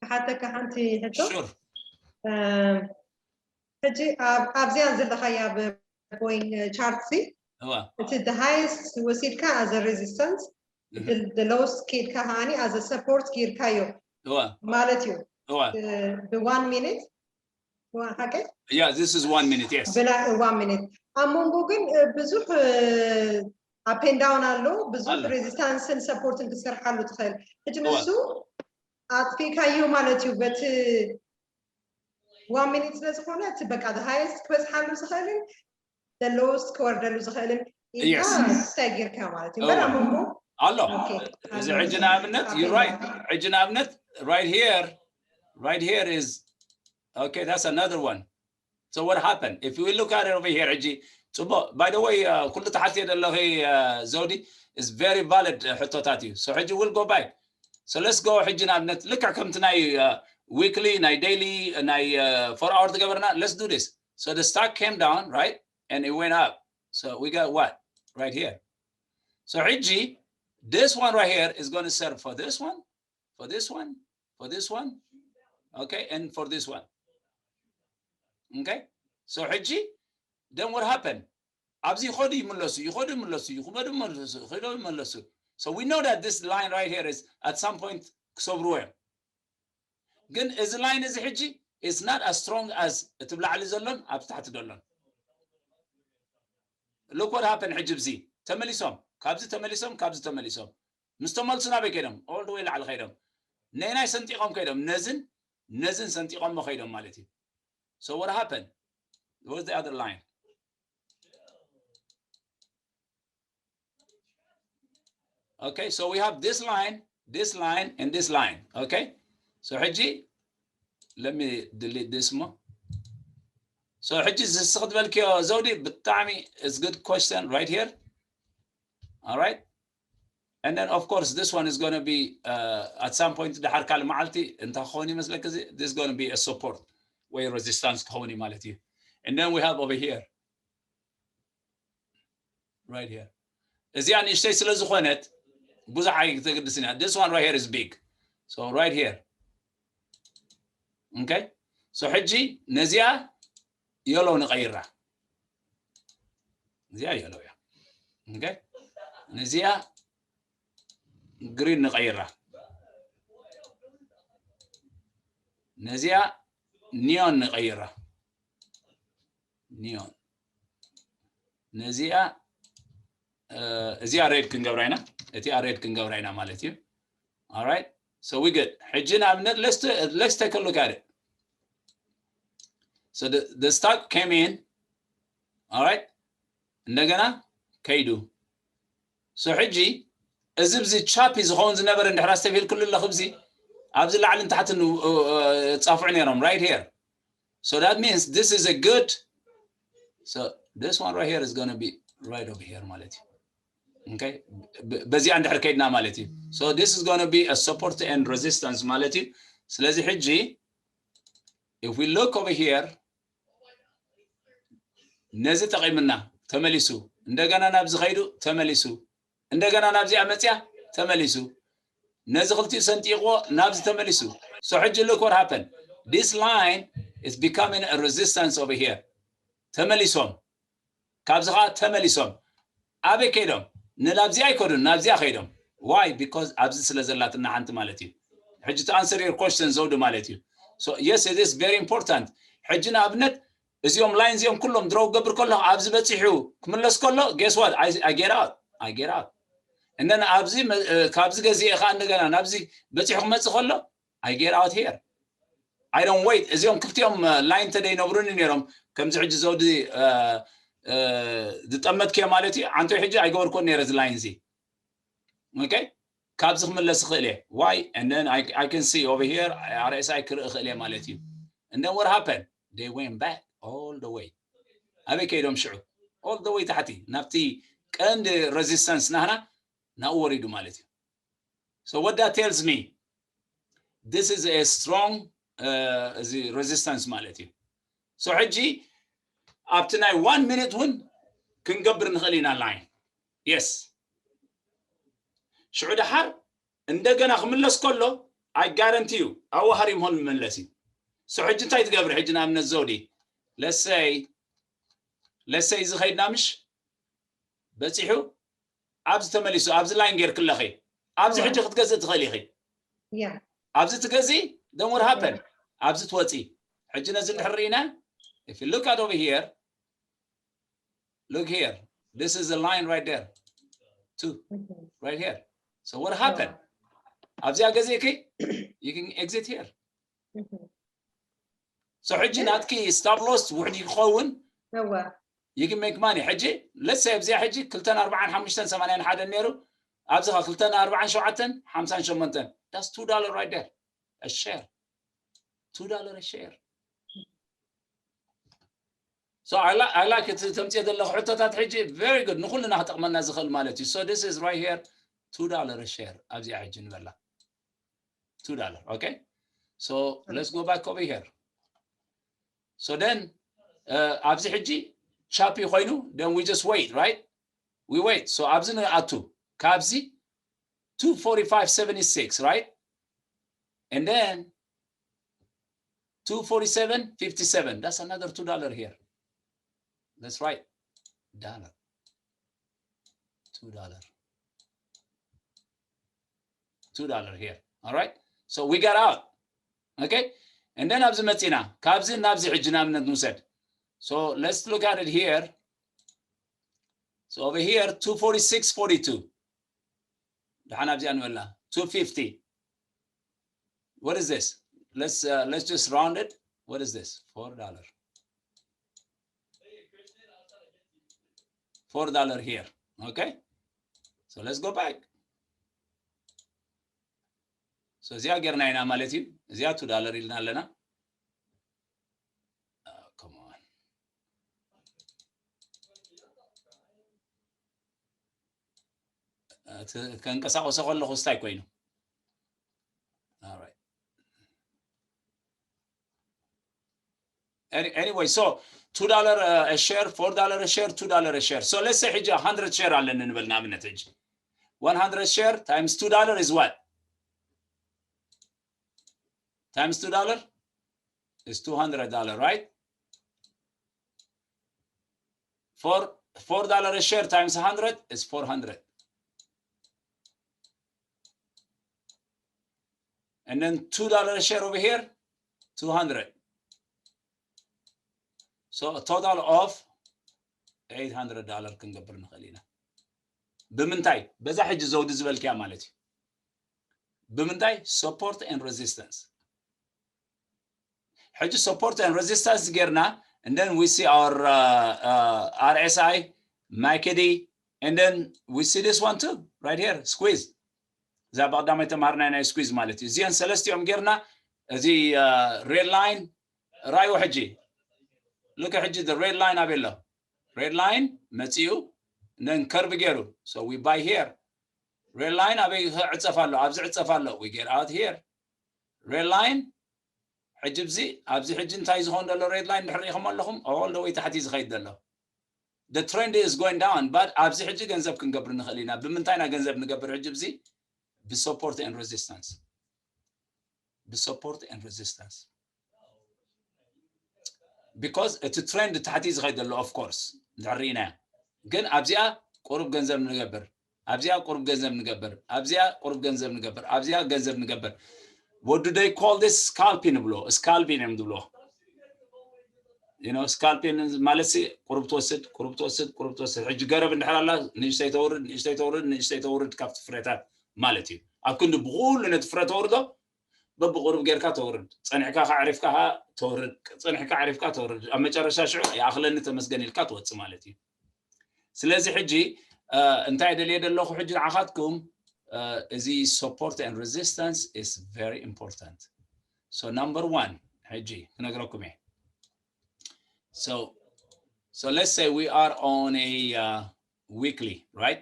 ክሓተካ ሓንቲ ሕቶ ሕጂ ኣብዚኣ ዘለኻያ ቦይንግ ቻርት ሲ እቲ ሃይስት ወሲድካ as a resistance the lowest ኬድካ ከዓኒ as a support ጌርካዮ ማለት እዩ ብ one minute ሓቀይ yeah this is one minute yes ብላ one minute ኣብ መንጎ ግን ብዙሕ up and down ኣሎ። ብዙሕ resistance ን support ን ክትሰርሓሉ ትኽእል። ሕጂ ንሱ ኣጥፊእካዮ ማለት እዩ። በቲ one minute ስለ ዝኾነ እቲ በቃ the highest ክበፅሓሉ ዝኽእልን the lowest ክወርደሉ ዝኽእልን ኢልካ እንታይ ጌርካ ማለት እዩ። እምበር ኣብ መንጎ ኣሎ። እዚ ሕጂ ንኣብነት you right፣ ሕጂ ንኣብነት right here, right here is okay, that's another one. So what happened? If we look at it over here, ሕጂ ጽቡቕ። By the way, ኩሉ ተሓትየ ዘለኺ ዘውዲ is very valid ሕቶታት እዩ። So ሕጂ we'll go back. So let's go ሕጂ ንኣብነት ልክዕ ከምቲ ናይ weekly ናይ daily ናይ four hour ዝገበርና, let's do this. So the stock came down, right? And it went up. So we got what? Right here. So ሕጂ this one right here is going to serve for this one, for this one, for this one, okay, and for this one. Okay? So ሕጂ then what happened? ኣብዚ ይኸዱ ይምለሱ፣ ይኸዱ ይምለሱ፣ ይኸዱ ይምለሱ፣ ይኸዱ ይምለሱ። So we know that this line right here is at some point ክሰብርዎ እዮም። ግን እዚ line እዚ ሕጂ is not as strong as እቲ ብላዕሊ ዘሎን ኣብ ታሕቲ ዘሎን። Look what happened ሕጂ ብዚ ተመሊሶም፣ ካብዚ ተመሊሶም፣ ካብዚ ተመሊሶም። ምስ ተመልሱ ናበይ ከይዶም? All the way ላዕሊ ከይዶም። ነናይ ሰንጢቆም ከይዶም፣ ነዝን ነዝን ሰንጢቆሞ ከይዶም ማለት እዩ። So what happened? What's the other line? Okay, so we have this line, this line, and this line. Okay, so ሕጂ let me delete this more. So ሕጂ ዝስኽ ዝበልክዮ ዘውዲ ብጣዕሚ is good question right here. All right, and then of course this one is going to be uh, at some point ድሓር ካልእ መዓልቲ እንታይ ክኸውን ይመስለክ? እዚ this is going to be a support ወይ resistance ክኸውን እዩ ማለት እዩ። And then we have over here, right here, እዚኣ ንእሽተይ ስለ ዝኾነት ብዙሕ ኣይተገድስን እያ። This one right here is big. So right here, okay? So ሕጂ ነዚኣ yellow ንቐይራ። እዚኣ yellow እያ። Okay? ነዚኣ green ንቐይራ። ነዚኣ neon ንቐይራ። Neon። ነዚኣ እዚኣ red ክንገብራ ኢና። እቲኣ red ክንገብራ ኢና ማለት እዩ። All right, so we good. ሕጂ ንኣብነት let's take a look at it. So the, the stock came in. All right, እንደገና ከይዱ። So ሕጂ እዚ ብዚ choppy ዝኸውን ዝነበረ እንድሕር ኣስተብሂልክሉ ኣለኺ፣ ብዚ ኣብዚ ላዕልን ታሕትን ጻፍዑ ነይሮም right here. So that means this is a good, so this one right here is going to be right over here ማለት እዩ። Okay, በዚኣ እንድሕር ከይድና ማለት እዩ። So this is going to be a support and resistance ማለት እዩ። ስለዚ ሕጂ if we look over here ነዚ ጠቒምና ተመሊሱ፣ እንደገና ናብዚ ከይዱ ተመሊሱ፣ እንደገና ናብዚኣ መፅያ ተመሊሱ፣ ነዚ ክልቲኡ ሰንጢቕዎ ናብዚ ተመሊሱ። So ሕጂ look what happened. This line is becoming a resistance over here. ተመሊሶም፣ ካብዚ ከዓ ተመሊሶም ኣበይ ከይዶም? ንላብዚኣ ኣይከዱን፣ ናብዚኣ ከይዶም። Why? Because ኣብዚ ስለ ዘላትና ሓንቲ ማለት እዩ። ሕጂ to answer your question ዘውዲ ማለት እዩ። So yes, it is very important. ሕጂ ንኣብነት እዚኦም line እዚኦም ኩሎም draw ክገብር ከሎ ኣብዚ በፂሑ ክምለስ ከሎ guess what? I, I get out. I get out. And then ኣብዚ ካብዚ ገዚኤ ከዓ እንደገና ናብዚ በፂሑ ክመፅእ ከሎ I get out here. I don't wait. እዚኦም ክልቲኦም line ተደይነብሩኒ ነይሮም ከምዚ ሕጂ ዘውዲ ዝጠመትክዮ ማለት እዩ። ዓንቶ ሕጂ ኣይገበርኩን ነይረ እዚ line እዚ። Okay? ካብዚ ክምለስ እኽእል እየ። Why? And then I, I can see over here RSI ክርኢ እኽእል እየ ማለት እዩ። And then what happened? They went back all the way. ኣበይ ከይዶም ሽዑ? All the way ታሕቲ ናብቲ ቀንዲ resistance ናህና ናብኡ ወሪዱ ማለት እዩ። So what that tells me, this is a strong uh, እዚ resistance ማለት እዩ። So ሕጂ ኣብቲ ናይ one minute እውን ክንገብር ንኽእል ኢና line። Yes, ሽዑ ደሓር እንደገና ክምለስ ከሎ I guarantee you ኣብኡ ሃሪምሆን ምመለስ እዩ። So ሕጂ እንታይ ትገብሪ? ሕጂ ንኣብነት ዘውዲ let's say let's say እዚ ኸይድና ምሽ በፂሑ ኣብዚ ተመሊሱ ኣብዚ line ጌርክለኺ ኣብዚ ሕጂ ክትገዝእ ትኽእል ኢኺ። ኣብዚ ትገዚ then what happened? ኣብዚ ትወፂ። ሕጂ ነዚ እንድሕር ርኢና if you look at over here Look here. This is a line right there. Two. Right here. So what happened? ኣብዚኣ ገዚእኪ? You can exit here. So ሕጂ ናትኪ stop loss ውሕድ ይኸውን። እወ You can make money. ሕጂ let's say ኣብዚኣ ሕጂ ክልተን ኣርባዓን ሓሙሽተን ሰማንያን ሓደን ነይሩ፣ ኣብዚ ኸ ክልተን ኣርባዓን ሸውዓተን ሓምሳን ሸሞንተን። That's two dollar right there. A share. Two dollar a share. So I like, I like it. ተምፅኦ ዘለኹ ሕቶታት ሕጂ very good ንኹልና ክጠቕመና ዝኽእል ማለት እዩ። So this is right here, two dollar a share ኣብዚኣ ሕጂ ንበላ። Two dollar. Okay? So let's go back over here. So then uh, ኣብዚ ሕጂ choppy ኮይኑ then we just wait, right? We wait. So ኣብዚ ንኣቱ ካብዚ two forty-five seventy-six, right? And then two forty-seven fifty-seven. That's another two dollar here. That's right. Dollar. Two dollar. Two dollar here. All right? So we got out. Okay? And then ኣብዚ መፂና ካብዚ ናብዚ ሕጂ ንኣብነት ንውሰድ። So let's look at it here. So over here two forty-six forty-two. ደሓን ኣብዚኣ ንበላ two fifty. What is this? Let's uh, let's just round it. What is this? Four dollar. Four dollar here. Okay? So let's go back. So እዚኣ ጌርና ኢና ማለት እዩ። እዚኣ two dollar ኢልና ኣለና። Uh, come on. Uh, ት- ከንቀሳቀሶ ከለኹ ስታይ ኮይኑ። All right. Any, anyway, so two dollar uh, a share, four dollar a share, two dollar a share. So let's say ሕጂ hundred share ኣለኒ ንበል ንኣብነት ሕጂ one hundred share times two dollar is what? Times two dollar is two hundred dollar, right? Four four dollar a share times hundred is four hundred. And then two dollar a share over here, two hundred. So a total of eight hundred dollar ክንገብር ንኽእል ኢና። ብምንታይ? በዛ ሕጂ ዘውዲ ዝበልክያ ማለት እዩ። ብምንታይ? Support and resistance። ሕጂ support and resistance ጌርና and then we see our uh, uh, R S I, M A C D, and then we see this one too, right here, squeeze. እዛ ብቐዳማይ ተምሃርና ናይ squeeze ማለት እዩ። እዚአን ሰለስቲኦም ጌርና እዚ uh, red line ራዩ ሕጂ look ሕጂ the red line ኣበይ ኣሎ? Red line መፂኡ then curve ገይሩ so we buy here. Red line ኣበይ ዕፀፍ ኣሎ? ኣብዚ ዕፀፍ ኣሎ። We get out here. Red line ሕጂ ብዚ ኣብዚ ሕጂ እንታይ ዝኾን ዘሎ red line ድሕር ሪኢኹም ኣለኹም all the way ታሕቲ ዝኸይድ ዘሎ the trend is going down but ኣብዚ ሕጂ ገንዘብ ክንገብር ንኽእል ኢና። ብምንታይ ኢና ገንዘብ ንገብር ሕጂ ብዚ? ብ support and resistance. ብ support and resistance. Because እቲ trend ታሕቲ ዝኸይድ ዘሎ of course እንድሕር ርኢናያ ግን ኣብዚኣ ቁሩብ ገንዘብ ንገብር ኣብዚኣ ቁሩብ ገንዘብ ንገብር ኣብዚኣ ቁሩብ ገንዘብ ንገብር ኣብዚኣ ገንዘብ ንገብር። What do they call this? Scalping ንብሎ። Scalping እዮም ዝብሎ። You know, scalping ማለት ሲ ቁሩብ ትወስድ ቁሩብ ትወስድ ቁሩብ ትወስድ። ሕጂ ገረብ እንድሕር ኣላ ንእሽተይ ተውርድ ንእሽተይ ተውርድ ንእሽተይ ተውርድ ካብቲ ፍረታት ማለት እዩ። ኣብ ክንዲ ብኩሉ ነቲ ፍረ ተውርዶ በብቁሩብ ጌርካ ተውርድ። ጸኒሕካ ከዕሪፍካ ተውርድ። ጸኒሕካ ዕሪፍካ ተውርድ። ኣብ መጨረሻ ሽዑ ይኣኽለኒ ተመስገን ኢልካ ትወጽእ ማለት እዩ። ስለዚ ሕጂ እንታይ ደልየ ደለኹ ሕጂ ንዓኻትኩም እዚ support and resistance is very important. So number one ሕጂ ክነግረኩም እየ። So so let's say we are on a uh, weekly, right?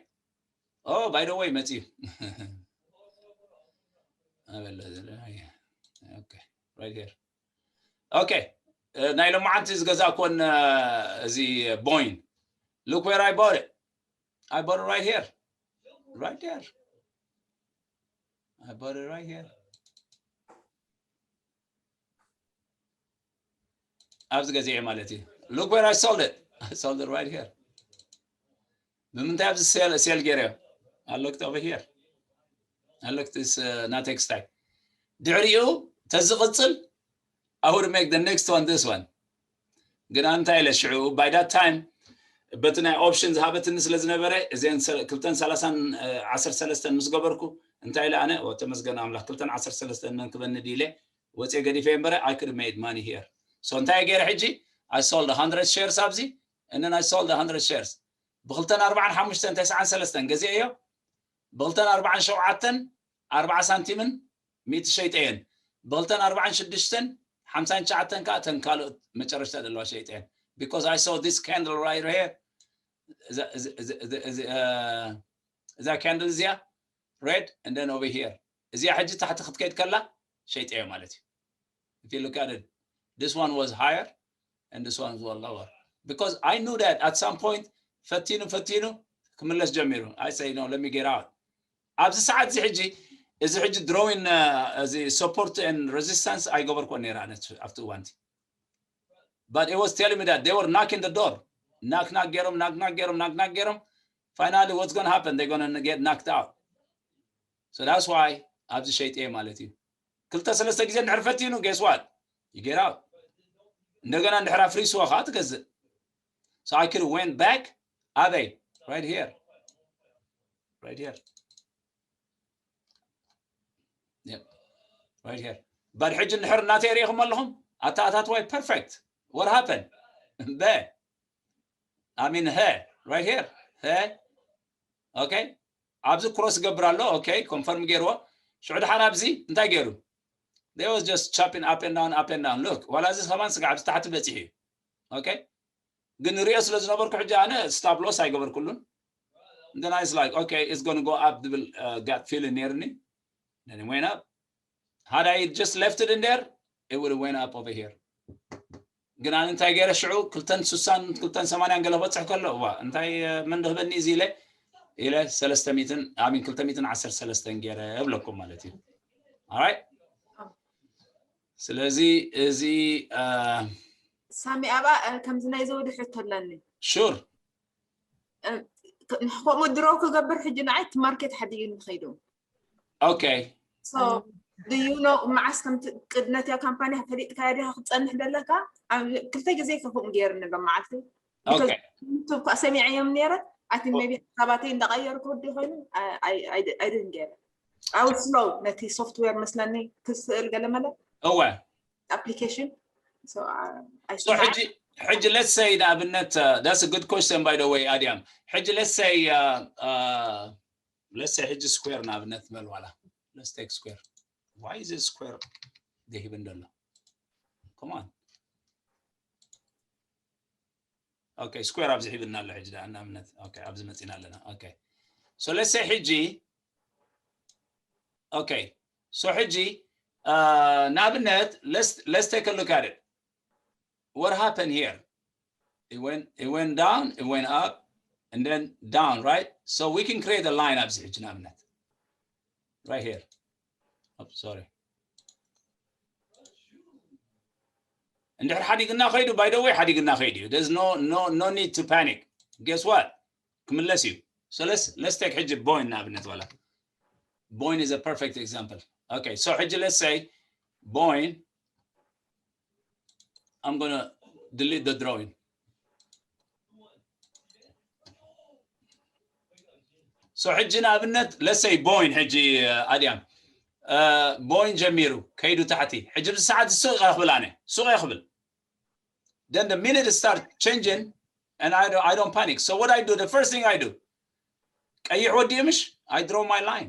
Oh, by the way መፂ okay, right here. Okay. Uh, ናይ ሎማዓንቲ ዝገዛእኮን እዚ ቦይን look where I bought it. I bought it right here. Right there. I bought it right here. ኣብዚ ገዚኤ ማለት እዩ። Look where I sold it. I sold it right here. ብምንታይ ኣብዚ sell sell ገይረዮ? I looked over here. I looked this uh, ናተይ ክስታይ ድሕሪኡ ተዝቕፅል I would make the next one this one. ግን እንታይ ኢለ ሽዑ by that time በቲ ናይ ኦፕሽን ዝሃበትኒ ስለ ዝነበረ እዘን ክልተን ሰላሳን ዓሰርተ ሰለስተን ምስ ገበርኩ እንታይ ኢለ ኣነ ተመስገን ኣምላኽ ክልተን ዓሰርተ ሰለስተን መንክበኒ ድኢለ ወፅየ ገዲፈ እምበረ I could made money here. So እንታይ ገይረ ሕጂ? I sold one hundred shares ኣብዚ and then I sold one hundred shares ብክልተን ኣርባዓን ሓሙሽተን ተስዓን ሰለስተን ገዚኤዮ። ብክልተን ኣርባዓን ሸውዓተን ኣርባዓ ሳንቲምን ሚእቲ ሸይጠየን። ብክልተን ኣርባዓን ሽዱሽተን ሓምሳን ትሽዓተን ከዓ እተን ካልኦት መጨረሽታ ዘለዋ ሸይጠየን። Because I saw this candle right here. እዛ candle እዚኣ red and then over here እዚኣ ሕጂ ታሕቲ ክትከይድ ከላ ሸይጠዮ ማለት እዩ። If you look at it, this one was higher and this one was lower because I knew that at some point ፈቲኑ ፈቲኑ ክምለስ ጀሚሩ። I say no, let me get out. ኣብዚ ሰዓት እዚ ሕጂ እዚ ሕጂ drawing እዚ support and resistance ኣይገበርኩን ነይረ ኣነ ኣብቲ እዋንቲ። But it was telling me that they were knocking the door. Knock knock ገይሮም knock knock ገይሮም knock knock ገይሮም finally what's going to happen? They're going to get knocked out. So that's why ኣብዚ ሸይጠየ ማለት እዩ። ክልተ ሰለስተ ግዜ እንድሕር ፈቲኑ guess what? You get out. እንደገና እንድሕር ኣፍሪስዎ ከዓ ትገዝእ። So I could went back ኣበይ? Right here. Right here. Yep. Right here. But ሕጂ እንድሕር እናተይ ሪኢኹም ኣለኹም ኣተኣታትዋይ perfect. What happened? በ I mean ሀ right here. ሀ okay ኣብዚ cross ገብር ኣሎ። Okay confirm ገይርዎ። ሽዑ ድሓር ኣብዚ እንታይ ገይሩ? They was just chopping up and down, up and down. Look ዋላ እዚ ከማን ስጋዕ ኣብዚ ታሕቲ በፂሑ እዩ። Okay ግን ሪኦ ስለ ዝነበርኩ ሕጂ ኣነ stop loss ኣይገበርኩሉን። Then I was like okay it's going to go up ዝብል gut feeling ነይርኒ። Then it went up. Had I just left it in there, it would have went up over here. ግን ኣነ እንታይ ገይረ ሽዑ ክልተን ስሳን ክልተን ሰማንያን ገለ ክበፅሕ ከሎ እዋ እንታይ መን ድህበኒ እዚ ኢለ ኢለ ሰለስተ ሚእትን ኣሚን ክልተ ሚእትን ዓሰርተ ሰለስተን ገይረ እብለኩም ማለት እዩ። Alright ስለዚ እዚ ሳሚ ኣባ ከምዚ ናይ ዘውዲ ሕቶ ኣለኒ። Sure ከምኡ ድሮ ክገብር ሕጂ ንዓይ እቲ ማርኬት ሓዲኡ ንኸይዱ Okay so do you know መዓስ ከምቲ ቅድመትያ ካምፓኒ ፈሊጥካያ ዲኻ ክትፀንሕ ደለካ? ክልተ ግዜ ከምኡ ገይርኒ በመዓልቲ ዩቱብ ከዓ ሰሚዐዮም ነይረ። ኣቲ ቢ ሓሳባተይ እንዳቀየርኩ ወዲ ኮይኑ ኣይድን ገይረ ኣው ስሎው ነቲ ሶፍትዌር መስለኒ ክስእል ገለ መለ እወ application ሕጂ let's say ንኣብነት that's a good question by the way ኣድያም ሕጂ let's say let's say ሕጂ ስኩዌር ንኣብነት በል ዋላ let's take square why is it square ደሂብን ዘሎ come on okay square ኣብዚ ሒብና ኣሎ ሕጂ ንኣብነት okay ኣብዚ መፂና ኣለና okay so let's say ሕጂ okay so ሕጂ ንኣብነት let's take a look at it what happened here it went it went down it went up and then down right so we can create a line ኣብዚ ሕጂ ንኣብነት right here oh, sorry እንድሕር ሓዲግና ከይዱ by the way ሓዲግና ከይዱ እዩ there's no no no need to panic guess what ክምለስ እዩ so let's let's take ሕጂ ቦይን ንኣብነት ዋላ ቦይን is a perfect example okay so ሕጂ let's say ቦይን I'm gonna delete the drawing so ሕጂ ንኣብነት let's say ቦይን ሕጂ ኣድያም ቦይን ጀሚሩ ከይዱ ታሕቲ ሕጂ ብዚ ሰዓት ሱቕ እየ ክብል ኣነ ሱቕ እየ ክብል then the minute it start changing and I don't, I don't panic so what I do the first thing I do ቀይሕ ወዲኡ ምሽ I draw my line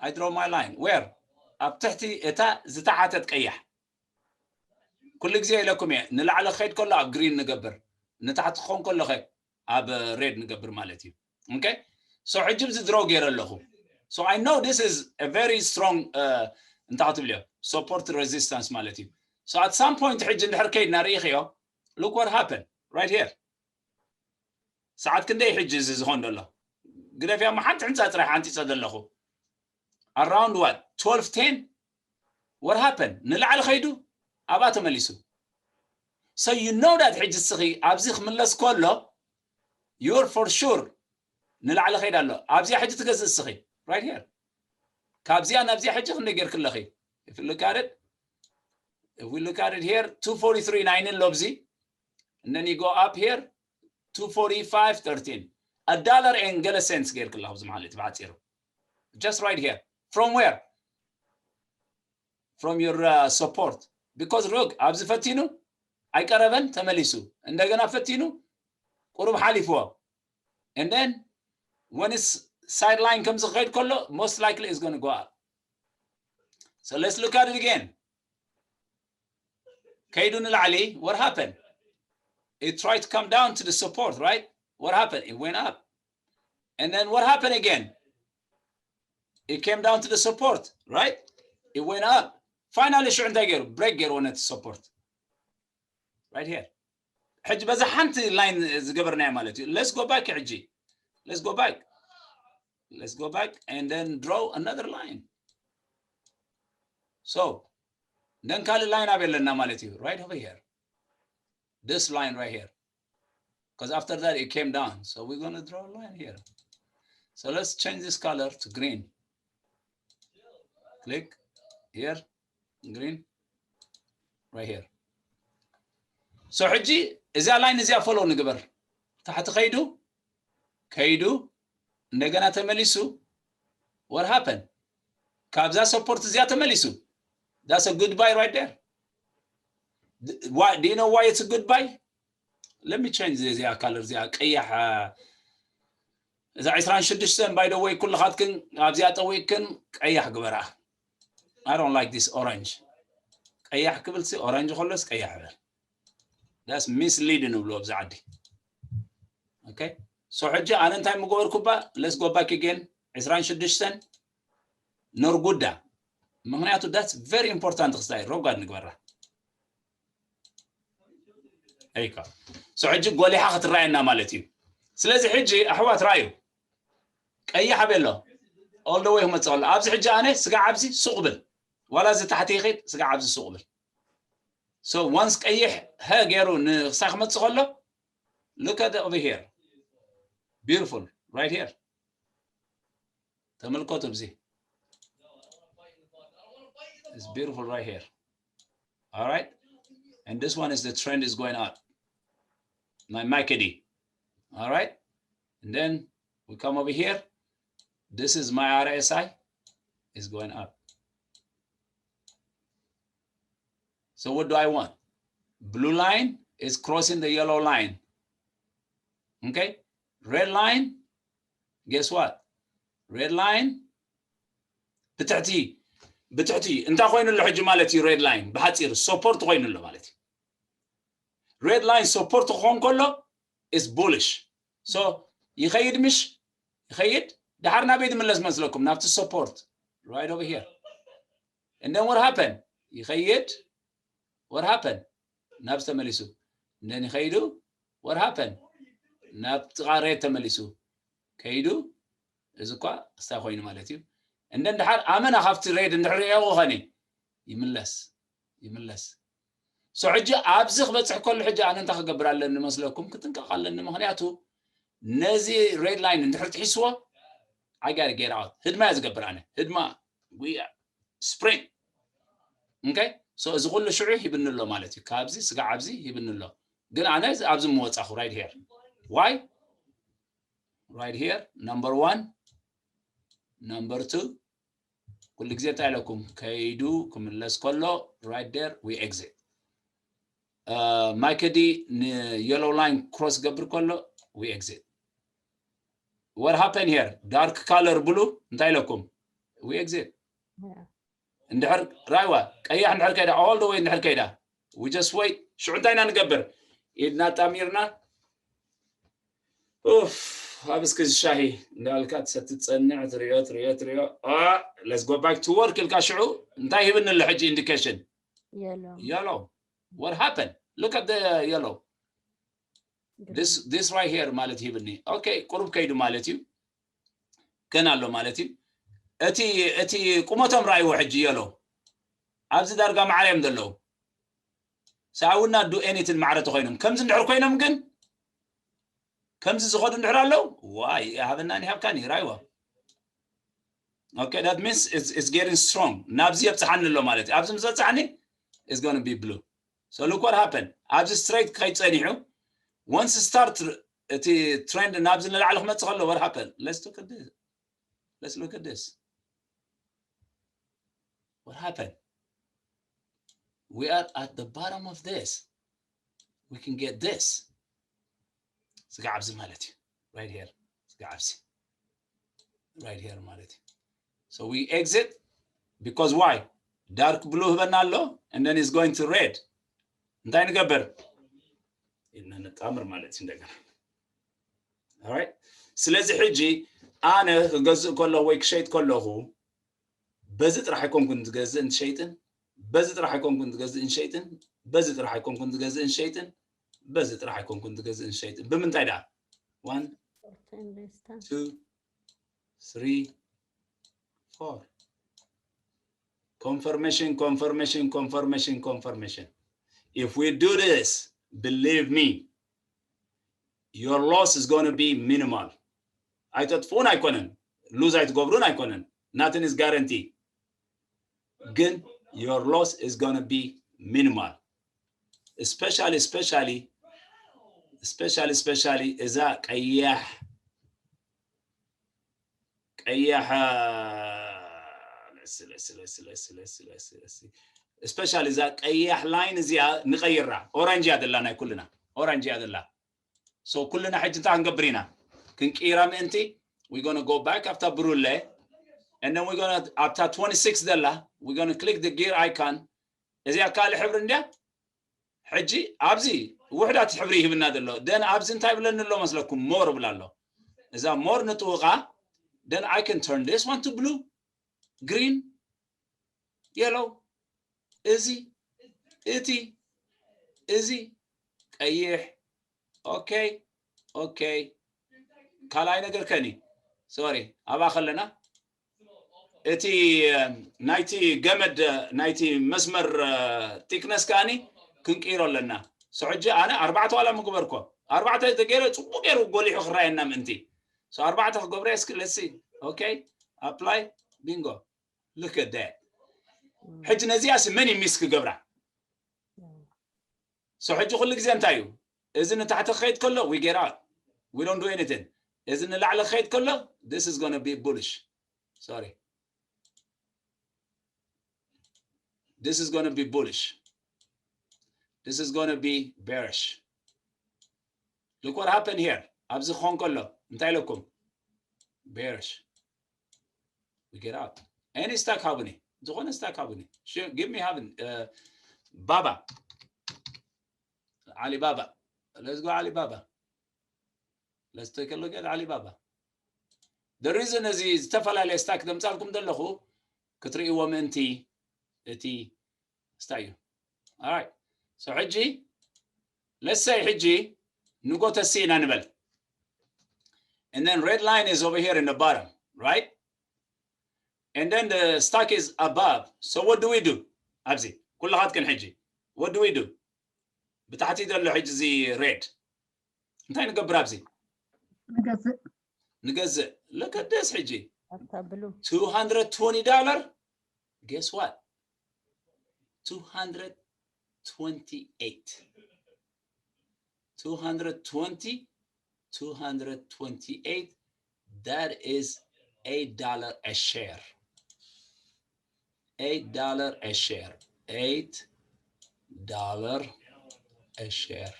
I draw my line where ኣብ ትሕቲ እታ ዝተሓተት ቀያሕ ኩሉ ግዜ ኢለኩም እየ ንላዕሊ ክኸይድ ከሎ ኣብ green ንገብር ንታሕቲ ክኾን ከሎ ኣብ red ንገብር ማለት እዩ okay so ሕጂ ብዚ ድሮ ገይረ ኣለኹ so I know this is a very strong እንታይ ክትብልዮ support resistance ማለት እዩ so at some point ሕጂ እንድሕር ከይድና ርኢኽዮ look what happened right here ሰዓት ክንደይ ሕጂ እዚ ዝኾን ዘሎ ግደፍያ ሓንቲ ሕንፃ ጥራሕ ኣንፂፀ ዘለኹ around what twelve ten what happened ንላዕሊ ከይዱ ኣብኣ ተመሊሱ so you know that ሕጂ እስኺ ኣብዚ ክምለስ ከሎ you're for sure ንላዕሊ ከይድ ኣሎ ኣብዚኣ ሕጂ ትገዝእ እስኺ right here ካብዚኣ ናብዚኣ ሕጂ ክንደ ጌርክ ኣለኺ if you look at it if we look at it here two forty-three nine ኣሎ ኣብዚ and then you go up here two forty-five thirteen, a dollar and ገለ cents ገይርክላ ኣብዚ ማለት እዩ ብሓፂሩ። Just right here. From where? From your uh, support. Because look ኣብዚ ፈቲኑ ኣይቀረበን፣ ተመሊሱ፣ እንደገና ፈቲኑ ቁሩብ ሓሊፍዎ። And then when it's sideline ከምዚ ክኸይድ ከሎ most likely is going to go up. So let's look at it again. ከይዱ ንላዕሊ, what happened? It tried to come down to the support, right? What happened? It went up. And then what happened again? It came down to the support, right? It went up. Finally ሽዑ እንታይ ገይሩ? Break ገይርዎ ነቲ support. Right here. ሕጂ በዛ ሓንቲ line ዝገበርናዮ ማለት እዩ። Let's go back ሕጂ. Let's go back. Let's go back and then draw another line. So then ካልእ line ኣበይ ኣለና ማለት እዩ? Right over here. This line right here. Because after that it came down. So we're going to draw a line here. So let's change this color to green. Click here, green, right here. So ሕጂ እዚኣ line እዚኣ follow ንግበር። ታሕቲ ከይዱ ከይዱ እንደገና ተመሊሱ, what happened? ካብዛ support እዚኣ ተመሊሱ. That's a good buy right there. Why? Do you know why it's a good buy? Let me change እዚኣ color እዚኣ ቀያሕ እዛ ዕስራን ሽዱሽተን by the way ኩልኻትክን ኣብዚኣ ጠዊቅክን ቀያሕ ግበራ። I don't like this orange. ቀያሕ ክብል ሲ orange ከሎስ ቀያሕ በል። That's misleading ንብሎ ኣብዚ ዓዲ። Okay, so ሕጂ ኣነ እንታይ ምገበርኩባ? Let's go back again. ዕስራን ሽዱሽተን ነርጉዳ። ምክንያቱ that's very important ክስታይ ረጓድ ንግበራ። ኣይካ so ሕጂ ጎሊሓ ክትረኣየና ማለት እዩ። ስለዚ ሕጂ ኣሕዋት ራዩ ቀይሕ ኣበሎ all the way ክመፅእ ከሎ ኣብዚ ሕጂ ኣነ ስጋዕ ኣብዚ ሱቕ ብል ዋላ እዚ ታሕቲ ይኸይድ ስጋዕ ኣብዚ ሱቕ ብል። So once ቀይሕ ሀ ገይሩ ንክሳይ ክመፅእ ከሎ look at over here, beautiful, right here. ተመልከቱ ኣብዚ. It's beautiful right here. All right, and this one is the trend is going up. My MACD. All right, and then we come over here. This is my R S I. Is going up. So what do I want? Blue line is crossing the yellow line. Okay, red line, guess what? Red line ብትሕቲ ብትሕቲ እንታይ ኮይኑ ኣሎ ሕጂ ማለት እዩ? Red line ብሓፂሩ support ኮይኑ ኣሎ ማለት እዩ። Red line support ክኾን ከሎ is bullish. So ይኸይድ ምሽ ይኸይድ፣ ድሓር ናበይ ዝምለስ መስለኩም? ናብቲ support, right over here. And then what happened? ይኸይድ, what happened? ናብዚ ተመሊሱ። And then ይኸይዱ, what happened? ናብ ጥቓ red ተመሊሱ ከይዱ። እዚ እኳ ክስታይ ኮይኑ ማለት እዩ። And then ድሓር ኣመና ካብቲ red እንድሕር ርኢኹ ኸኒ ይምለስ ይምለስ። So ሕጂ ኣብዚ ክበፅሕ ከሎ ሕጂ ኣነ እንታይ ክገብር ኣለኒ መስለኩም? ክጥንቀቕ ኣለኒ። ምክንያቱ ነዚ red line እንድሕር ጥሒስዎ I gotta get out. ህድማ እየ ዝገብር ኣነ። ህድማ ጉያ sprint. Okay, so እዚ ኩሉ ሽዑ ሂብኒ ኣሎ ማለት እዩ። ካብዚ ስጋዕ ኣብዚ ሂብኒ ኣሎ። ግን ኣነ ኣብዚ ምወፃኹ right here. Why? Right here, number one, number two. ኩሉ ግዜ እንታይ ኢለኩም? ከይዱ ክምለስ ከሎ right there we exit. MACD ን yellow line cross ገብር ከሎ we exit. What happened here? Dark color ብሉ እንታይ ኢለኩም? We exit. እንድሕር ራይዋ ቀያሕ እንድሕር ከይዳ, all the way እንድሕር ከይዳ, we just wait. ሽዑ እንታይ ኢና ንገብር? ኢድና ጣሚርና ኡፍ ኣብ እስኪ ሻሂ እንዳልካ ትሰቲ ትጸንዕ ትሪኦ ትሪኦ ትሪኦ. Let's go back to work ኢልካ ሽዑ እንታይ ሂብኒ ኣሎ ሕጂ? Indication. Yellow. What happened? Look at the yellow. This right here ማለት ሂብኒ። Okay, ቁሩብ ከይዱ ማለት እዩ። ገና ኣሎ ማለት እዩ። እቲ እቲ ቁመቶም ራእይዎ ሕጂ yellow። ኣብዚ ዳርጋ ማዕረ እዮም ዘለዉ። So I would not do anything ማዕረ ተኮይኖም። ከምዚ እንድሕር ኮይኖም ግን ከምዚ ዝኸዱ እንድሕር ኣለዉ ዋይ ሃበናኒ ሃብካኒ ራእይዎ። Okay, that means it's, it's getting strong. ናብዚ የብፅሓኒ ኣሎ ማለት እዩ። ኣብዚ ምስ በፅሓኒ it's going to be blue. So look what happened. ኣብዚ straight ክኸይድ ፀኒሑ Once start እቲ trend ናብዚ ንላዕሊ ክመጽእ ከሎ what happened? Let's look at this. Let's look at this. What happened? We are at the bottom of this. We can get this. ስጋዕ ኣብዚ ማለት እዩ። Right here. ስጋዕ ኣብዚ። Right here ማለት እዩ። So we exit because why? Dark blue ህበና ኣሎ and then it's going to red. እንታይ ንገብር? ኢልና ንጣምር ማለት እዩ እንደገና። Alright? ስለዚ ሕጂ ኣነ ክገዝእ ከለኹ ወይ ክሸይጥ ከለኹ በዚ ጥራሕ ኣይኮንኩን ዝገዝእን ትሸይጥን፣ በዚ ጥራሕ ኣይኮንኩን ዝገዝእን ሸይጥን፣ በዚ ጥራሕ ኣይኮንኩን ዝገዝእን ሸይጥን፣ በዚ ጥራሕ ኣይኮንኩን ዝገዝእን ሸይጥን። ብምንታይ ደኣ? One, two, three, four. Confirmation, confirmation, confirmation, confirmation. If we do this, believe me, your loss is going to be minimal. ኣይተጥፍኡን ኣይኮነን፣ lose ኣይትገብሩን ኣይኮነን፣ nothing is guarantee። ግን your loss is going to be minimal. Especially, especially, especially, especially እዛ ቀያሕ ቀያሕ especially እዛ ቀያሕ line እዚኣ ንቀይራ። Orange እያ ዘላ ናይ ኩልና፣ orange እያ ዘላ። So ኩልና ሕጂ እንታይ ክንገብር ኢና? ክንቅይራ ምእንቲ we gonna go back ኣብታ ብሩለ and then we gonna ኣብታ twenty-six ዘላ we gonna click the gear icon። እዚኣ ካልእ ሕብሪ እንድያ። ሕጂ ኣብዚ ውሕዳት ሕብሪ ይህብና ዘሎ። Then ኣብዚ እንታይ ብለኒ ኣሎ መስለኩም? More ብላ ኣሎ። እዛ more ንጥውቓ። Then I can turn this one to blue, green, yellow. እዚ፣ እቲ፣ እዚ፣ ቀይሕ። Okay, okay. ካልኣይ ነገር ከኒ፣ sorry፣ ኣብኣ ከለና እቲ ናይቲ ገመድ ናይቲ መስመር thickness ከኣኒ ክንቅይሮ ኣለና። So ሕጂ ኣነ ኣርባዕተ ዋላ ምግበርኮ፣ ኣርባዕተ ተገይረ ጽቡቅ ገይሩ ጎሊሑ ክረኣየና ምእንቲ። So ኣርባዕተ ክገብረ እስኪ፣ let's see። Okay, apply, bingo. Look at that. ሕጂ ነዚኣስ መን እዩ miss ክገብራ? So ሕጂ ኩሉ ግዜ እንታይ እዩ? እዚ ንታሕቲ ክኸይድ ከሎ we get out, we don't do anything። እዚ ንላዕሊ ክኸይድ ከሎ this is gonna be bullish. Sorry, this is gonna be bullish, this is gonna be bearish. Look what happened here. ኣብዚ ክኾን ከሎ እንታይ ኢለኩም? Bearish. We get out. Any stock ሃቡኒ፣ ዝኾነ stock ሃቡኒ። Give me, have, Baba, Alibaba. Let's go, Alibaba. Let's take a look at Alibaba. The reason እዚ ዝተፈላለየ stock ዘምጻልኩም ዘለኹ ክትርእይዎ ምእንቲ እቲ ስታይ እዩ። Alright, so ሕጂ let's say ሕጂ ንጎተሲ ኢና ንበል። And then red line is over here in the bottom, right? And then the stock is above. So what do we do? ኣብዚ ኩልኻትክን ሕጂ what do we do? ብታሕቲ ዘሎ ሕጂ እዚ red እንታይ ንገብር ኣብዚ? ንገዝእ። Look at this ሕጂ። Two hundred twenty dollar. Guess what? Two hundred twenty-eight. Two hundred twenty, two hundred twenty-eight. That is eight dollar a share. Eight dollar a share. Eight dollar a share.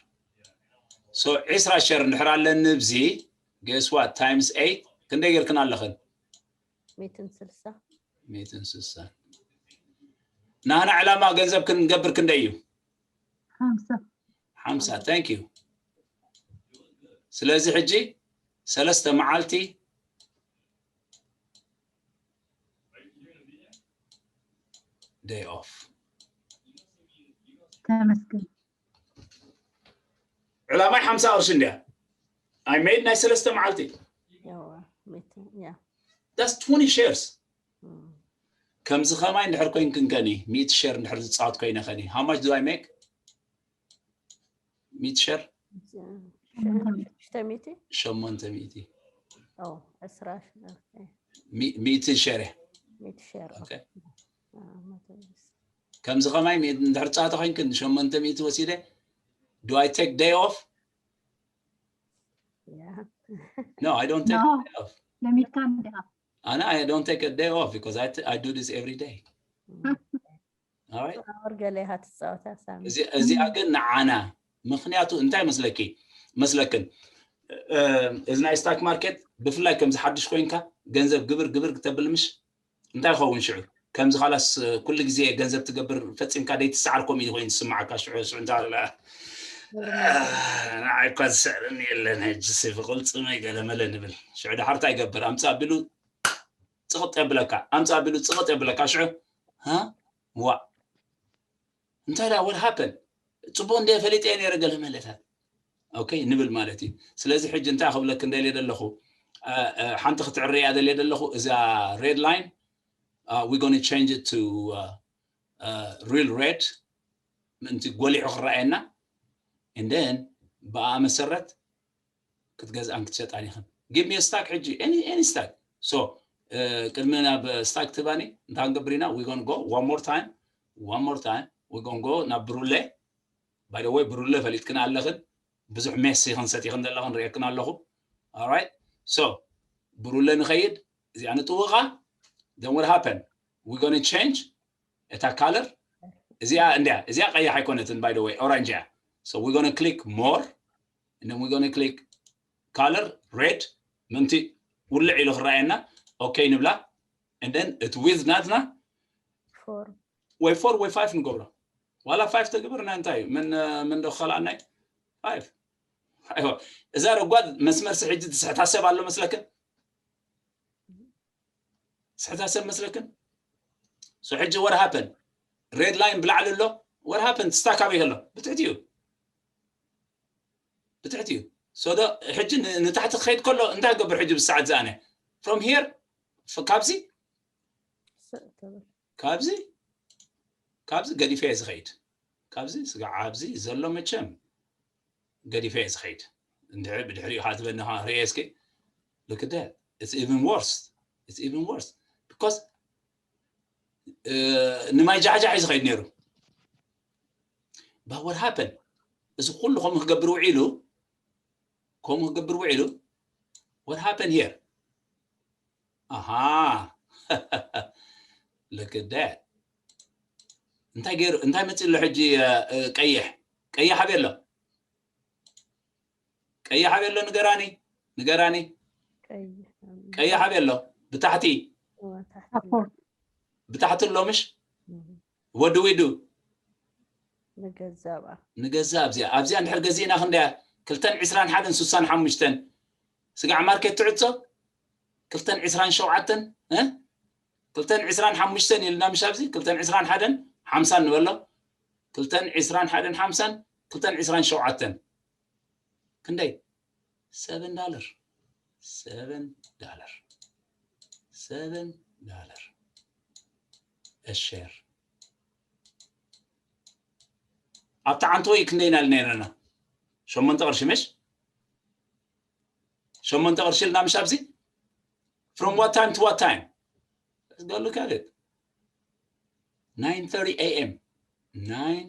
So ዕስራ share እንድሕር ኣለኒ ብዚ፣ guess what? Times eight ክንደይ ጌርክን ኣለኽን? ሚእትን ስልሳ። ሚእትን ስልሳ። ናህና ዕላማ ገንዘብ ክንገብር ክንደይ እዩ? ሓምሳ። ሓምሳ። Thank you። ስለዚ ሕጂ ሰለስተ መዓልቲ day off። ተመስገን። ዕላማይ ሓምሳ ቅርሺ እንድያ። I made ናይ ሰለስተ መዓልቲ። ያዋ፣ ሚእቲ፣ ያ። That's twenty shares። እም። ከምዚ ከማይ እንድሕር ኮይንክን ከኒ ሚእቲ share እንድሕር ዝፃወት ኮይነ ከኒ how much do I make? ሚእቲ share? ሽሕን ሽዱሽተ ሚእቲ? ሸሞንተ ሚእቲ። ኦ፣ ዕስራ፣ ኦኬ። ሚ- ሚእቲ share እየ። ሚእቲ share። ኦኬ። አ፣ መቶ ዩስ። ከምዚ ከማይ ሚእቲ እንድሕር ፃወት ኮይንክን ሸሞንተ ሚእቲ ወሲደ do I take day off? No, I don't take No. a day off. ለሚድካ እንዲኻ። ኣነ I don't take a day off because I, t- I do this every day. All right? ወር ገለ ኢኻ ትፃወታ ሳሚ። እዚ- እዚኣ ግን ንዓና ምክንያቱ እንታይ መስለኪ መስለክን እ፣ እዚ ናይ ስታክ ማርኬት ብፍላይ ከምዚ ሓድሽ ኮይንካ ገንዘብ ግብር ግብር ክተብል ምሽ እንታይ ይኸውን ሽዑ ከምዚ ካላስ ኩሉ ግዜ ገንዘብ ትገብር ፈፂምካ ደይትሰዓር ከምኡ እዩ ኮይኑ ዝስማዓካ ሽዑ ሽዑ እንታ ንዓይ እኳ ዝስዕርኒ የለን ሕጂ ብቕልፅመይ ገለመለ ንብል ሽዑ ድሓር እንታይ ይገብር ኣምፃ ኣቢሉ ፅቕጥ የብለካ ኣምፃ ኣቢሉ ፅቕጥ የብለካ ሽዑ ሃ ዋእ እንታይ ዳ what happened ፅቡቅ እንደ ፈሊጠ ነረ ገለ መለታት okay ንብል ማለት እዩ ስለዚ ሕጂ እንታይ ክብለክ እንደልየ ዘለኹ ሓንቲ ክትዕርያ ደልየ ዘለኹ እዛ red line we gonna change it to real red ምእንቲ ጎሊሑ ክረኣየና and then ብኣ መሰረት ክትገዝኣን ክትሸጣን ኢኽን give me a stock ሕጂ any any stock so ቅድሚ ናብ stock ትባኒ እንታይ ክንገብር ኢና we gonna go one more time one more time we gonna go ናብ ብሩለ by the way ብሩለ ፈሊጥክን ኣለኽን ብዙሕ ሜስ ይኽን ሰቲኽን ዘለኽን ርእየክን ኣለኹ all right so ብሩለ ንኸይድ እዚኣ ንጥውቓ then what happened we gonna change እታ color እዚኣ እንዲያ እዚኣ ቀያሕ ኣይኮነትን by the way orange እያ so we gonna click more and then we gonna click color red ምንቲ ውልዕ ኢሉ ክረኣየና okay ንብላ and then እቲ width ናትና ፎር ወይ four ወይ five ንገብሮ ዋላ five ተግብርና እንታይ መን መን ዶ ከላኣናይ five ኣይዋ እዛ ረጓድ መስመር ስሕጂ ትስሕታ ሰብ ኣሎ መስለክን ስሕታ ሰብ መስለክን so ሕጂ what happened red line ብላዕሊ ኣሎ what happened stock ኣበይ ኣሎ ብትሕቲ እዩ ብትሕቲ እዩ so ዶ ሕጂ ን- ንታሕቲ ክኸይድ ከሎ እንታይ ገብር ሕጂ ብሰዓት ዝኣነ from here ካብዚ ካብዚ ካብዚ ገዲፈ እየ ዝኸይድ ካብዚ ስጋዕ ኣብዚ ዘሎ መቸም ገዲፈ እየ ዝኸይድ እንድሕሪ ብድሕሪኡ ከዓ ትበኒ ከዓ ርእየ እስኪ look at that it's even worse it's even worse because ንማይ ጃሕጃሕ እዩ ዝኸይድ ነይሩ but what happened እዚ ኩሉ ከምኡ ክገብር ውዒሉ ከምኡ ክገብር ውዒሉ what happened here ኣሃ look at that እንታይ ገይሩ እንታይ መፅእ ኣሎ ሕጂ ቀይሕ ቀይሕ ኣበይ ኣሎ ቀይሕ ኣበይ ኣሎ ንገራኒ ንገራኒ ቀይሕ ኣበይ ኣሎ ብታሕቲ ብታሕቲ ኣሎ ምሽ what do we do ንገዛእ ኣብኣ ንገዛእ ኣብዚኣ ኣብዚኣ እንድሕር ገዚእና ክንደያ ክልተን ዕስራን ሓደን ስሳን ሓሙሽተን ስጋዕ ማርኬት ትዕፆ ክልተን ዕስራን ሸውዓተን እ ክልተን ዕስራን ሓሙሽተን ኢልና ምሽ ኣብዚ ክልተን ዕስራን ሓደን ሓምሳን ንበሎ ክልተን ዕስራን ሓደን ሓምሳን ክልተን ዕስራን ሸውዓተን ክንደይ seven dollar seven dollar seven dollar a share ኣብቲ ዓንተወይ ክንደይ ኢና ነይርና ሸሞንተ ቅርሺ ምሽ ሸሞንተ ቅርሺ ኢልና ምሽ ኣብዚ from what time to what time let's go look at it nine thirty a.m. nine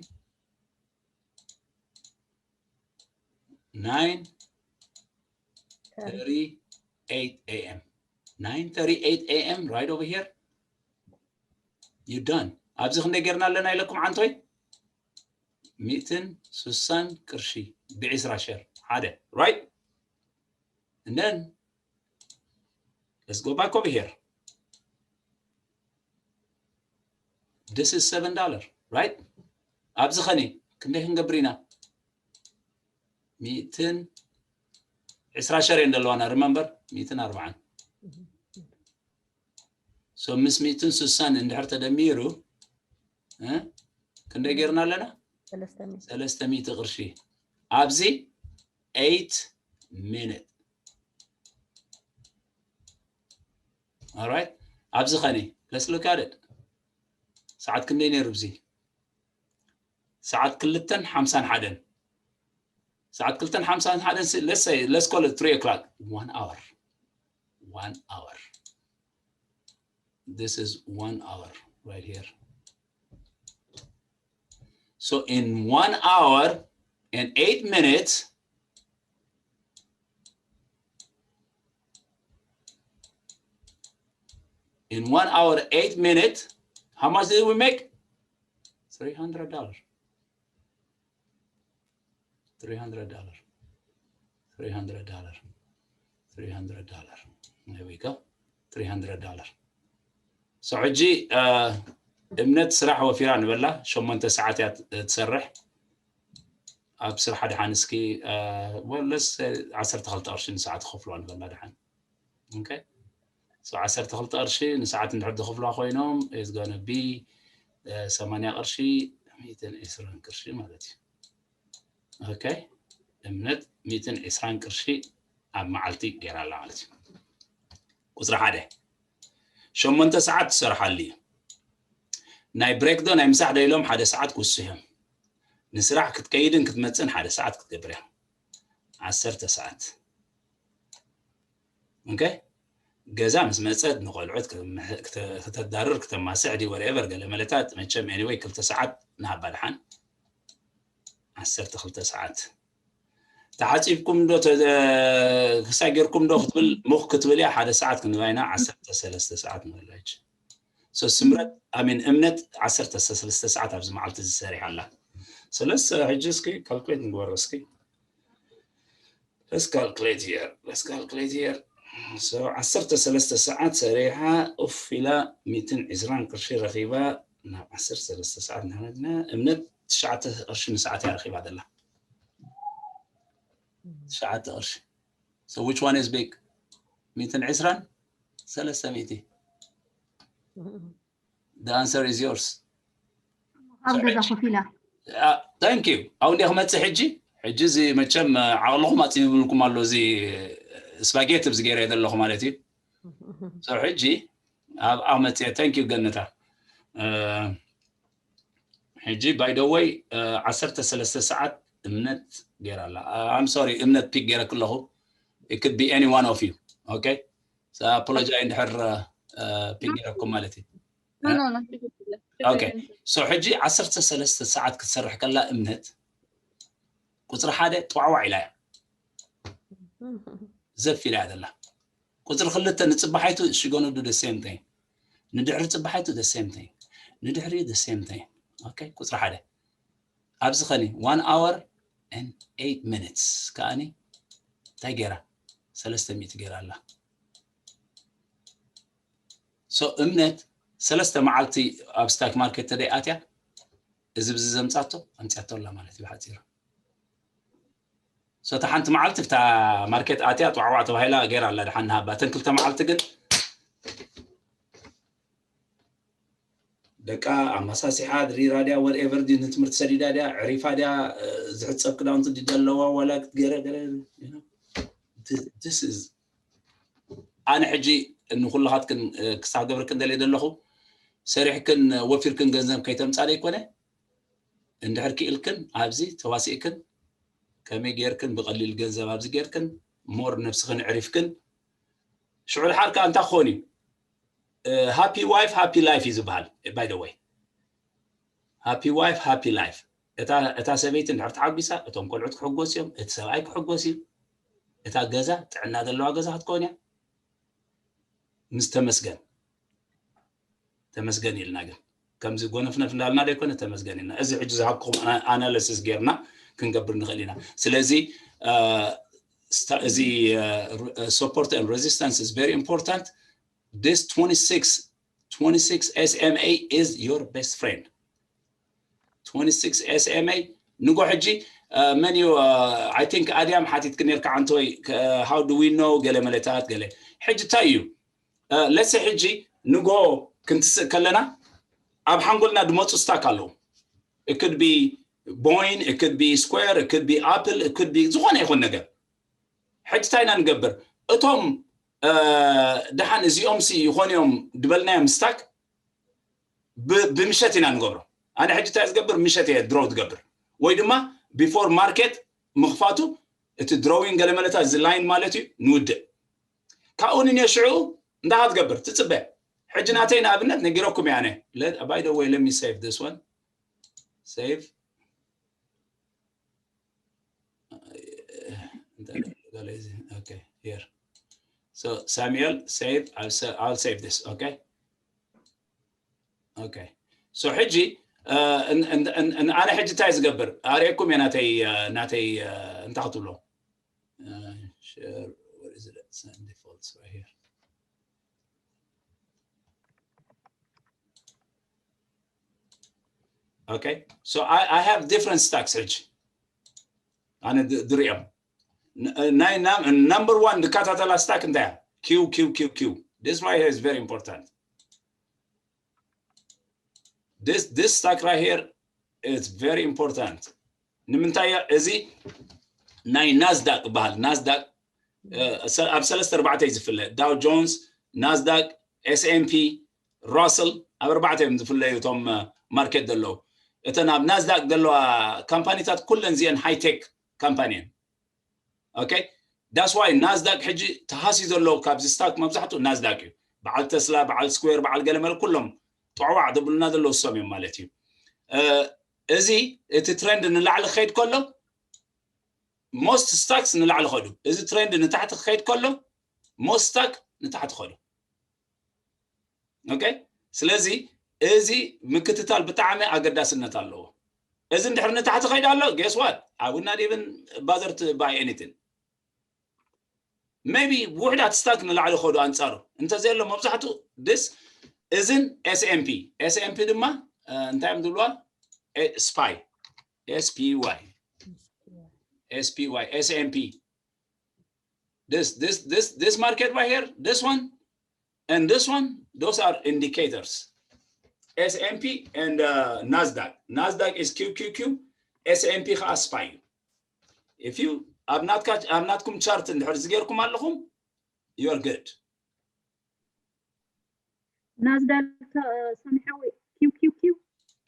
nine thirty-eight a.m. nine thirty-eight a.m. right over here you done ኣብዚ ክንደይ ጌርና ኣለና ኢለኩም ዓንቶይ ሚእትን ስሳን ቅርሺ ብዒስራ ሸር ሓደ right and then let's go back over here this is seven dollar right ኣብዚ ኸኒ ክንደይ ክንገብር ኢና ሚእትን ዕስራ ሸር እየን ዘለዋና remember ሚእትን ኣርባዓን so ምስ ሚእትን ስሳን እንድሕር ተደሚሩ ክንደይ ጌርና ኣለና ሰለስተ ሚእቲ ቅርሺ ኣብዚ eight minute all right ኣብዚ ኸኒ let's look at it ሰዓት ክንደይ ነይሩ እዚ ሰዓት ክልተን ሓምሳን ሓደን ሰዓት ክልተን ሓምሳን ሓደን let's say let's call it three o'clock one hour one hour this is one hour right here so in one hour and eight minutes in one hour, eight minutes, how much did we make? Three hundred dollars. Three hundred dollars. Three hundred dollars. Three hundred dollars. There we go. Three hundred dollars. So ሕጂ እምነት ስራሕ ወፊራ ንበላ ሸሞንተ ሰዓት እያ ትሰርሕ። ኣብ ስራሕ ድሓን እስኪ ወለስ ዓሰርተ ክልተ ቅርሺ ንሰዓት ክኸፍልዋ ንበላ ድሓን። Okay. So ዓሰርተ ክልተ ቅርሺ ንሰዓት እንድሕር ዝኸፍልዋ ኮይኖም is gonna be ሰማንያ ቅርሺ ሚእትን ዕስራን ቅርሺ ማለት እዩ። Okay. እምነት ሚእትን ዕስራን ቅርሺ ኣብ መዓልቲ ገይራ ኣላ ማለት እዩ። ቁፅሪ ሓደ ሸሞንተ ሰዓት ትሰርሓሉ እዩ። ናይ break ዶ ናይ ምሳሕ ዶ ኢሎም ሓደ ሰዓት ክውስሁ እዮም። ንስራሕ ክትከይድን ክትመፅን ሓደ ሰዓት ክትገብር እያ። ዓሰርተ ሰዓት። Okay. ገዛ ምስ መፀት ንቆልዑት ክተዳርር ክተማስሕ ዲ whatever ገለ መለታት መቸም anyway ክልተ ሰዓት ንሃባ ድሓን ዓሰርተ ክልተ ሰዓት ተሓፂብኩም ዶ ክሳይ ጌርኩም ዶ ክትብል ሙኽ ክትብል እያ ሓደ ሰዓት ክንባይና ዓሰርተ ሰለስተ ሰዓት ንበላች። So ስምረት ኣሚን እምነት ዓሰርተ ሰለስተ ሰዓት ኣብዚ መዓልቲ ዝሰሪሕ ኣላ። ስለዚ ሕጂ እስኪ calculate ንግበሮ እስኪ። Let's calculate here. Let's calculate here. So ዓሰርተ ሰለስተ ሰዓት ሰሪሓ ኡፍ ኢላ ሚእትን ዕስራን ቅርሺ ረኺባ ናብ ዓሰርተ ሰለስተ ሰዓት እናኸድና እምነት ትሽዓተ ቅርሺ ንሰዓት እያ ረኺባ ዘላ። ትሽዓተ ቅርሺ። So which one is big? ሚእትን ዕስራን ሰለስተ ሚእቲ? The answer is yours. ኣብ ገዛ ኮፍ ኢላ። Thank you. ኣብ እንዲ ክመፅእ ሕጂ ሕጂ እዚ መቸም ዓቕልኹም ኣፅቢብልኩም ኣሎ። እዚ ስፓጌቲ ብዚ ገይረ ዘለኹ ማለት እዩ። ሕጂ ኣብ መፅእ thank you ገነታ። ሕጂ by the way ዓሰርተ ሰለስተ ሰዓት እምነት ገይራ ኣላ። I'm sorry እምነት pick ገይረ ክለኹ it could be any one of you. Okay. Apologize እንድሕር pick ገይረኩም ማለት እዩ። Okay. So ሕጂ ዓሰርተ ሰለስተ ሰዓት ክትሰርሕ ከላ እምነት ቁፅሪ ሓደ ጥዋዕዋዕ ኢላ እያ። ዘፍ ኢላ እያ ዘላ። ቁፅሪ ክልተ ንፅባሓይቱ she gonna do the same thing። ንድሕሪ ፅባሓይቱ the same thing። ንድሕሪ the same thing። Okay. ቁፅሪ ሓደ ኣብዚ ኸኒ one hour and eight minutes ከኣኒ እንታይ ገይራ ሰለስተ ሚእቲ ገይራ ኣላ። So እምነት ሰለስተ መዓልቲ ኣብ stock market ተደይ ኣትያ እዚ ብዚ ዘምፃቶ ኣምፅያቶ ኣላ ማለት እዩ ብሓፂሩ። So እታ ሓንቲ መዓልቲ ብታ market ኣትያ ጥዋዕዋዕ ተባሂላ ገይራ ኣላ ድሓን ንሃባ። እተን ክልተ መዓልቲ ግን ደቃ ኣመሳሲሓ ድሪራ ድያ whatever ድዩ ንትምህርቲ ሰዲዳ ድያ ዕሪፋ ድያ ዝሕፀብ ክዳውንቲ ድዩ ኣለዋ ዋላ ክትገረ ገረ ኣነ ሕጂ ንኩልኻትክን ክሳብ ገብርክን ደልየ ዘለኹ ሰሪሕክን ወፊርክን ገንዘብ ከይተምፃ ዘይኮነ እንድሕር ክኢልክን ኣብዚ ተዋሲእክን ከመይ ጌርክን ብቐሊል ገንዘብ ኣብዚ ጌርክን more ነብስኽን ዕሪፍክን ሽዑ ድሓር ከዓ እንታይ ክኾን እዩ happy wife happy life እዩ ዝበሃል። By the way happy wife happy life እታ ሰበይቲ እንድሕር ተሓጒሳ እቶም ቆልዑት ክሕጎስ እዮም፣ እቲ ሰብኣይ ክሕጎስ እዩ፣ እታ ገዛ ጥዕና ዘለዋ ገዛ ክትከውን እያ። ምስ ተመስገን ተመስገን ኢልና ግን ከምዚ ጎነፍነፍ እንዳልና ዘይኮነ ተመስገን ኢልና እዚ ሕጂ ዝሃብኩም analysis ጌርና ክንገብር ንኽእል ኢና። ስለዚ እዚ support and resistance is very important. This twenty-six twenty-six SMA is your best friend. Twenty-six SMA ንጎ ሕጂ መን እዩ I think ኣድያም ሓቲትክ ኔርካ ዓንተወይ how do we know ገለ መለታት ገለ ሕጂ እንታይ እዩ let's say ሕጂ ንጎ ክንትስእ ከለና ኣብ ሓንጎልና ድመፁ stock ኣለዉ። It could be Boeing, it could be Square, it could be Apple, it could be ዝኾነ ይኹን ነገር። ሕጂ እንታይ ኢና ንገብር? እቶም ደሓን እዚኦም ሲ ይኾን እዮም ድበልናዮም stock ብምሸት ኢና ንገብሮ። ኣነ ሕጂ እንታይ ዝገብር ምሸት እየ ድሮው ትገብር ወይ ድማ before market ምኽፋቱ እቲ drawing ገለ መለታት እዚ line ማለት እዩ ንውድእ። ካብኡ ንንየ ሽዑ እንታይ ትገብር ትፅበ። ሕጂ ናተይ ንኣብነት ነጊረኩም እየ ኣነ። By the way let me save this one. Save. Okay, here. So Samuel, save. I'll, sa- I'll save this. Okay. Okay, so ሕጂ ኣነ ሕጂ እንታይ ዝገብር ኣርእየኩም እየ። ናተይ ናተይ እንታይ ክትብሎ? Share, what is it? Send defaults right here. Okay, so I, I have different stacks. ሕጂ ኣነ ድሪኦም ናይ number one ዝከታተላ stack እንታይ እያ? Q Q Q Q. This right here is very important. This this stack right here is very important. ንምንታይ እዚ ናይ ናስዳቅ ይበሃል። ናስዳቅ ኣብ ሰለስተ ኣርባዕተ እዩ ዝፍለ። Dow Jones, ናስዳቅ፣ S&P፣ Russell ኣብ ኣርባዕተ እዮም ዝፍለዩ እቶም ማርኬት ዘለዉ። እተን ኣብ ናስዳቅ ዘለዋ ካምፓኒታት ኩለን እዚአን ሃይቴክ ካምፓኒ እየን። Okay, that's why ናስዳቅ ሕጂ ተሃስዩ ዘሎ ካብዚ ስታክ መብዛሕትኡ ናስዳቅ እዩ። በዓል ተስላ፣ በዓል ስኩዌር፣ በዓል ገለመለ ኩሎም ጠዕዋዕ ዝብሉና ዘለዉ እሶም እዮም ማለት እዩ። እዚ እቲ ትሬንድ ንላዕሊ ክኸይድ ከሎ most stocks ንላዕሊ ከዱ፣ እዚ ትሬንድ ንታሕቲ ክኸይድ ከሎ most stock ንታሕቲ ከዱ። Okay፣ ስለዚ እዚ ምክትታል ብጣዕሚ ኣገዳስነት ኣለዎ። እዚ እንድሕር ንታሕቲ ከይድ ኣሎ፣ guess what? I would not even bother to buy anything. Maybe ውሕዳት ስታክ ንላዕሊ ከዱ ኣንጻሩ እንተዘየሎ መብዛሕትኡ this እዝን S&P፣ S&P ድማ እንታይ እዮም ዝብልዋ? ስፓይ፣ S P Y፣ S P Y፣ S&P። This this this this market right here, this one and this one, those are indicators. S&P and uh, Nasdaq. Nasdaq is Q Q Q, S&P ከዓ ስፓይ እዩ። If you ኣብ ናትካ ኣብ ናትኩም ቻርት እንድሕር ዝገርኩም ኣለኹም፣ you're good። ናስዳቅ ሰሚሐዊ QQQ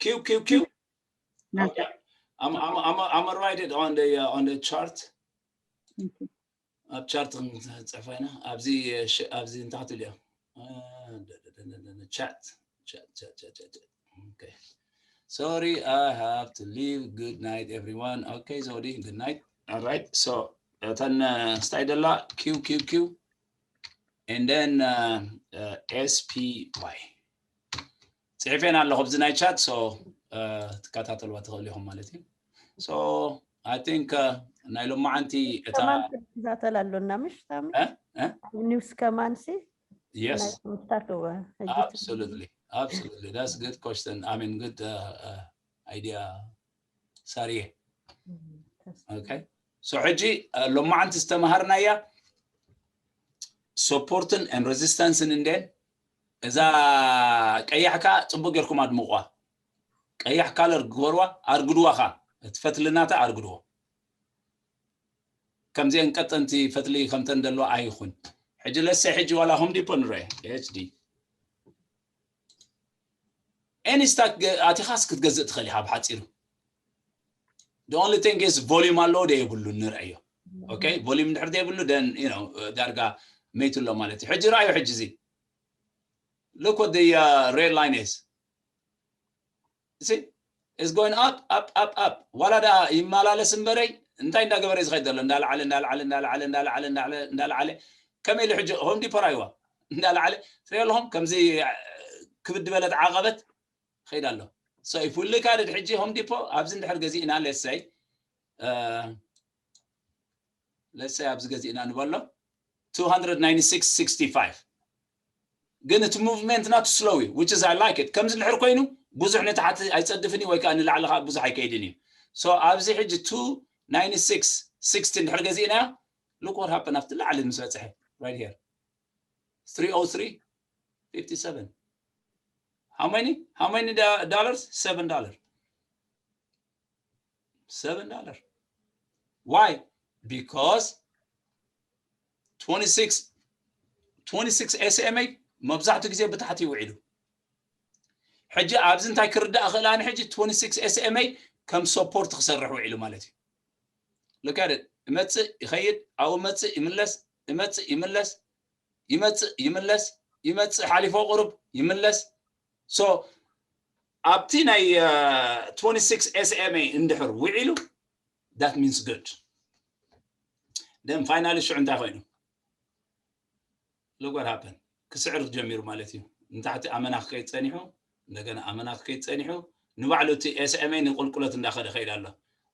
QQQ. Okay. I'm I'm I'm I'm write it on the uh, on the chart. ኣብ ቻርት ክንፅሕፋ ኢና። ኣብዚ ኣብዚ እንታይ ክትብል እያ? Chat chat chat chat chat. Okay. Sorry, I have to leave. Good night, everyone. Okay, Zodi, good night. All right. So እተን ስታይ ደላ QQQ and then uh, uh, SPY ፅሒፈን ኣለኹ ኣብዚ ናይ ቻት። So ትከታተልዋ ትኽእሉ ኢኹም ማለት እዩ። So I think uh, ናይ ሎማዓንቲ እታ ከማን ክትከታተል ኣሎና ምሽ ሳሚ? እ? እ? ኣብ ኒውስ ከማን ሲ Yes, ምፍታት እወ። absolutely, absolutely. That's good question. I mean, good uh, uh, idea, ሳሪየ። Okay. So ሕጂ ሎማዓንቲ ዝተምሃርናያ ሰፖርትን and ሬዚስታንስን እንዴን እዛ ቀያሕ ከዓ ፅቡቅ ጌርኩም ኣድምቋ። ቀያሕ ካለር ግበርዋ፣ ኣርግድዋ ከዓ እቲ ፈትሊ ናታ ኣርግድዎ። ከምዚአን ቀጠንቲ ፈትሊ ከምተን ዘለዋ ኣይኹን። ሕጂ ለሰ ሕጂ ዋላ ሆም ዲፖ ንረአ HD any stock ኣቲኻስ ክትገዝእ ትኽእል ኢኻ ብሓፂሩ። The only thing is volume ኣለዎ ዶ የብሉ ንርአዮ። Okay, volume እንድሕር ዘይብሉ then you know ዳርጋ መይቱ ኣሎ ማለት እዩ። ሕጂ ረኣዩ ሕጂ እዚ look what the uh, red line is. See, it's going up up up up. ዋላ ዳ ይመላለስ እምበረይ እንታይ እንዳገበረ ዝኸይድ ዘሎ እንዳልዓለ እንዳልዓለ እንዳልዓለ እንዳልዓለ እንዳልዓለ እንዳልዓለ ከመይ ኢሉ ሕጂ ሆም ዲፖ ራይዋ እንዳልዓለ ትሪኦ ኣለኹም። ከምዚ ክብድ በለት ዓቐበት ኸይድ ኣሎ። So if we look at it ሕጂ ሆም ዲፖ ኣብዚ እንድሕር ገዚእና let's say let's say ኣብዚ ገዚእና ንበሎ two hundred ninety-six sixty-five ግን እቲ movement ናቱ slow እዩ which is I like it። ከምዚ ድሕር ኮይኑ ብዙሕ ንታሕቲ ኣይፀድፍን እዩ ወይ ከዓ ንላዕሊ ከዓ ብዙሕ ኣይከይድን እዩ። So ኣብዚ ሕጂ two ninety-six sixty እንድሕር ገዚእናዮ look what happened ኣብቲ ላዕሊ ምስ በፅሐ right here three oh three fifty-seven. How many? How many dollars? Seven dollar. Seven dollar. Why? Because twenty-six twenty-six SMA መብዛሕትኡ ግዜ ብታሕቲ ይውዒሉ። ሕጂ ኣብዚ እንታይ ክርዳእ ክእል ኣነ ሕጂ twenty-six SMA ከም support ክሰርሕ ውዒሉ ማለት እዩ። Look at it. እመፅእ ይኸይድ፣ ኣብኡ መፅእ ይምለስ፣ እመፅእ ይምለስ፣ ይመፅእ ይምለስ፣ ይመፅእ ሓሊፎ ቁሩብ ይምለስ። So ኣብቲ ናይ twenty-six SMA እንድሕር ውዒሉ that means good. Then finally ሽዑ እንታይ ኮይኑ? Look what happened. ክስዕር ጀሚሩ ማለት እዩ። ንታሕቲ ኣመና ክከይድ ፀኒሑ እንደገና ኣመና ክከይድ ጸኒሑ ንባዕሉ እቲ S M A ንቁልቁለት እንዳኸደ ከይድ ኣሎ።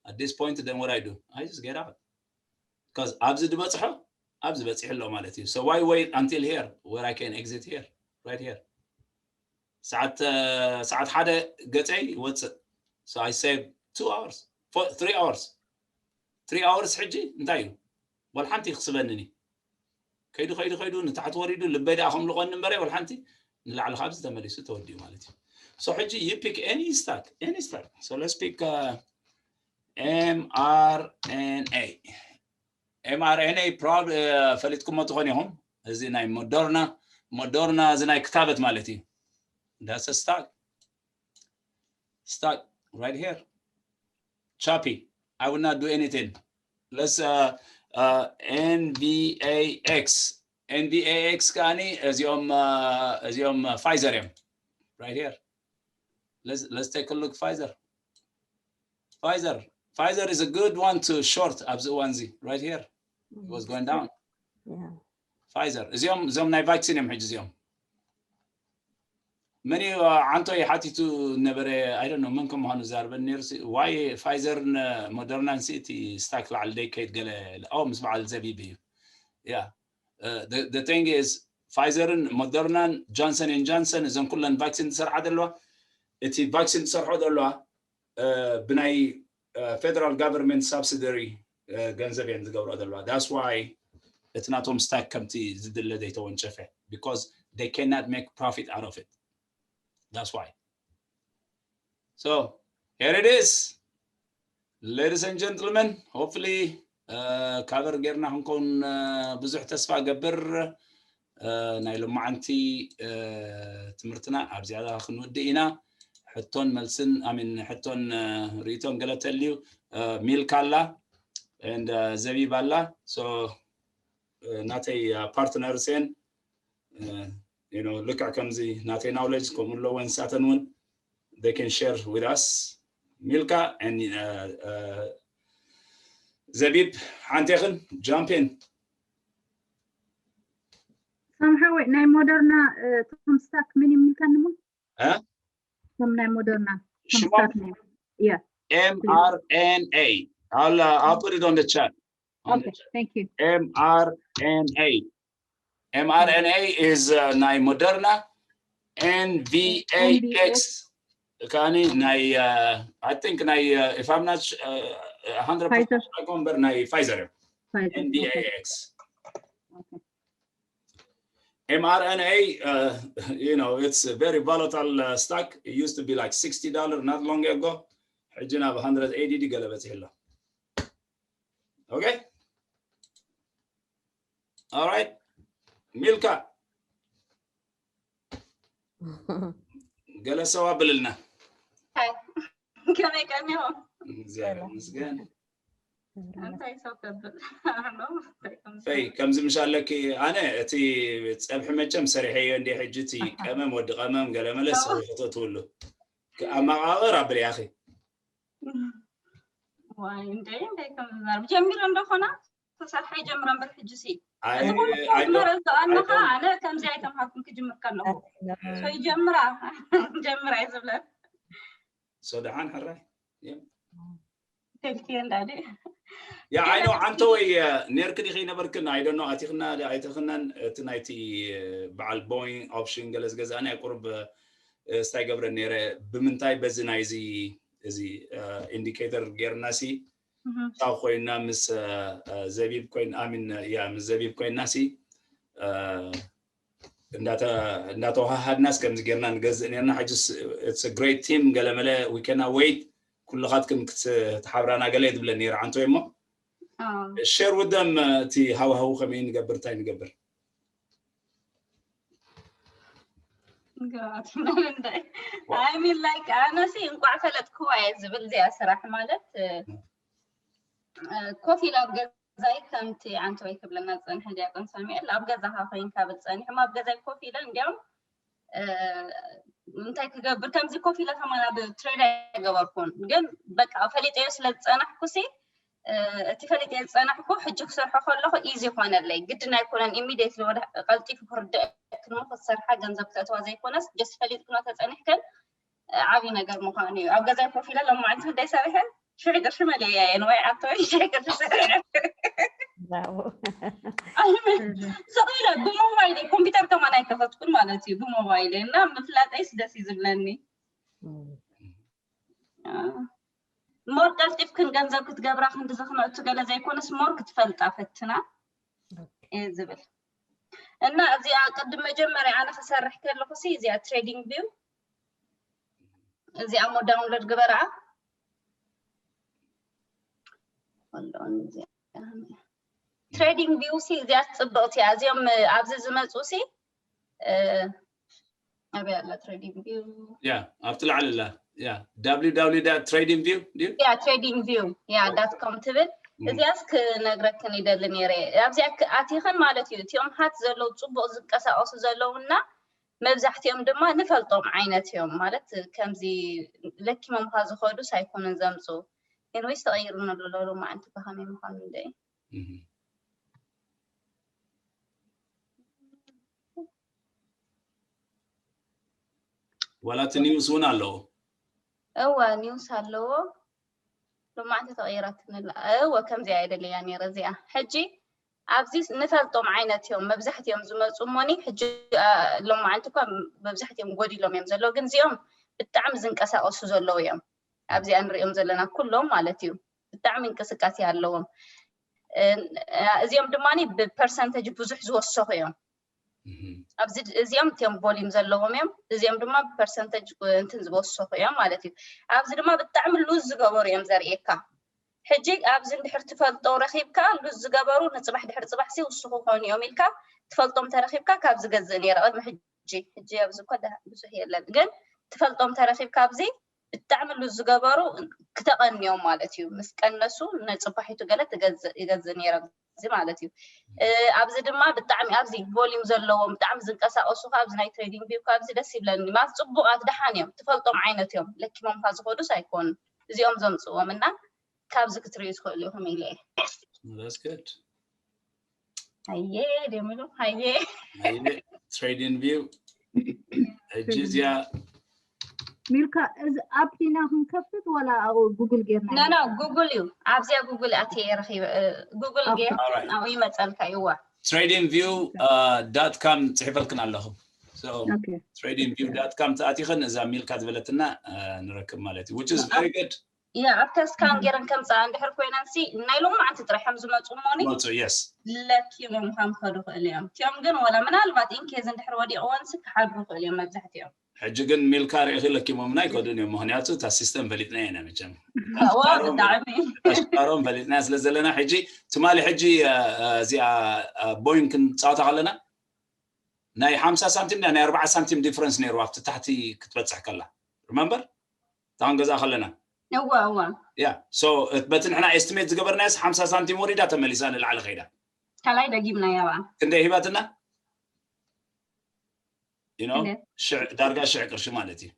At this point then what I do? I just get out. Because ኣብዚ ዝበጽሖ ኣብዚ በጺሑ ኣሎ ማለት እዩ። So why wait until here where I can exit here, right here? ሰዓት ሰዓት ሓደ ገጸይ ይወጽእ። So I save two hours, three hours, three hours። ሕጂ እንታይ እዩ? ወላ ሓንቲ ይኽስበንን እዩ። ከይዱ ከይዱ ከይዱ ንታሕቲ ወሪዱ ልበይ ደኣ ከምልቆኒ እምበረ ወላ ሓንቲ ንላዕሊ ካብዚ ተመሊሱ ተወዲኡ ማለት እዩ። So ሕጂ you pick any stock, any stock. So let's pick uh, M R N A. M R N A probably uh, ፈሊጥኩሞ ትኾን ኢኹም። እዚ ናይ ሞደርና ሞደርና እዚ ናይ ክታበት ማለት እዩ። That's a stock. Stock right here. Choppy. I will not do anything. Let's uh, uh, N V A X. N V A X ከኣኒ እዚኦም uh, እዚኦም uh, Pfizer እዮም። Right here. Let's let's take a look Pfizer. Pfizer. Pfizer is a good one to short ኣብዚ እዋን እዚ right here. It was going down. Yeah. Pfizer እዚኦም እዚኦም ናይ ቫክሲን እዮም ሕጂ እዚኦም። መን እዩ uh, ዓንቶ ይሓቲቱ ነበረ። I don't know መን ከም ምዃኑ ዛርበን ነይሩ። Why Pfizer ን Moderna ን ሲ እቲ ስታክ ላዕሊ ደይ ከይድ ገለ ኦ ምስ በዓል ዘቢብ እዩ። Yeah. Uh, the, the thing is Pfizer ን Moderna ን Johnson and Johnson እዘን ኩለን ቫክሲን ዝሰርሓ ዘለዋ እቲ ቫክሲን ዝሰርሖ ዘለዋ ብናይ federal government subsidiary ገንዘብ እየን ዝገብሮ ዘለዋ። That's why እቲ ናቶም ስታክ ከምቲ ዝድለ ዘይተወንጨፈ because they cannot make profit out of it. That's why. So here it is, ladies and gentlemen. Hopefully cover ጌርና ክንከውን ብዙሕ ተስፋ ገብር። ናይ ሎማዓንቲ ትምህርትና ኣብዚኣ ክንውድእ ኢና። ሕቶን መልስን ኣሚን ሕቶን ርእይቶን ገለ ተልዩ ሚልካ ኣላ and ዘቢብ ኣላ። So ናተይ ፓርትነርስ እየን። ልክዕ ከምዚ ናተይ knowledge ከምኡ ኣለወን ንሳተን እውን they can share with us. ሚልካ and ዘቢብ ሓንቲ ኢኽን jump in. ሳምሓወይ ናይ ሞደርና እቶም ስታክ መን ይምልካ ንሞ እ? እቶም ናይ ሞደርና እቶም ሽሞም ስታክ ናይ yeah M R N A. I'll, uh, I'll put it on the chat. On the okay thank you M R N A. M R N A is uh, ናይ ሞደርና N V A X. ከኣኒ ናይ uh, I think ናይ uh, if I'm not sh- uh, one hundred percent Pfizer. I remember ናይ Pfizer እዮም. Pfizer. N V A X. M R N A, uh, you know, it's a very volatile uh, stock. It used to be like sixty dollars not long ago. ሕጂ ናብ one hundred eighty ድዩ ገለ በፂሑ ኣሎ። Okay? All right. ሚልካ ገለ ሰው ኣብልልና። ከመይ ቀኒኹም? እግዚኣብሔር ይመስገን። እንታይ ሰው ከብል ፈይ ከምዚ ምሽ ኣለኪ ኣነ እቲ ፀብሒ መቸም ሰሪሐዮ እንደ ሕጂ እቲ ቀመም ወዲ ቀመም ገለመለ ሰው ክትእትውሉ ኣመቃቅር ኣብልያኺ ዋይ እንደ እንታይ ከም ዝዛረብ ጀሚረ እንደኾና ተሰርሐ ይጀምራ እምበር ሕጂ ሲ I- እዚ ኩሉ I don't- ዝመረ ዝኣለኻ I don't- ኣነ ከምዚ ኣይተምሃርኩም ክጅምር ከለኹ so ይጀምራ ጀምራ እየ ዝብለ so ደሓን ሕራይ ቴልኪ እንዳዲ ያ I know ዓንተወይ ነርክ ዲኺ ነበርክን I don't know ኣቲኽና ዶ ኣይተኽናን እቲ ናይቲ በዓል ቦይንግ ኦፕሽን ገለ ዝገዛእና ቁርብ ስታይ ገብረ ነይረ ብምንታይ በዚ ናይዚ እዚ ኢንዲኬተር ጌርና ሲ ታው ኮይና ምስ ዘቢብ ኮይን ኣሚን ያ ምስ ዘቢብ ኮይና ሲ እንዳተዋሃሃድናስ ከምዚ ጌርና ንገዝእ ነርና ሕጅስ it's a great team ገለመለ we cannot wait ኩልኻትክም ክትሓብራና ገለ ትብለ ነይረ ዓንቶ እሞ share with them እቲ ሃዋህው ከመይ ንገብር እንታይ ንገብር ግራት እንታይ I mean like ኣነሲ እንቋዕ ፈለጥክዋ እየ ዝብል እዚኣ ስራሕ ማለት ኮፍ ኢላ ኣብ ገዛይ ከምቲ ዓንተወይ ክብለና ዝፀንሐ ዲያቆን ሳሙኤል ኣብ ገዛኻ ኮይንካ ብል ፀኒሑ ኣብ ገዛይ ኮፍ ኢለ እንዲያውም እንታይ ክገብር ከምዚ ኮፍ ኢለ ከማን ኣብ ትሬድ ኣይገበርኩን ግን በቃ ፈሊጠዮ ስለ ዝፀናሕኩሲ እቲ ፈሊጠ ዝፀናሕኩ ሕጂ ክሰርሖ ከለኹ ኢዚ ይኾነለይ። ግድን ኣይኮነን ኢሚዲየትሊ ወደ ቀልጢፉ ክርድአክን ክትሰርሓ ገንዘብ ክተእትዋ ዘይኮነስ ጀስት ፈሊጥክኖ ተፀኒሕክን ዓብዪ ነገር ምዃኑ እዩ። ኣብ ገዛይ ኮፍ ኢለ ሎማዕንቲ ጉዳይ ሰሪሐ ሽሕ ቅርሺ መለያ እየ ንዋይ ዓቶ ሽሕ ቅርሺ ሰሪሐ ሰኺለ ብሞባይል ኮምፒውተር ከማን ኣይከፈትኩን ማለት እዩ። ብሞባይል እና ምፍላጠይስ ደስ እዩ ዝብለኒ። ሞር ቀልጢፍክን ገንዘብ ክትገብራ ክንዲ ዘኽንእቱ ገለ ዘይኮነስ ሞር ክትፈልጣ ፈትና እየ ዝብል። እና እዚኣ ቅድም መጀመርያ ኣነ ክሰርሕ ከለኹ ሲ እዚኣ ትሬዲንግ ቪው እዚኣ ሞ ዳውንሎድ ግበራ። ትሬዲንግ ቪው ሲ እዚኣ ጽብቕቲ እያ። እዚኦም ኣብዚ ዝመጹ ሲ ኣበይ ኣላ ትሬዲንግ ቪው? ያ ኣብቲ ላዕሊ ኣላ። ያ www trading view ድዩ? ያ ትሬዲንግ ቪው ያ ዳት ኮም ትብል። እዚኣስ ክነግረክን ይደሊ ነይረ። ኣብዚኣ ኣቲኽን ማለት እዩ እቲኦም ሃት ዘለዉ ጽቡቕ ዝንቀሳቐሱ ዘለውና መብዛሕትኦም ድማ ንፈልጦም ዓይነት እዮም። ማለት ከምዚ ለኪሞምካ ዝኸዱስ ኣይኮኑን ዘምፁ። ኤንወይስ ተቐይርና ኣሎ ሎማዓንቲ ከኸመይ ምዃኑ እንደ ዋላ እቲ ኒውስ እውን ኣለዎ። እወ ኒውስ ኣለዎ። ሎማዕንቲ ተቐይራትንላ እወ ከምዚኣ የደለያ ነይረ እዚኣ። ሕጂ ኣብዚ ንፈልጦም ዓይነት እዮም መብዛሕትኦም ዝመፁ እሞኒ ሕጂ ሎማዕንቲ እኳ መብዛሕትኦም ጎዲሎም እዮም ዘለዉ፣ ግን እዚኦም ብጣዕሚ ዝንቀሳቀሱ ዘለዉ እዮም። ኣብዚኣ ንሪኦም ዘለና ኩሎም ማለት እዩ ብጣዕሚ እንቅስቃሴ ኣለዎም። እዚኦም ድማ ብፐርሰንተጅ ብዙሕ ዝወሰኹ እዮም። ኣብዚ እዚኦም እቲኦም ቮሊም ዘለዎም እዮም። እዚኦም ድማ ብፐርሰንተጅ እንትን ዝወሰኹ እዮም ማለት እዩ። ኣብዚ ድማ ብጣዕሚ ሉዝ ዝገበሩ እዮም ዘርእየካ። ሕጂ ኣብዚ እንድሕር ትፈልጦ ረኺብካ ሉዝ ዝገበሩ ንፅባሕ ድሕሪ ፅባሕ ሲ ውስኹ ኮኑ እዮም ኢልካ ትፈልጦም ተረኺብካ ካብ ዝገዝእ ነይረ ቅድሚ ሕጂ። ሕጂ ኣብዚ እኮ ብዙሕ የለን፣ ግን ትፈልጦም ተረኺብካ ኣብዚ ብጣዕሚ ሉዝ ዝገበሩ ክተቐንዮም ማለት እዩ። ምስ ቀነሱ ንፅባሒቱ ገለ ይገዝእ ነይረ እዚ ማለት እዩ። ኣብዚ ድማ ብጣዕሚ ኣብዚ ቮሊም ዘለዎም ብጣዕሚ ዝንቀሳቀሱ ኣብዚ ናይ ትሬዲንግ ቪው ኣብዚ ደስ ይብለኒ ማለት ፅቡቃት ደሓን እዮም ትፈልጦም ዓይነት እዮም ለኪሞምካ ዝኸዱስ ኣይኮኑን እዚኦም ዘምፅዎም እና ካብዚ ክትርእዩ ትኽእሉ ኢኹም ኢለ እየ። That's good. ሃየ ደምሉ ሃየ ትሬዲንግ ቪው ሕጂ እዚኣ ሚልካ እዚ ኣፕ ዲና ክንከፍት ዋላ ኣብኡ ጉግል ጌርና ኖ ኖ ጉግል እዩ ኣብዚኣ ጉግል ኣትየ ረኺበ ጉግል ጌር ኣብኡ ይመፀልካ ይዋ trading view dot com ፅሒፈልክን ኣለኹ። Trading view dot com ተኣቲኽን እዛ ሚልካ ዝበለትና ንረክብ ማለት እዩ which is very good። ያ ኣብታ ስካን ገይረን ከምፃ እንድሕር ኮይነን ሲ ናይ ሎማዓንቲ ጥራሕ ከም ዝመፁ እሞኒ መፁ yes ለኪሞም ከም ከዱ ክእል እዮም እቲኦም ግን ወላ ምናልባት ኢንኬዝ እንድሕር ወዲቕወን ሲ ክሓድሩ ክእል እዮም መብዛሕትኦም ሕጂ ግን ሚልካ ርኢኺ ለኪሞምና ኣይከዱን እዮም ምክንያቱ እታ ሲስተም ፈሊጥና ኢና መቸም ብጣዕሚ ሽጣሮም ፈሊጥና ስለ ዘለና ሕጂ ትማሊ ሕጂ እዚኣ ቦይንግ ክንፃወታ ከለና ናይ ሓምሳ ሳንቲም ናይ ኣርባዓ ሳንቲም ዲፍረንስ ነይሩ ኣብቲ ታሕቲ ክትበፅሕ ከላ remember እታ ክንገዝኣ ከለና እዋ እዋ ያ so በቲ ንሕና ኤስቲሜት ዝገበርናዮስ ሓምሳ ሳንቲም ወሪዳ ተመሊሳ ንላዕሊ ከይዳ ካልኣይ ደጊምና ያባ ክንደይ ሂባትና you know ዳርጋ ሽዕ ቅርሺ ማለት እዩ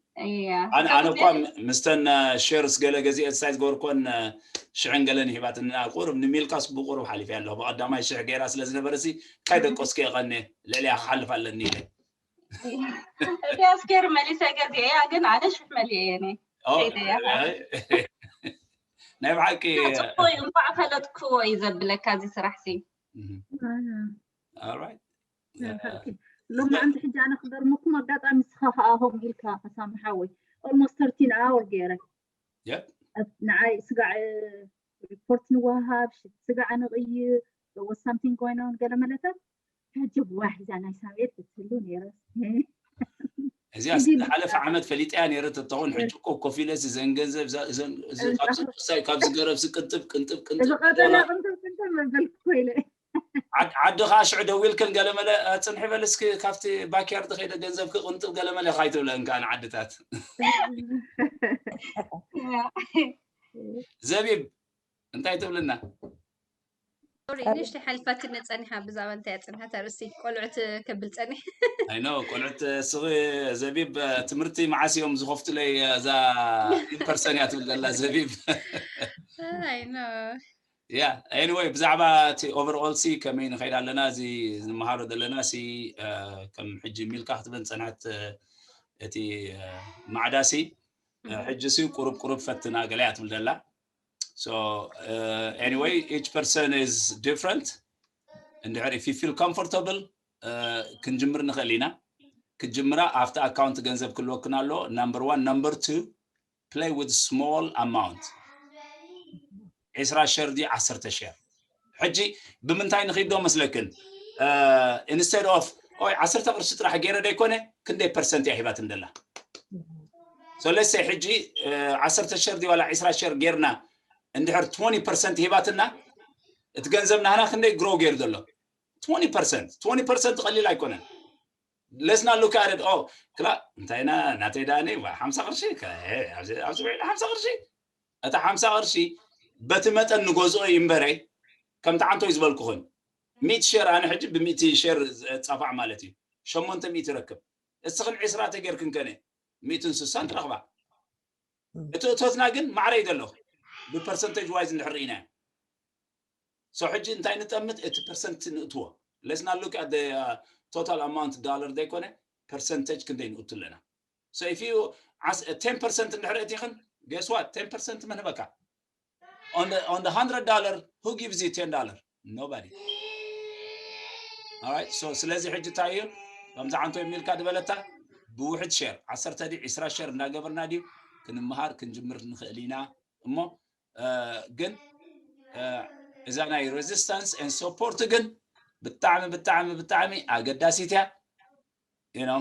ኣነ እኳ ምስተን ሸርስ ገለ ገዚአ ሳይ ዝገበርኮን ሽዕን ገለን ሂባትና ቁሩብ ንሚልካስ ብቁሩብ ሓሊፈ ኣለኹ ብቀዳማይ ሽዕ ገይራ ስለ ዝነበረ ሲ ካይ ደቆስከ የቀኒ ልዕሊያ ክሓልፍ ኣለኒ ኢለ እቲ ኣስገር መሊሰ ገዚአ ግን ኣነ ሽሕ መሊአ እየ ናይ ብሓቂ ፅቡቅ እዩ እንኳዕ ፈለጥክዎ እዩ ዘብለካ እዚ ስራሕ ሲ All right ሎማዓንቲ ሕጂ ኣነ ክገርመኩም ኣጋጣሚ ንስኻ ከዓ ከምኡ ኢልካ ከሳሚ ሓወይ almost thirteen hour ገይረ ንዓይ ስጋዕ ሪፖርት ንወሃብ ስጋዕ ንቕይር was something going on ገለ መለታት ሕጂ ዋሕ እዛ ናይ ሳቤት ክትህሉ ነይረ እዚኣ ዝሓለፈ ዓመት ፈሊጠያ ነይረ ተተኾን ሕጂ እኮ ኮፍ ኢለስ እዘን ገንዘብ እዘን እሳይ ካብዚ ገረብሲ ቅንጥብ ቅንጥብ ቅንጥብ እዚ ቀጠልያ ቅንጥብ ቅንጥብ መበልኩ ኮይነ ዓዲ ከዓ ሽዑ ደዊልክን ገለመለ ፅንሒ በል እስኪ ካብቲ ባክያርድ ከይደ ገንዘብ ክቅንጥብ ገለመለ ካይትብለን ከዓ ንዓድታት ዘቢብ እንታይ ትብልና ንእሽተይ ሓልፋትኒ ፀኒሓ ብዛዕባ እንታይ እያ ፀኒሓት ኣርእስቲ ቆልዑት ከብል ፀኒሕ ኣይኖ ቆልዑት ስኺ ዘቢብ ትምህርቲ መዓስ እዮም ዝኸፍቱለይ እዛ ኢንፐርሰን እያ ትብል ዘላ ዘቢብ ኣይኖ Yeah, anyway ብዛዕባ እቲ overall ሲ ከመይ ንኸይድ ኣለና፣ እዚ ንመሃሮ ዘለና ሲ ከም ሕጂ ሚልካ ክትበን ጸናት እቲ ማዕዳሲ ሕጂ ሲ ቁሩብ ቁሩብ ፈትና ገለ እያ ትብል ዘላ። So anyway, each person is different. እንድሕር if you feel comfortable ክንጅምር ንኽእል ኢና። ክትጅምራ ኣብቲ ኣካውንት ገንዘብ ክልወክን ኣለዎ። Number one። Number two, play with small amount። ዒስራ ሸር ድዩ ዓሰርተ ሸር? ሕጂ ብምንታይ ንኺዶ መስለክን? Instead of ኦይ ዓሰርተ ቅርሺ ጥራሕ ገይረ ደይኮነ ክንደይ ፐርሰንት እያ ሂባትን ደላ? So let's say ሕጂ ዓሰርተ ሸር ድዩ ዋላ ዒስራ ሸር ጌርና እንድሕር twenty percent ሂባትና፣ እቲ ገንዘብ ናህና ክንደይ ግሮ ገይሩ ዘሎ? Twenty percent። Twenty percent ቀሊል ኣይኮነን። Let's not look at it, ኦ ክላ እንታይና ናተይ ዳኒ ሓምሳ ቅርሺ ኣብዚ ውዒሉ ሓምሳ ቅርሺ። እታ ሓምሳ ቅርሺ በቲ መጠን ንገዝኦ እዩ እምበረይ፣ ከምቲ ዓንቶይ ዝበልኩኽን ሚእቲ ሸር ኣነ ሕጂ ብሚእቲ ሸር ጻፋዕ ማለት እዩ ሸሞንተ ሚእቲ ይረክብ። እስኽን ዒስራ ተጌርክን ከነ ሚእትን ስሳን ትረኽባ። እቲ እቶትና ግን ማዕረ እዩ ዘሎ ብፐርሰንቴጅ ዋይዝ እንድሕር ርኢናዮ። So ሕጂ እንታይ ንጠምት? እቲ ፐርሰንት ንእትዎ። Let's not look at the total amount dollar ዘይኮነ ፐርሰንቴጅ ክንደይ ንእቱ ኣለና። So if you ten percent እንድሕር እቲኽን guess what? Ten percent መን ህበካ? On the on the hundred dollar, who gives you ten dollar? Nobody. Alright, so ስለዚ ሕጂ እንታይ እዩ ከምዚ ዓንቶ የሚልካ ዝበለታ ብውሕድ ሸር ዓሰርተ ድዩ ዒስራ ሸር እንዳገበርና ድዩ ክንመሃር ክንጅምር ንኽእል ኢና። እሞ ግን እዛ ናይ resistance and support ግን ብጣዕሚ ብጣዕሚ ብጣዕሚ ኣገዳሲት እያ። You know,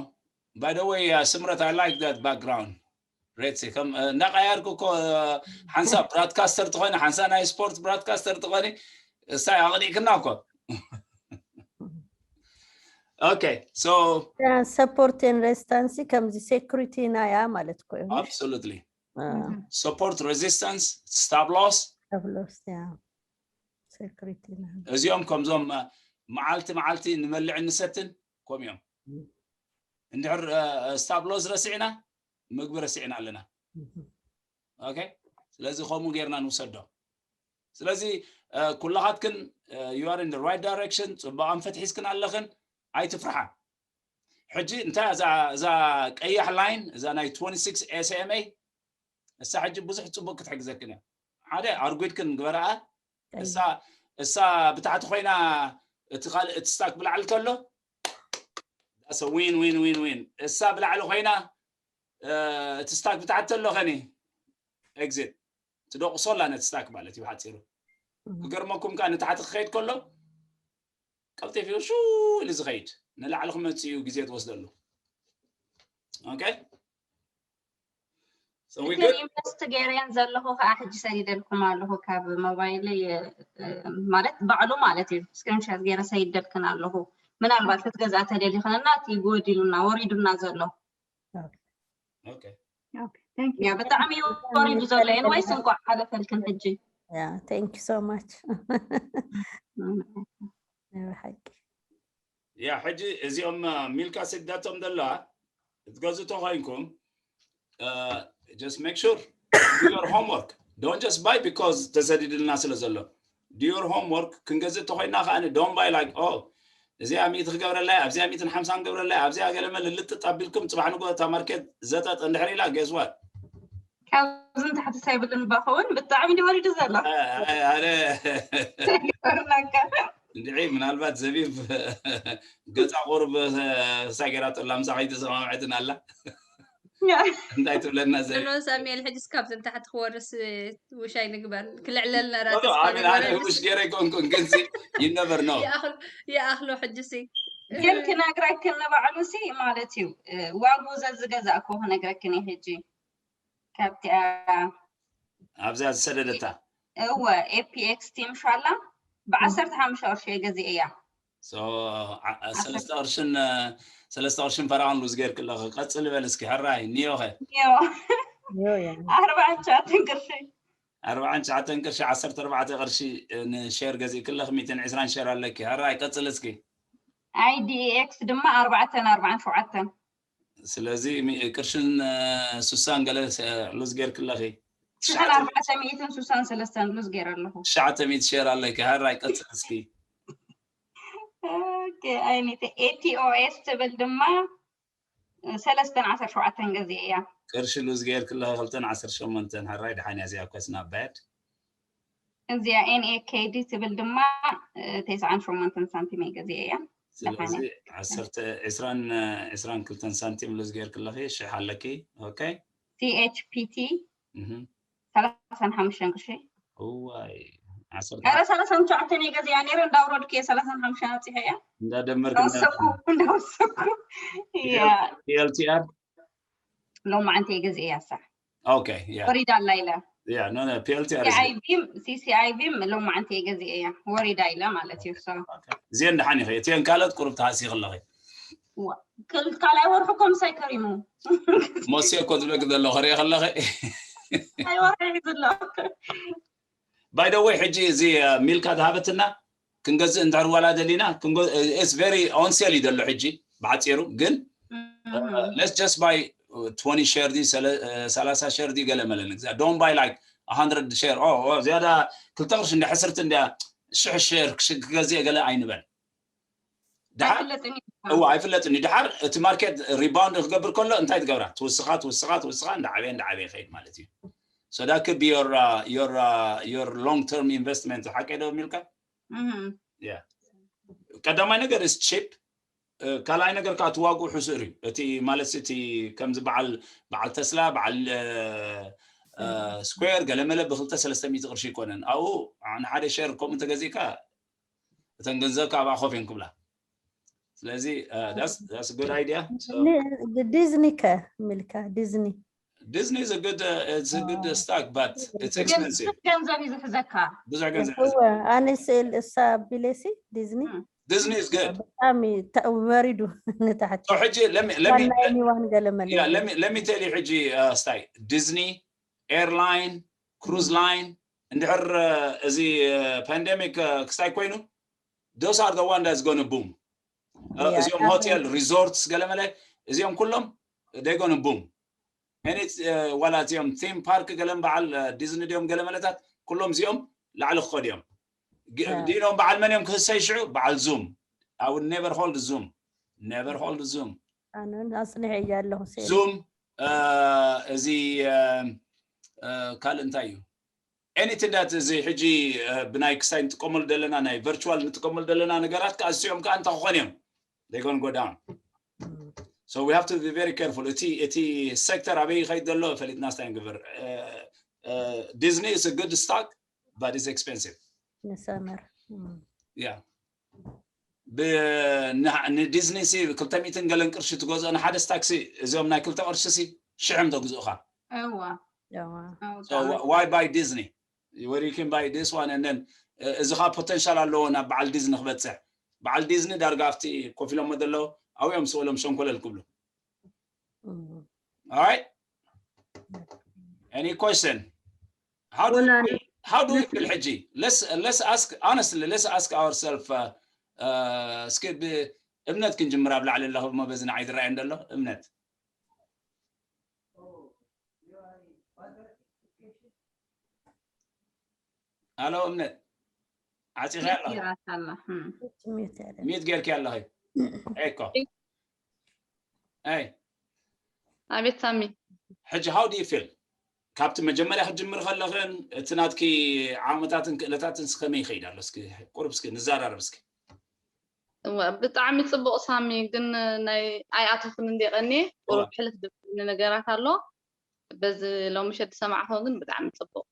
by the way, ስምረት, I like that background. ሬትሲ ከም እንዳቀያርኩ እኮ ሓንሳ ብራድካስተር ትኾኒ ሓንሳ ናይ ስፖርት ብራድካስተር ትኾኒ እሳይ ኣቕኒዕክና እኮ። Okay, so support and resistance ከምዚ security ናያ ማለት እኮ እዩ። Absolutely. Support, resistance, stop loss. Stop loss, yeah. Security ና እዚኦም ከምዞም መዓልቲ መዓልቲ ንመልዕን ንሰትን ኮም እዮም። እንድሕር stop loss ረሲዕና ምግቢ ረሲዕና ኣለና። Okay፣ ስለዚ ከምኡ ጌርና ንውሰዶ። ስለዚ ኩላኻትክን you are in the right direction፣ ጽቡቕ ኣንፈት ሒዝክን ኣለኽን፣ ኣይትፍርሓ። ሕጂ እንታይ እዛ እዛ ቀያሕ line እዛ ናይ twenty six S M A እሳ ሕጂ ብዙሕ ጽቡቕ ክትሕግዘክን እያ። ሓደ ኣርጉድክን ግበረኣ። እሳ እሳ ብታሕቲ ኮይና እቲ ካልእ እቲ ስታክ ብላዕሊ ከሎ that's a win win win win። እሳ ብላዕሊ ኮይና እቲ ስታክ ብታሕቲ ተሎ ኸኒ exit ትደቑሶላ ነቲ ስታክ ማለት እዩ ብሓፂሩ። ክገርመኩም ከዓ ንታሕቲ ክኸይድ ከሎ ቀልጢፉ ሹ ኢሉ ዝኸይድ ንላዕሊ ክመፅእ እዩ ግዜ ትወስደሉ። Okay፣ so we good? ኢንቨስት ገይረን ዘለኹ ከዓ ሕጂ ሰዲደልኩም ኣለኹ ካብ ሞባይለይ ማለት ባዕሉ ማለት እዩ። ስክሪንሻት ገይረ ሰይደልክን ኣለኹ። ምናልባት ክትገዝኣ ተደሊኽን እና እቲ ጎዲሉና ወሪዱና ዘሎ Okay። ያ ብጣዕሚ እዩ ወሪዱ ዘሎ። ኤንወይስ እንኳዕ ሓለፈልክን ሕጂ። Yeah, thank you so much. ናይ ሓቂ ያ ሕጂ እዚኦም ሚልካ ስደቶም ዘለዋ ክትገዙ ተኮይንኩም just make sure do your homework, don't just buy because ተሰዲድልና ስለ ዘሎ do your homework። ክንገዝእ ተኮይና ከዓ don't buy like oh እዚኣ ሚእቲ ክገብረላ ኣብዚኣ ሚእትን ሓምሳን ክገብረላ ኣብዚኣ ገለመ ልልጥጥ ኣቢልኩም ፅባሕ ንጎ እታ ማርኬት ዘጠጥ እንድሕር ኢላ guess what ካብዚ ንታሕቲ ሳይብልን ባኸውን ብጣዕሚ ድወሪዱ ዘሎ ኣነ ገበርናካ እንድዒ ምናልባት ዘቢብ ገፃ ቁርብ ሳይ ገይራ ጠላ ምሳ ከይተሰማምዐትን ኣላ እንታይ ትብለና ዘቢብ ሎ ሳሙኤል ሕጅስ ካብዚ ንታሕቲ ክወርስ ውሻይ ንግበር ክልዕለልና ራእሲ ውሽ ገይረ ይኮንኩን ግን you never know ይኣኽሎ ሕጅሲ ግን ክነግረክን ንባዕሉ ሲ ማለት እዩ ዋጉ ዘዝገዛእኮ ክነግረክን እዩ ሕጂ ካብቲኣ ኣብዚኣ ዝሰደደታ እወ ኤፒኤክስ ቲም ሻላ ብዓሰርተ ሓሙሽተ ቅርሺ እየ ገዚኤያ ሰለስተ ቅርሽን ሰለስተ ቅርሽን ፈረቓን ሉዝ ጌርክ ኣለኺ ቀፅል በል እስኪ ሕራይ ኒዮኸ ኣርባዓን ትሽዓተን ቅርሺ ኣርባዓን ትሽዓተን ቅርሺ ዓሰርተ ኣርባዕተ ቅርሺ ንሼር ገዚእክ ኣለኺ ሚእትን ዕስራን ሼር ኣለኪ ሕራይ ቀፅል እስኪ ኣይዲኤክስ ድማ ኣርባዕተን ኣርባዓን ሸውዓተን ስለዚ ቅርሽን ሱሳን ገለ ሉዝ ጌርክ ኣለኺ ሽሕን ኣርባዕተ ሚእትን ስሳን ሰለስተን ሉዝ ገይረ ኣለኹ። ትሽዓተ ሚእቲ ሸር ኣለኪ። ሃራይ ቀጽል እስኪ። ኦኬ፣ ኣይኒተ ኤቲኦኤስ ትብል ድማ ሰለስተን ዓሰርተ ሸውዓተን ገዚአ እያ። ቅርሺ ሉዝ ገይርክለኺ ክልተን ዓሰርተ ሸሞንተን። ሃራይ ደሓን እያ እዚኣ እኮ ስና ባድ። እዚኣ ኤንኤኬዲ ትብል ድማ ተስዓን ሸሞንተን ሳንቲም እየ ገዚአ እያ። ስለዚ ዓሰርተ ዕስራን ዕስራን ክልተን ሳንቲም ሉዝ ገይርክለኺ ሽሕ ኣለኪ። ኦኬ ሲኤችፒቲ እህ ሰላሳን ሓሙሽተን ቅርሺ እዋይ ዓሰርተ ኧረ ሰላሳን ትሽዓተን እየ ገዚኣ ነይረ። እንዳውረድኩ እየ ሰላሳን ሓሙሽተን ኣብፂሐ እያ። እንዳደመርክ እንዳወሰኩ እንዳወሰኩ እያ። ፒኤልቲኣር ሎማዓንቲ እየ ገዚአ እያ። ሳዕ ኦኬ ያ ወሪዳ ኣላ ኢለ ያ ኖ ኖ ፒኤልቲኣር ሲሲኣይቪም ሲሲኣይቪም ሎማዓንቲ እየ ገዚአ እያ። ወሪዳ ኢለ ማለት እዩ። So እዚአን ደሓን ኢኺ። እቲአን ካልኦት ቁሩብ ተሃሲኺ ኣለኺ። ዋ- ክል- ካልኣይ ወርሑ እኮ ምሳይ ከሪሙ ሞሴ እኮ ዝብለኪ ዘሎ ክርኢ ከለኺ ኣይወርሒ ዘሎ ባይ ደ ወይ ሕጂ እዚ ሚልካ ዝሃበትና ክንገዝእ እንድሕር ዋላ ደሊና it's very on sale እዩ ዘሎ ሕጂ ብሓፂሩ ግን let's just buy twenty share ድዩ ሰላሳ share ድዩ ገለ መለ ንግዛእ don't buy like hundred share ዝያዳ ክልተ ቅርሺ እንዳ ሕስርቲ እንዳ ሽሕ share ክገዝእ ገለ ኣይንበል ድሓር ኣይፍለጥን እዩ። እዋ ኣይፍለጥን እዩ ድሓር እቲ market rebound ክገብር ከሎ እንታይ ትገብራ ትውስኻ ትውስኻ ትውስኻ እንዳዓበየ እንዳዓበየ ይኸይድ ማለት እዩ so that could be your uh, your uh, your long term investment ሓቀ ዶ ሚልካ እህም። ቀዳማይ ነገር is cheap ካልኣይ ነገር ከዓ እቲ ዋግኡ ሕሱር እዩ እቲ ማለት እቲ ከምዚ በዓል በዓል ተስላ በዓል ስኩዌር ገለመለ ብክልተ ሰለስተ ሚእቲ ቅርሺ ይኮነን ኣብኡ ንሓደ share ከምኡ እንተገዚእካ እተን ገንዘብካ ኣብኣ ኮፍ እየን ክብላ ስለዚ that's a good idea ዲዝኒ ከ ሚልካ ዲዝኒ Disney is a good uh, it's a good uh, stock but it's ግን expensive ብዙሕ ገንዘብ እዩ ዝሕዘካ። ብዙሕ ገንዘብ እወ ኣነ ስእል እሳ ቢሌሲ ዲዝኒ Disney is good ብጣዕሚ ወሪዱ ንታሕቲ so ሕጂ let me let me ዋናይ ኒዋን ገለመለ yeah let me let me tell you ሕጂ uh, ስታይ Disney airline cruise line እንድሕር uh, እዚ pandemic ክስታይ ኮይኑ those are the one that's gonna boom እዚኦም hotel resorts ገለመለ እዚኦም ኩሎም they gonna boom any ዋላ እዚኦም theme park ገለም በዓል ዲዝኒ ድዮም ገለመለታት ኩሎም እዚኦም ላዕሊ ክኸዱ እዮም ዲኖም በዓል መን እዮም ክህሰይ ሽዑ በዓል ዙም I would never hold Zoom never hold Zoom ኣነ እውን ኣፅኒሐ እያ ኣለኹ ስእል ዙም እዚ ካልእ እንታይ እዩ anything that እዚ ሕጂ ብናይ ክሳይ ንጥቀመሉ ዘለና ናይ virtual ንጥቀመሉ ዘለና ነገራት ከዓ እዚኦም ከዓ እንታይ ክኾኑ እዮም they gonna go down so we have to be very careful እቲ እቲ sector ኣበይ ይኸይድ ዘሎ ፈሊጥና ስታይ ንግበር Disney is a good stock but it's expensive ንሰመር yeah ንዲዝኒ ሲ ክልተ ሚእትን ገለን ቅርሺ ትገዝኦ ንሓደስ ታክሲ እዚኦም ናይ ክልተ ቅርሺ ሲ ሽሕም ተግዝኡኻ እዋ so why buy Disney where you can buy this one and then እዚ ካ potential ኣለዎ ናብ በዓል ዲዝኒ ክበፅሕ በዓል ዲዝኒ ዳርጋ ኣብቲ ኮፍ ኢሎሞ ዘለዉ ኣብኦም ስእሎም ሸንኮለል ክብሉ alright any question how do we feel? How do we feel ሕጂ let's let's ask honestly let's ask ourselves እስኪ እምነት ክንጅምር ኣብ ላዕሊ ኣለኹ እሞ በዚ ንዓይ ዝረኣየን ዘሎ እምነት ኣሎ እምነት ዓፂኻ ኣለኺ ሚት ጌርኪ ኣለኺ ኤኮ ኣይ ኣቤት ሳሚ ሕጂ how do you feel ካብቲ መጀመርያ ክትጅምር ከለኽን እቲ ናትኪ ዓቕምታትን ክእለታትን ከመይ ይኸይድ ኣሎ እስኪ ቁርብ እስኪ ንዘራረብ እስኪ ብጣዕሚ ፅቡቅ ሳሚ ግን ናይ ኣይኣተኽን እንዲ ቀኒ ቁሩብ ሕልፍ ዝብለኒ ነገራት ኣሎ በዚ ሎምሸት ዝሰማዕክዎ ግን ብጣዕሚ ፅቡቅ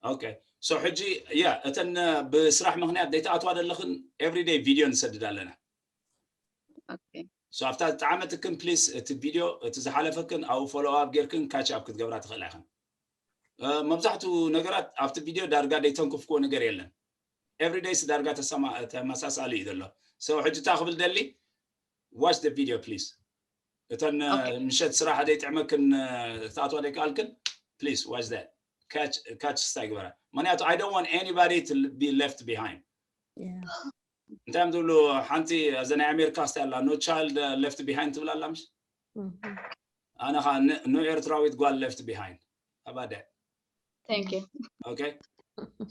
okay so ሕጂ yeah እተን ብስራሕ ምክንያት ዘይተኣትዋ ዘለኽን everyday video ንሰድድ ኣለና okay so ኣብታ ዝጠዓመትክን please እቲ video እቲ ዝሓለፈክን ኣብኡ follow up ጌርክን catch up ክትገብራ ትኽእላ ኢኽን መብዛሕትኡ ነገራት ኣብቲ video ዳርጋ ዘይተንክፍክዎ ነገር የለን everyday ዳርጋ ተመሳሳሊ እዩ ዘሎ so ሕጂ እታ ክብል ደሊ watch the video please እተን ምሸት ስራሕ ዘይጥዕመክን ተኣትዋ ዘይከኣልክን please watch that catch catch ስታይ ግበራ ምክንያቱ I don't want anybody to be left behind እንታይ እዮም ዝብሉ ሓንቲ እዛ ናይ ኣሜሪካ ስታይ ኣላ no child left behind ትብል ኣላ ምሽ ኣነ ከዓ no ኤርትራዊት ጓል left behind ኣባደ Thank you. Okay,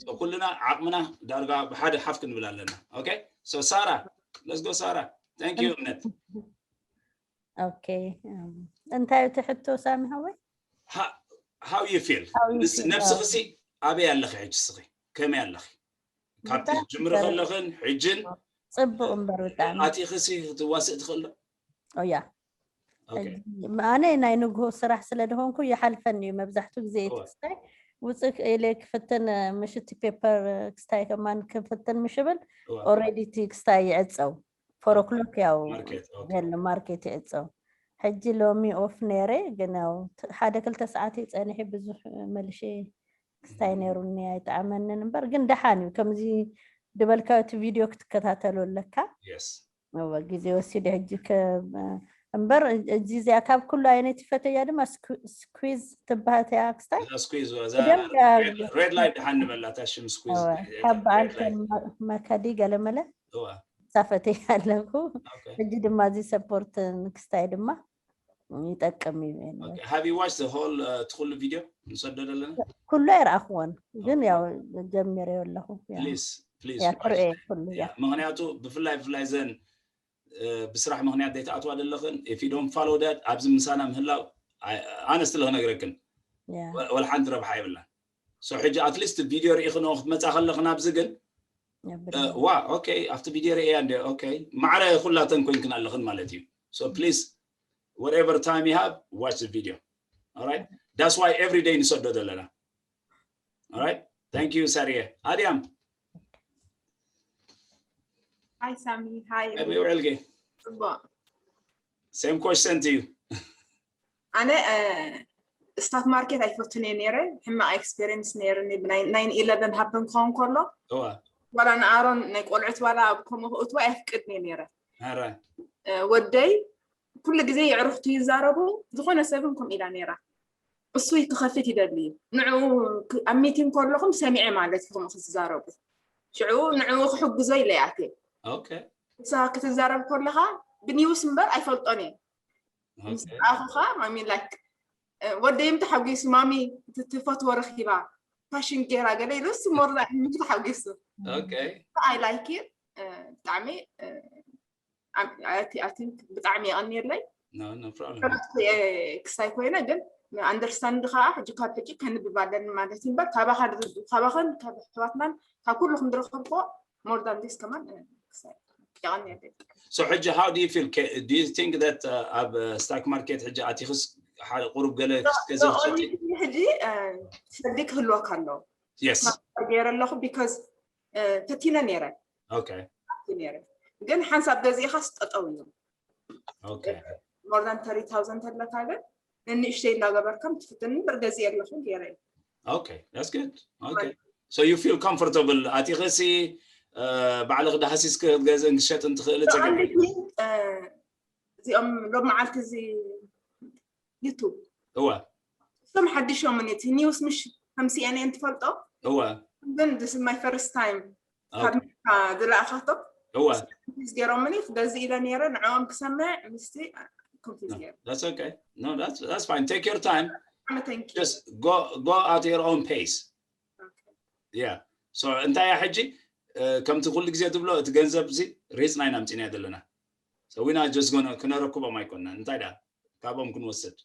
so ኩልና ዓቕምና ዳርጋ ብሓደ ሓፍ ክንብል ኣለና። Okay, so ሳራ፣ let's go ሳራ። Thank you እምነት። Okay, እንታይ እቲ ሕቶ ሳሚ ሃወይ? How you feel? ነብስኺ ሲ ኣበይ ኣለኺ ሕጂ? ስኺ ከመይ ኣለኺ? ካብቲ ጅምሪ ከለኽን ሕጅን ጽቡቅ እምበር ብጣዕሚ ኣቲኺ ሲ ክትዋስእ ትኽእል ዶ? ኦያ ኣነ ናይ ንግሆ ስራሕ ስለ ደኾንኩ ይሓልፈኒ እዩ መብዛሕቱ ግዜ እቲ ክስታይ ውፅእ ኢለ ክፍትን ምሽቲ ፔፐር ክስታይ ከማን ክፍትን ምሽብል already እቲ ክስታይ ይዕፀው four o'clock ያው የለ ማርኬት ይዕፀው ሕጂ ሎሚ ኦፍ ነይረ ግን ያው ሓደ ክልተ ሰዓት ፀኒሐ ብዙሕ መልሼ ክስታይ ነይሩኒ ኣይጠዓመንን እምበር ግን ደሓን እዩ ከምዚ ድበልካዮ እቲ ቪድዮ ክትከታተሎ ኣለካ ግዜ ወሲደ ሕጂ እምበር እዚ እዚኣ ካብ ኩሉ ዓይነት ይፈተያ ድማ ስኩዝ ትበሃል እያ ክስታይ ሬድ ላይት ድሓን ንበላታ ሽም ስኩዝ ካብ በዓል መካዲ ገለመለ ሳፈተያ ኣለኩ ሕጂ ድማ እዚ ሰፖርት ንክስታይ ድማ ይጠቅም እዩ have you watched the whole ትኩሉ ቪድዮ ንሰዶ ዘለና ኩሉ ኣይረኣኽዎን ግን ያው ጀሚረዮ ኣለኹ ክርኤ ኩሉ ምክንያቱ ብፍላይ ብፍላይ ዘን ብስራሕ ምክንያት ዘይተኣትዋ ዘለኽን if you don't follow that ኣብዚ ምሳና ምህላው ኣነ ስትለ ክነግረክን ወላ ሓንቲ ረብሓ የብላን so ሕጂ at least ቪድዮ ርኢኽንኦ ክትመፃ ከለኽን ኣብዚ ግን ዋ okay ኣብቲ ቪድዮ ርእያ እንደ okay ማዕረ ኩላተን ኮይንክን ኣለኽን ማለት እዩ so please whatever time you have watch the video alright that's why every day ንሰዶ ዘለና alright thank you ሳሪየ ኣድያም Hi Sami hi ከመይ ውዕልኪ ጽቡቅ same question to you ኣነ ስታክ ማርኬት ኣይፈቱን እየ ነይረ ሕማቅ ኤክስፔሪንስ ነይርኒ ናይ ኢለቨን ሃፕን ክኸውን ከሎ እዋ ዋላ ንኣሮን ናይ ቆልዑት ዋላ ኣብ ከምኡ ክእትዋ ኣይፍቅድን እየ ነይረ ኣረ ወደይ ኩሉ ግዜ የዕሩኽቱ ይዛረቡ ዝኾነ ሰብን ከምኡ ኢላ ነይራ እሱ ክኸፍት ይደሊ እዩ ንዕኡ ኣብ ሚቲንግ ከለኹም ሰሚዐ ማለት እዩ ከምኡ ክትዛረቡ ሽዑ ንዕኡ ክሕግዞ ኢለ እየ ኣትየ okay ንስኻ ክትዛረብ ከለኻ ብኒውስ እምበር ኣይፈልጦን እየ ምስ ኣኹኻ ማሚ ላይክ ወደይም ተሓጒሱ ማሚ ትፈትዎ ረኺባ ፋሽን ጌራ ገለ ኢሉ እሱ ሞርዛ ምክ ተሓጒሱ okay ኣይ ላይክ ብጣዕሚ ብጣዕሚ የቐንየለይ no no problem ክሳይ ኮይነ ግን ኣንደርስታንድ ከዓ ሕጂ ካብ ሕጂ ከንብብ ኣለኒ ማለት እዩ እምበር ካባኻን ካብ ኣሕዋትናን ካብ ኩልኹም ዝረኸብክዎ more than this ከማን ክሳይ የቐንየለይ so ሕጂ how do you feel Ca- do you think that uh, ኣብ ስታክ ማርኬት ሕጂ ኣቲኽስ ሓደ ቁሩብ ገለ ክትገዝእ ትፈትዊ ሕጂ ሰዲ ክህልወካ ኣለዎ yes ገይረ ኣለኹ because ፈቲነ ነይረ okay ነይረ ግን ሓንሳብ ገዚእኻስ ጠጠው እዩ okay more than thirty thousand ተለካ ግን ንንእሽተይ እንዳገበርካ ምትፍትን እምበር ገዚእ ኣለኹ ገይረ እዩ okay that's good okay so you feel comfortable ኣቲኽሲ ባዕልኽ ዳሃሲስ ክትገዝእን ክትሸጥን ትኽእል ጸገም እዚኦም ሎም መዓልቲ እዚ ዩቱብ እወ እሶም ሓዲሾም እቲ ኒውስ ምሽ ከም ሲኤንኤን ትፈልጦ እወ ግን this is my first time ካብ ዝለኣኻቶ እወ ገይሮምኒ ክገዝእ ኢለ ነይረ ንዕኦም ክሰምዕ ምስቲ ኮንፊዝ ገይሩ that's okay no that's that's fine take your time ብጣዕሚ thank you just go go at your own pace yeah so እንታይ እያ ሕጂ ከምቲ ኩሉ ግዜ ትብሎ እቲ ገንዘብ እዚ ሪፅና ኢና ምፅና ዘለና so we not just gonna ክነረክቦም ኣይኮንና እንታይ ዳ ካብኦም ክንወስድ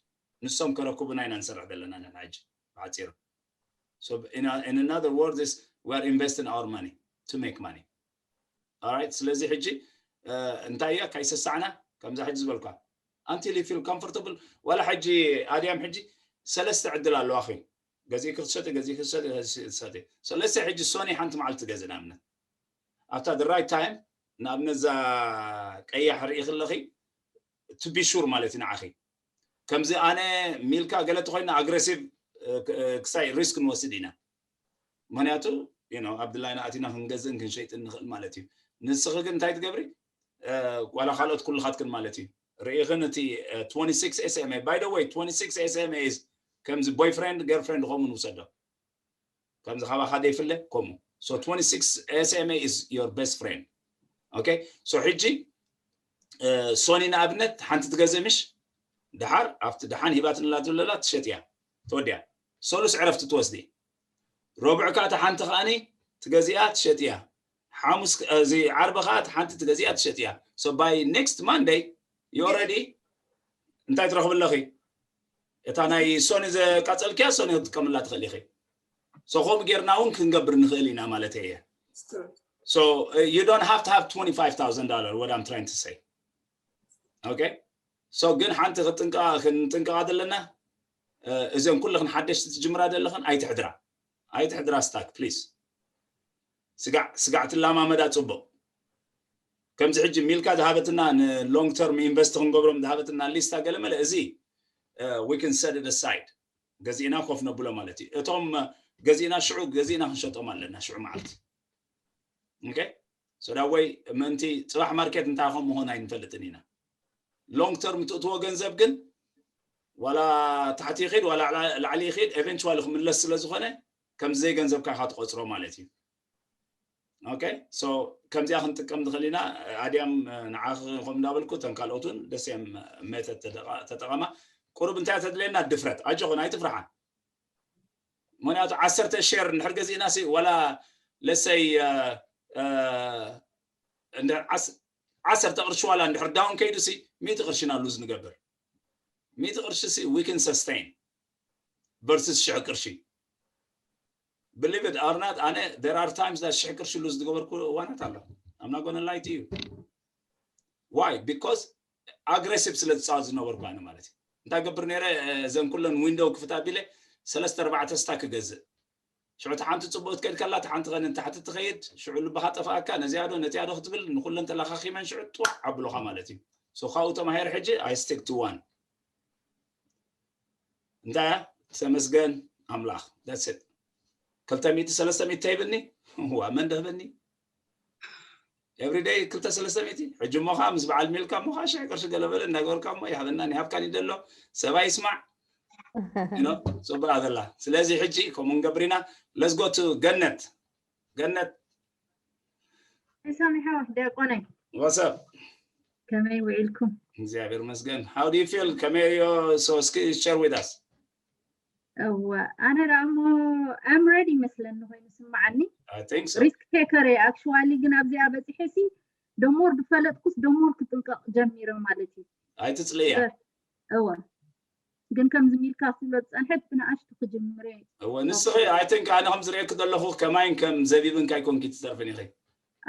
ንሶም ከረክቡና ኢና ንሰርሕ ዘለና ንሕና ሕጂ ብሓፂሩ so in, a, in another word is we are investing our money to make money alright ስለዚ ሕጂ እንታይ እያ ካይሰሳዕና ከምዛ ሕጂ ዝበልኳ until you feel comfortable ዋላ ሕጂ ኣድያም ሕጂ ሰለስተ ዕድል ኣለዋኺ ገዚእኪ ክትሸጢ ገዚእኪ ክትሸጢ ገዚእኪ ክትሸጢ so let's say ሕጂ ሶኒ ሓንቲ መዓልቲ ትገዝእ ንኣብነት ኣብታ the right time ንኣብነት እዛ ቀያሕ ርኢ ከለኺ to be sure ማለት እዩ ንዓኺ ከምዚ ኣነ ሚልካ ገለ ተኮይና ኣግሬሲቭ ክሳይ ሪስክ ክንወስድ ኢና ምክንያቱ ኣብድላይና ኣቲና ክንገዝእን ክንሸይጥን ንኽእል ማለት እዩ ንስኺ ግን እንታይ ትገብሪ ዋላ ካልኦት ኩልኻትክን ማለት እዩ ርኢኽን እቲ twenty-six SMA by the way twenty-six SMA is ከምዚ boyfriend girlfriend ከምኡ ንውሰዶ ከምዚ ካባኻ ዘይፍለ ከምኡ so twenty-six SMA is your best friend okay so ሕጂ ሶኒ ንኣብነት ሓንቲ ትገዝእ ምሽ ድሓር ኣብቲ ድሓን ሂባትንላ ዘለላ ትሸጥያ ተወዲያ ሰሉስ ዕረፍቲ ትወስዲ ረቡዕ ከዓ እታ ሓንቲ ከዓኒ ትገዚኣ ትሸጥያ። ሓሙስ እዚ ዓርቢ ከዓ እታ ሓንቲ ትገዚኣ ትሸጥያ። So by next Monday you already እንታይ ትረኽቢ ኣለኺ? እታ ናይ ሶኒ ዘቃጸልክያ ሶኒ ክትጥቀምላ ትኽእል ኢኺ። So ከምኡ ጌርና እውን ክንገብር ንኽእል ኢና ማለት እየ። So you don't have to have twenty-five thousand dollar, what I'm trying to say. Okay? So ግን ሓንቲ ክንጥንቀቓ ዘለና እዘን ኩልኽን ሓደሽቲ ትጅምራ ዘለኽን ኣይትሕድራ። ኣይትሕድራ ስታክ ፕሊስ። ስጋዕ ስጋዕ ትላማመዳ ጽቡቕ። ከምዚ ሕጂ ሚልካ ዝሃበትና ን long term invest ክንገብሮም ዝሃበትና ሊስታ ገለመለ እዚ we can set it aside። ገዚእና ኮፍ ነብሎ ማለት እዩ። እቶም ገዚእና ሽዑ ገዚእና ክንሸጦም ኣለና ሽዑ መዓልቲ። Okay? So that way ምእንቲ ጽባሕ ማርኬት እንታይ ከም ምኾን ኣይንፈልጥን ኢና። Long term ትእትዎ ገንዘብ ግን ዋላ ታሕቲ ይኺድ ዋላ ላዕሊ ይኺድ eventually ክምለስ ስለ ዝኾነ ከምዚ ዘይገንዘብካ ኢኻ ትቆጽሮ ማለት እዩ። Okay? So ከምዚኣ ክንጥቀም ንኽእል ኢና። ኣድያም ንዓኺ ከም እንዳበልኩ እተን ካልኦት እውን ደስ እዮም ሜተድ ተጠቐማ። ቁሩብ እንታይ ተድልየና ድፍረት። ኣጆኹን ኣይትፍርሓ። ምክንያቱ ዓሰርተ ሼር እንድሕር ገዚእና ሲ ዋላ ለሰይ ዓሰርተ ቅርሺ ዋላ እንድሕር ዳውን ከይዱ ሲ ሚእቲ ቅርሺ ኢና ሉዝ ንገብር። ሚእቲ ቅርሺ ሲ we can sustain versus ሽሕ ቅርሺ። Believe it or not ኣነ there are times that ሽሕ ቅርሺ ሉዝ ዝገበርኩ እዋናት ኣሎ። I'm not gonna lie to you. Why? Because aggressive ስለ ዝፃወት ዝነበርኩ ኣነ ማለት እዩ። እንታይ ገብር ነይረ? እዘን ኩለን ዊንዶው ክፍት ኣቢለ ሰለስተ ኣርባዕተ ስታክ ክገዝእ ሽዑ እቲ ሓንቲ ጽቡቕ ትከድ ከላ እቲ ሓንቲ ከ ንታሕቲ ትኸይድ ሽዑ ልብኻ ጠፍኣካ ነዚኣ ዶ ነቲኣ ዶ ክትብል ንኩለን ተለኻኺመን ሽዑ ጥዋዕ ኣብሉኻ ማለት እዩ። So ካብኡ ተማሂር ሕጂ I stick to one። እንታይ እያ? ተመስገን ኣምላኽ። That's it። ክልተ ሚእቲ ሰለስተ ሚእቲ ተሂብኒ ዋ መን ደህበኒ? Everyday ክልተ ሰለስተ ሚእቲ። ሕጂ እሞ ከዓ ምስ በዓል ሚልካ እሞ ከዓ ሽሕ ቅርሺ ገለ በለ እንዳገበርካ እሞ ይሃበናን ይሃብካን እዩ ዘሎ። ሰብኣይ ይስማዕ። ጽቡቅ ኣዘላ። ስለዚ ሕጂ ከምኡ ንገብር ኢና። Let's go to ገነት። ገነት። ሰሚሓ ዲያቆነይ። What's up? ከመይ ውዒልኩም? እግዚኣብሔር ይመስገን። How do you feel? ከመይ ዮ so እስኪ share with us. እወ ኣነ ደኣ እሞ I'm ready ይመስለኒ ኮይኑ ስምዓኒ። I think so. Risk taker እየ actually ግን ኣብዚኣ በፂሐ ሲ ደሞር ዝፈለጥኩስ ደሞር ክጥንቀቕ ጀሚረ ማለት እዩ። ኣይትፅልያ። እወ ግን ከምዚ ሚልካ ክብሎ ዝፀንሐት ብንኣሽቱ ክጅምር እየ። እወ ንስኺ I think ኣነ ከም ዝርእየኪ ዘለኹ ከማይን ከም ዘቢብን ካይኮንኪ ትተርፍን ኢኺ።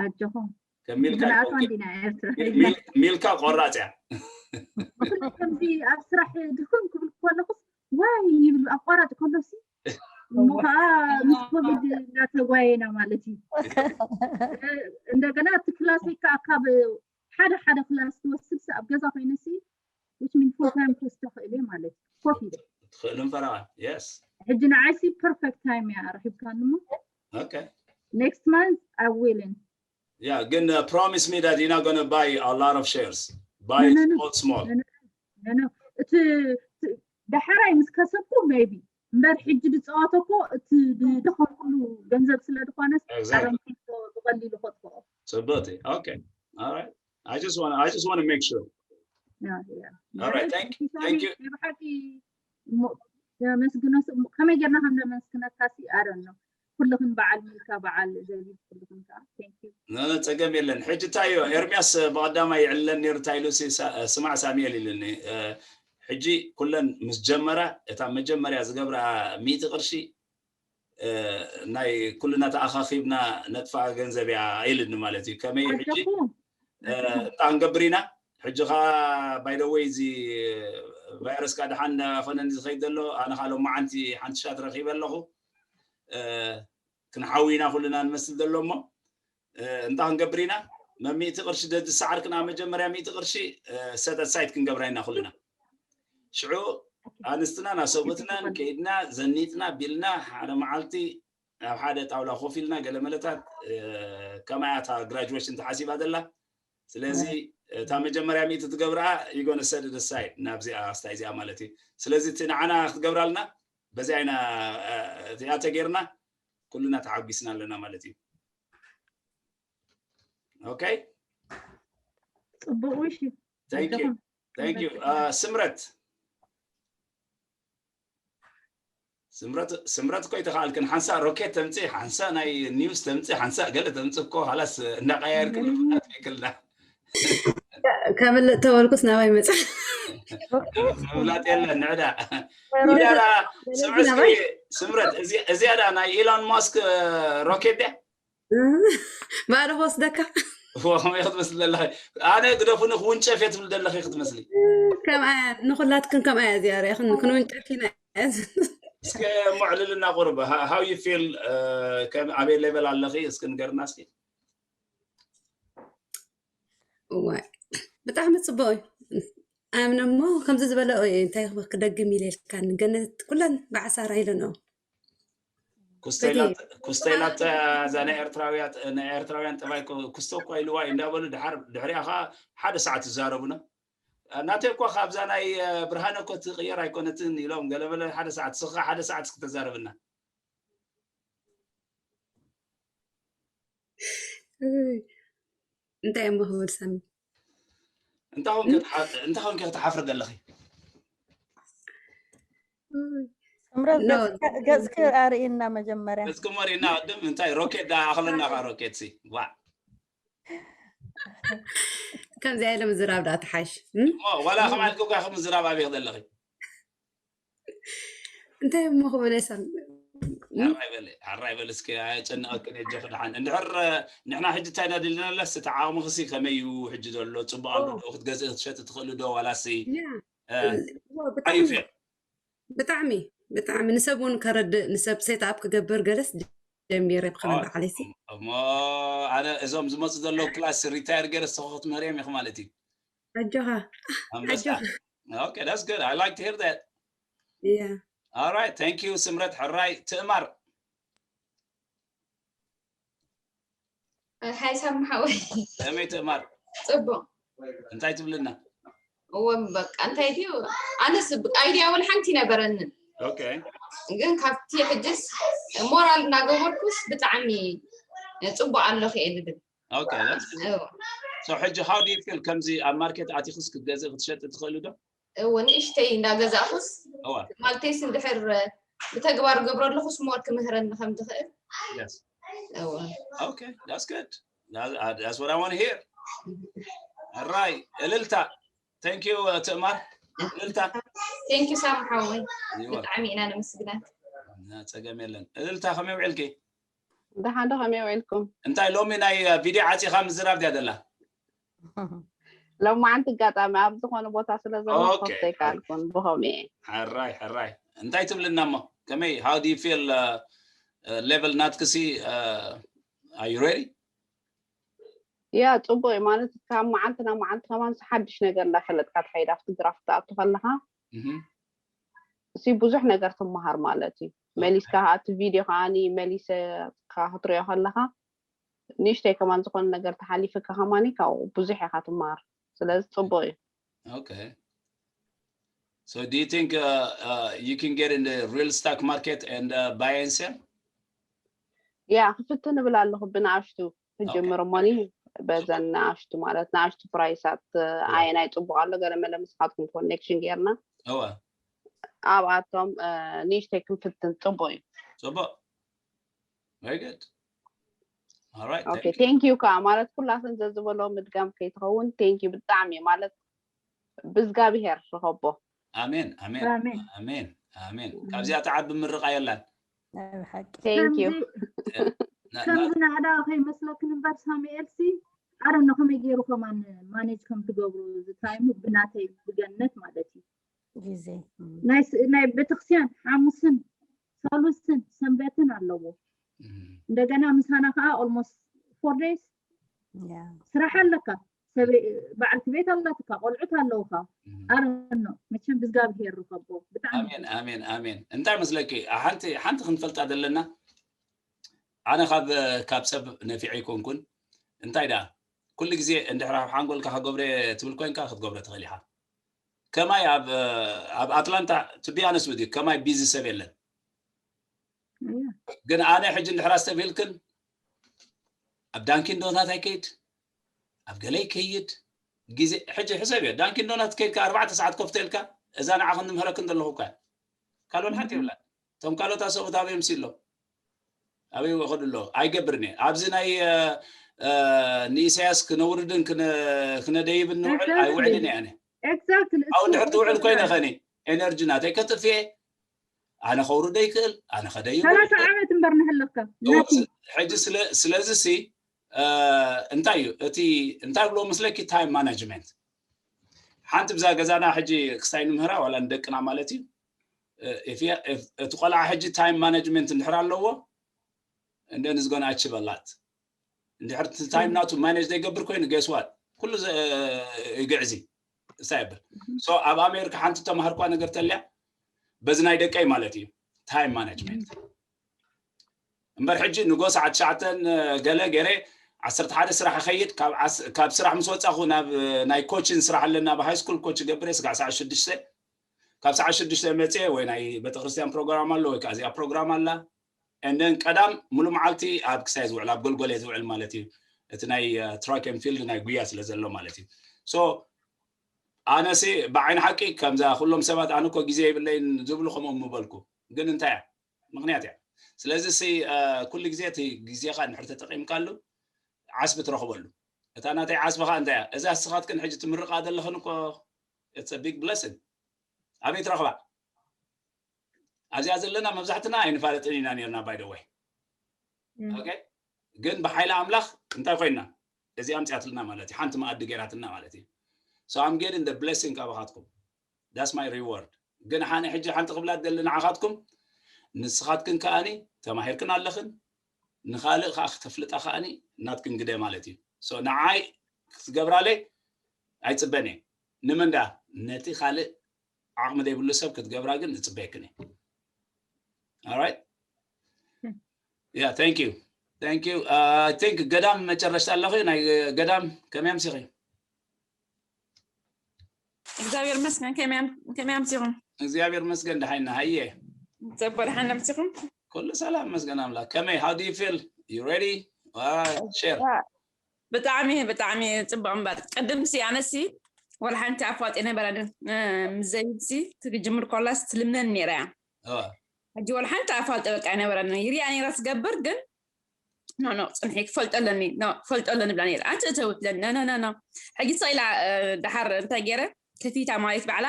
ኣጆኹም ከሚልካ ብንኣት ኣይኮንኪ። እንዲና ኤርትራ ሚል- ሚልካ ቆራፅ እያ። ብፍላይ ከምዚ ኣብ ስራሕ ድኹም ክብል ከለኹስ ዋይ ይብሉ ኣቋራጭ ከሎሲ እሞ ከዓ ምስ ኮቪድ እናተጓየና ማለት እዩ። እንደገና እቲ ክላሰይ ከዓ ካብ ሓደ ሓደ ክላስ ትወስድ ኣብ ገዛ ኮይነሲ which mean full time ክወስዶ ክእል እየ ማለት እዩ። ኮፍ ኢለ ትኽእልን ፈረቓ yes. ሕጂ ንዓይሲ perfect time እያ ረኺብካኒ እሞ Okay. Next month I will in Yeah ግን uh, promise me that you're not gonna buy a lot of shares. Buy No, no, no. small small. No, no. እቲ እቲ ዳሕራይ ምስ ከሰብኩ maybe እምበር ሕጂ ዝፃወቶ እኮ እቲ ዝደኸምኩሉ ገንዘብ ስለ ዝኾነስ Exactly. ኣረምኪቶ ብቐሊሉ ከጥፍኦ ጽብቕቲ okay. All right. I just want I just want to make sure. Yeah, yeah. All right, thank you, thank you. ብሓቂ እሞ ዘመስግኖ ሰብ ከመይ ጌርና ከም ዘመስግነካ ሲ ኣረን ነው ኩልኽን በዓል ሚልካ በዓል ዘቢብ ኩልኽን ከዓ thank you No, no, ጸገም የለን። ሕጂ እንታይ እዩ ኤርሚያስ ብቐዳማይ ይዕለን ነይሩ እንታይ ኢሉ ሲ- ሳ- ስማዕ ሳሙኤል ኢሉኒ እ፣ ሕጂ ኩለን ምስ ጀመራ እታ መጀመርያ ዝገብራ ሚእቲ ቅርሺ እ፣ ናይ ኩልና ተኣኻኺብና ነጥፋ ገንዘብ እያ ኢሉኒ ማለት እዩ። ከመይ እዩ ሕጂ ኣጆኹም እ፣ እንታይ ክንገብር ኢና? ሕጂ ኸዓ by the way እዚ ቫይረስ ከዓ ደሓን ኮነን ዝኸይድ ዘሎ ኣነ ከዓ ሎማዓንቲ ሓንቲ ሻት ረኺበ ኣለኹ እ፣ ክንሓዊ ኢና ኩልና ንመስል ዘሎ እሞ እ፣ እንታይ ክንገብር ኢና? መሚእቲ ቅርሺ ደድሰዓርክና መጀመርያ ሚእቲ ቅርሺ set aside ክንገብራ ኢና ኩልና ሽዑ ኣንስትናን ኣሰብኡትናን ከይድና ዘኒጥና ቢልና ሓደ መዓልቲ ኣብ ሓደ ጣውላ ኮፍ ኢልና ገለ መለታት እ፣ ከማያ እታ ግራጅዌሽን ተሓሲባ ዘላ ስለዚ እታ መጀመርያ ሚእቲ ትገብርኣ you gonna set it aside ናብዚኣ ስታይ እዚኣ ማለት እዩ ስለዚ እቲ ንዓና ክትገብራልና በዚኣ ኢና እ፣ እቲኣ ተጌርና ኩልና ተሓጒስና ኣለና ማለት እዩ okay ፅቡቅ ውሽ thank you thank you uh, ስምረት ስምረት ስምረት እኮ ይተኻልክን ሓንሳእ ሮኬት ተምፅእ ሓንሳእ ናይ ኒውስ ተምፅእ ሓንሳእ ገለ ተምፅእ እኮ ላስ እንዳቀያየርክን ምፍላጥ ይክልና። ከምልጥ ተበልኩስ ናባይ መፅእ። ምፍላጥ የለን ንዕዳ ንዕዳ ስምረት ስምረት እዚኣ ዳ ናይ ኢሎን ማስክ ሮኬት ድያ? ባዶ ክወስደካ። ከመይ ክትመስሊ ዘለኺ? ኣነ ግደፉኒ ክውንጨፍ እየ ትብል ዘለኺ ክትመስሊ። ከምኣ ንኩላትክን ከምኣ እያ እዚኣ ሪኢኽን ክንውንጨፍ ኢና። እስከ ሞዕልልና ቁርብ how you feel? ኣበይ ሌቨል ኣለኺ እስኪ ንገርና እስኪ። እዋይ ብጣዕሚ ፅቡቅ እዩ። ኣምነ እሞ ከምዚ ዝበለ እዩ እንታይ ክደግም ኢለ ኢልካ ገነት ኩለን ብዓሳራ ኢለንኦ። ኩስተይላት እዛ ናይ ኤርትራውያ ናይ ኤርትራውያን ጠባይ ኩስቶ እኳ ኢልዋ እዩ እንዳበሉ ድሓር ድሕሪኣ ከዓ ሓደ ሰዓት ይዛረቡና። ናተይ እኳ ካብዛ ናይ ብርሃነ እኮ ትቅየር ኣይኮነትን ኢሎም ገለመለ ሓደ ሰዓት ስኻ ሓደ ሰዓት እስክተዛረብና። እንታይ እሞ ክብል ሳሚ? እንታይ ኮንኪ ክትሓፍሪ ዘለኺ? ስምረት ገጽኪ ኣርእይና መጀመርያ። ገጽኪ መሪና ቅድም እንታይ ሮኬት ዳኣኽለና ካ ሮኬት ሲ ዋ ከምዚኣ ኢለ ምዝራብ ዳ ትሓሽ። ዋላ ከምዓልኩ ካ ምዝራብ ኣበይ ዘለኺ? እንታይ እሞ ክብል እየ ሳሚ? ኣራይ በሊ ኣራይ በሊ እስኪ ኣየጨንቐክን የጆኺ ደሓን። እንድሕር ንሕና ሕጂ እንታይ ኢና ድልና ኣለስ እቲ ዓቕምኽሲ ከመይ እዩ ሕጂ ዘሎ? ጽቡቕ ኣሎ ዶ? ክትገዝእ ክትሸጢ ትኽእሊ ዶ? ዋላሲ ያ እ፣ እዎ፣ how you ብጣዕሚ feel? ብጣዕሚ ብጣዕሚ ንሰብ እውን ከረድእ ንሰብ ሴት ኣፕ ክገብር ገለስ ጀሚረ ብኸመይ ኦ፣ በዓለይሲ እሞ ኣነ እዞም ዝመፁ ዘለዉ ክላስ ሪታየር ገይረ ንስኹ ክትምህርዮም ኢኹ ማለት እዩ። ኣጆኻ ኣንበሳ። ኣጆኻ Okay, that's good. I like to hear that. ያ All right, thank you ስምረት። ሕራይ ትእማር። ሃይ ሳሚ ሓወይ ከመይ ትእማር? ፅቡቅ እንታይ ትብልና? እወ በቃ እንታይ ድዩ ኣነስ ብቃ ኣይድያ ወላ ሓንቲ ነበረንን Okay. ግን ካብቲ ሕጅስ ሞራል እናገበርኩስ ብጣዕሚ ፅቡቅ ኣለኹ እየ ዝብል Okay, that's good. እወ So ሕጂ how do you feel? ከምዚ ኣብ ማርኬት ኣቲኽስ ክትገዝእ ክትሸጥ ትኽእሊ ዶ? እወ ንእሽተይ እንዳገዛእኹስ እዋ ማለተይስ እንድሕር ብተግባር ገብሮ ኣለኹስ ሞር ክምህረኒ ከም ዝኽእል yes. እወ Okay, that's good. That, uh, that's what I want to hear. ሕራይ እልልታ። Thank you ትእማር። እልልታ። Thank you ሳሚ ሓወይ ይወ ብጣዕሚ ኢና ነመስግናት ጸገም የለን። እልልታ ከመይ ውዕልኪ? ደሓን ዶ ከመይ ውዒልኩም? እንታይ ሎሚ ናይ ቪድዮ ዓፂኻ ምዝራብ ድያ ዘላ? ሎማዓንቲ ኣጋጣሚ ኣብ ዝኾነ ቦታ ስለ ዘለኹ Okay. ከፍቶ ኣይከኣልኩን ብኸምኡ እየ። ሕራይ ሕራይ። እንታይ ትብልና እሞ? ከመይ how do you feel? ሌቨል ናትክሲ are you ready? ያ ፅቡቅ እዩ ማለት ካብ መዓልቲ ናብ መዓልቲ ከማን ሓድሽ ነገር እንዳፈለጥካ ትኸይድ ኣብቲ ግራፍ ክትኣቱ ከለካ Mhm. እሲ ብዙሕ ነገር ትመሃር ማለት እዩ። መሊስካ እቲ ቪድዮ ከዓኒ መሊሰ ክትሪኦ ከለካ ንእሽተይ ከማን ዝኾነ ነገር ተሓሊፍካ ከማኒ ካብኡ ብዙሕ ኢኻ ትመሃር። ስለዚ ፅቡቅ እዩ። Okay. So do you think uh, uh, you can get in the real stock market and uh, buy and sell? ያ ክፍትን እብል ኣለኹ ብንኣሽቱ ክጅምር እሞኒ በዘን ንኣሽቱ ማለት ንኣሽቱ ፕራይሳት ኣየናይ ፅቡቅ ኣሎ ገለ መለ ምስኻትኩም ኮኔክሽን ጌርና እወ ኣብኣቶም ንእሽተይ ክንፍትን ፅቡቅ እዩ። ፅቡቅ። Very good. All right. Okay, thank you ከዓ ማለት ኩላተን ዘዝበሎ ምድጋም ከይትኸውን thank you ብጣዕሚ ማለት ብዝጋብሄር ርኸቦ። ኣሜን ኣሜን ኣሜን ኣሜን። ካብዚኣ ትዓቢ ምርቃ የላን። ናይ ብሓቂ Thank you። ከምዚ ናዕዳ ከይመስለክን እምበር ሳሙኤል ሲ ኣረ ነው ከመይ ገይሩ ከማን ማኔጅ ከም ትገብሩ ዝታይሙ ብናተይ ብገነት ማለት እዩ። ግዜ ናይ ስ- ናይ ቤተክርስትያን ሓሙስን ሰሉስን ሰንበትን ኣለዎ። እንደገና ምሳና ከዓ ኦልሞስት ፎር ዴይስ ያ ስራሕ ኣለካ። ሰበይ- በዓልቲ ቤት ኣለትካ፣ ቆልዑት ኣለውካ። ኣረ ነው መቸም ብዝጋብሄር ርከቦ ብጣዕሚ ኣሜን ኣሜን ኣሜን። እንታይ መስለኪ ሓንቲ ሓንቲ ክንፈልጣ ዘለና ኣነ ካብ ካብ ሰብ ነፊዐ ኣይኮንኩን። እንታይ ደኣ ኩሉ ግዜ እንድሕር ኣብ ሓንጎልካ ክገብረ ትብል ኮይንካ ክትገብረ ትኽእል ኢኻ። ከማይ ኣብ ኣብ ኣትላንታ to be honest with you ከማይ ቢዚ ሰብ የለን። ግን ኣነ ሕጂ እንድሕር ኣስተብሂልክን ኣብ ዳንኪን ዶናት ኣይከይድ ኣብ ገለ ይከይድ ግዜ ሕጂ ሕሰብ እዮ ዳንኪን ዶናት ከይድካ ኣርባዕተ ሰዓት ኮፍ ተልካ እዛ ንዓኽን ንምህረክን ዘለኹ እኳ ካልኦን ሓንቲ የብላን። እቶም ካልኦት ኣሰብኡት ኣበዮም ሲ ኣሎ? ኣበይ ይኸዱ ኣሎ? ኣይገብርን እየ። ኣብዚ ናይ ንኢሳያስ ክነውርድን ክነደይብን ንውዕል ኣይውዕልን እየ ኣነ። ኣብኡ ድሕር ትውዕል ኮይነ ከኒ ኤነርጂ ናተይ ከጥፍየ፣ ኣነ ከውርዶ ይክእል፣ ኣነ ከደይብ። ዓመት እምበር ንህልካ። ሕጂ ስለዚ ሲ እንታይ እዩ እቲ እንታይ ብሎ ምስለኪ ታይም ማናጅመንት። ሓንቲ ብዛ ገዛና ሕጂ ክስታይ ንምህራ ዋላ ንደቅና ማለት እዩ። እቲ ቆልዓ ሕጂ ታይም ማናጅመንት እንድሕር ኣለዎ እንደ ንዝጎን ኣችበላት እንድሕር ታይም ናቱ ማኔጅ ዘይገብር ኮይኑ ጌስዋት ኩሉ ይግዕዚ እሳ ይብል። ኣብ ኣሜሪካ ሓንቲ ተማሃርኳ ነገር ተልያ በዚ ናይ ደቀይ ማለት እዩ ታይም ማናጅመንት እምበር ሕጂ ንጎ ሰዓት ትሽዓተ ገለ ገይረ ዓሰርተ ሓደ ስራሕ እኸይድ። ካብ ስራሕ ምስ ወፃኹ ናብ ናይ ኮችን ስራሕ ኣለና። ኣብ ሃይ ስኩል ኮች ገብረ ስጋዕ ሰዓት ሽዱሽተ ካብ ሰዓት ሽዱሽተ መፅየ ወይ ናይ ቤተክርስትያን ፕሮግራም ኣሎ ወይ ከዓ እዚኣ ፕሮግራም ኣላ። And then ቀዳም ሙሉ መዓልቲ ኣብ ክሳይ ዝውዕል ኣብ ጎልጎል እየ ዝውዕል ማለት እዩ። እቲ ናይ ትራክ ን ፊልድ ናይ ጉያ ስለ ዘሎ ማለት እዩ። So ኣነሲ ብዓይኒ ሓቂ ከምዛ ኩሎም ሰባት ኣነ እኮ ግዜ የብለይን ዝብሉ ከምኡ ምበልኩ ግን እንታይ እያ ምክንያት እያ። ስለዚ ሲ ኩሉ ግዜ እቲ ግዜኻ እንድሕር ተጠቂምካሉ ዓስቢ ትረኽበሉ። እታ ናተይ ዓስቢ ከዓ እንታይ እያ? እዛ ንስኻትክን ሕጂ ትምርቃ ዘለኽን እኮ it's a big blessing። ኣበይ ትረኽባ? ኣብዚኣ ዘለና መብዛሕትና ኣይንፋለጥን ኢና ነርና by the way። ግን ብሓይሊ ኣምላኽ እንታይ ኮይና እዚ ኣምፅያትልና ማለት እዩ። ሓንቲ መኣዲ ገይራትና ማለት እዩ። So I'm getting the blessing ካባኻትኩም። That's my reward። ግን ሓነ ሕጂ ሓንቲ ክብላ ደሊ ንዓኻትኩም ንስኻትክን ከኣኒ ተማሂርክን ኣለኽን ንኻልእ ከዓ ክተፍልጣ ከኣኒ ናትክን ግደ ማለት እዩ። So ንዓይ ክትገብራለይ ኣይፅበን እየ። ንመን ደኣ ነቲ ካልእ ዓቕሚ ዘይብሉ ሰብ ክትገብራ ግን ዝፅበየክን እየ። Alright? Yeah, thank you. Thank you. Uh, I think ገዳም መጨረሽታ ኣለኺ። ናይ ገዳም ከመይ ኣምሲኺ? እግዚኣብሔር መስገን ከመይ ኣምሲኹም? እግዚኣብሔር መስገን ደሓይና ሃየ ዘቦ ደሓን ኣምሲኹም? ኩሉ ሰላም መስገን ኣምላክ። ከመይ how do you feel? You ready? Share. ብጣዕሚ ብጣዕሚ ፅቡቅ እምበር ቅድም ሲ ኣነሲ ወላ ሓንቲ ኣፋልጥ የነበረንን ምስ ዘይብሲ ትግጅምር ኮላስ ትልምነን ነይራ እያ። ሕጂ ወላ ሓንቲ ኣፋልጥ በቃ ኣይነበረንን ይሪኣ ነይራ ትገብር ግን ኖ ኖ ፅንሒ ክፈልጦ ኣለኒ ኖ ክፈልጦ ኣለኒ ብላ ነይራ ኣንቲ እተው ትብለኒ ኖ ኖ ኖ ሕጂ ሰ ኢላ ድሓር እንታይ ገይረ ከፊታ ማለት ባዕላ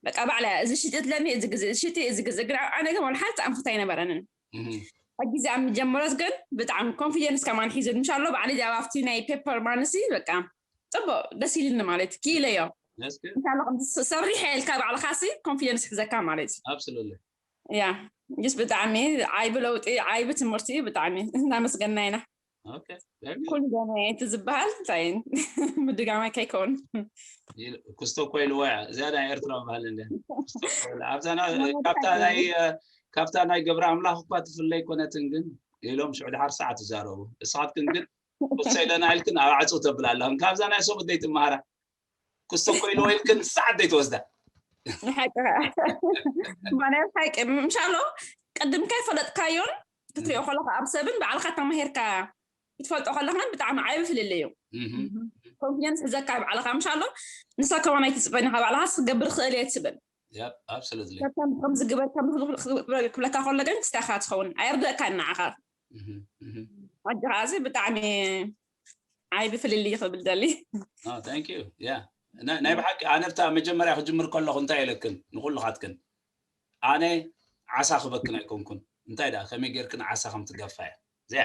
በቃ ባዕላ እዚ ሽጢ ትብለኒ እዚ ግዜ እዚ ሽጢ እዚ ግዜ ግን ኣነ ግን ወላ ሓንቲ ኣንፈት ኣይነበረንን ሕጂ እዚኣ ምጀመሮት ግን ብጣዕሚ ኮንፊደንስ ከማን ሒዙ ምሻሎ ባዕሊ ዚኣ ኣብቲ ናይ ፔፐር ማንሲ በቃ ፅቡቅ ደስ ኢልኒ ማለት ክኢለዮ እንሻሎ ከምዚ ሰሪሐ ኢልካ ባዕልካ ሲ ኮንፊደንስ ሒዘካ ማለት እዩ ያ ጅስ ብጣዕሚ ዓይቢ ለውጢ ዓይቢ ትምህርቲ እዩ ብጣዕሚ እናመስገና ኢና ኩሉ ገና እቲ ዝበሃል እንታይ ምድጋማይ ከይከውን ክስቶ ኮይልዎ እያ እዚኣ ናይ ኤርትራ ባህል እንደ ኣብታ ናይ ካብታ ናይ ገብረ ኣምላኽ እኳ ትፍለይ ኮነትን ግን ኢሎም ሽዑ ድሓር ሰዓት ትዛረቡ እስኻትክን ግን ክስቶ ኢለና ኢልክን ኣብ ዓፅው ተብላ ኣለኽን ካብዛ ናይ ሰሙት ዘይትመሃራ ክስቶ ኮይልዎ ኢልክን ሰዓት ዘይትወስዳ ናይ ሓቂ ምሻሎ ቅድም ከይፈለጥካዮን ክትሪኦ ከለካ ኣብ ሰብን ባዕልካ ተማሂርካ ክትፈልጦ ከለካ ብጣዕሚ ዓቢ ፍልልይ እዩ ኮንፊደንስ ሕዘካ ባዕልካ ምሻሎ ንሳ ከማን ኣይትፅበኒ ካብ ባዕልካ ክገብር ክእል እየ ትብል ከምዚ ግበር ክብለካ ከሎ ግን ክስታካ ትኸውን ኣየርደእካ ንዓኻ ሕጂ ከዓ ብጣዕሚ ዓቢ ፍልልይ ክብል ደሊ ናይ ብሓቂ ኣነ ብታ መጀመርያ ክጅምር ከለኹ እንታይ ኢለክን ንኩልኻትክን ኣነ ዓሳ ክበክን ኣይኮንኩን እንታይ ደኣ ከመይ ጌርክን ዓሳ ከም ትገፋ እያ እዚኣ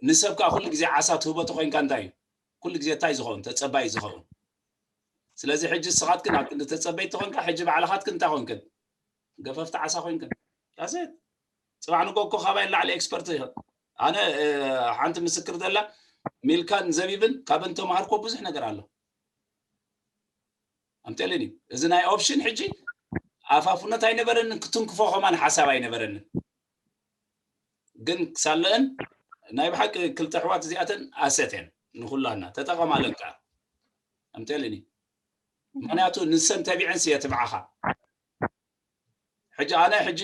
ንሰብ ከዓ ኩሉ ግዜ ዓሳ ትህቦ ተኮይንካ እንታይ እዩ ኩሉ ግዜ እንታይ ዝኸውን ተፀባይ ዝኸውን ስለዚ ሕጂ ንስኻትክን ኣብ ክንዲ ተፀበይ ተኮንካ ሕጂ ባዕልኻትክን እንታይ ኮንክን ገፈፍቲ ዓሳ ኮንክን ዳሴት ፅባሕ ንጎ እኮ ካባይ ላዕሊ ኤክስፐርት ይኸን ኣነ ሓንቲ ምስክር ዘላ ሚልካን ዘቢብን ካብ እንተምሃርኮ ብዙሕ ነገር ኣሎ ኣምቴልን እዩ እዚ ናይ ኦፕሽን ሕጂ ኣፋፉነት ኣይነበረንን ክትንክፎ ከማን ሓሳብ ኣይነበረንን ግን ክሳለአን ናይ ብሓቂ ክልተ ኣሕዋት እዚኣተን ኣሰት እየን ንኩላና ተጠቐማለን ከዓ ኣምቴልን እዩ ምክንያቱ ንሰን ተቢዐን ስየ ትብዓኻ ሕጂ ኣነ ሕጂ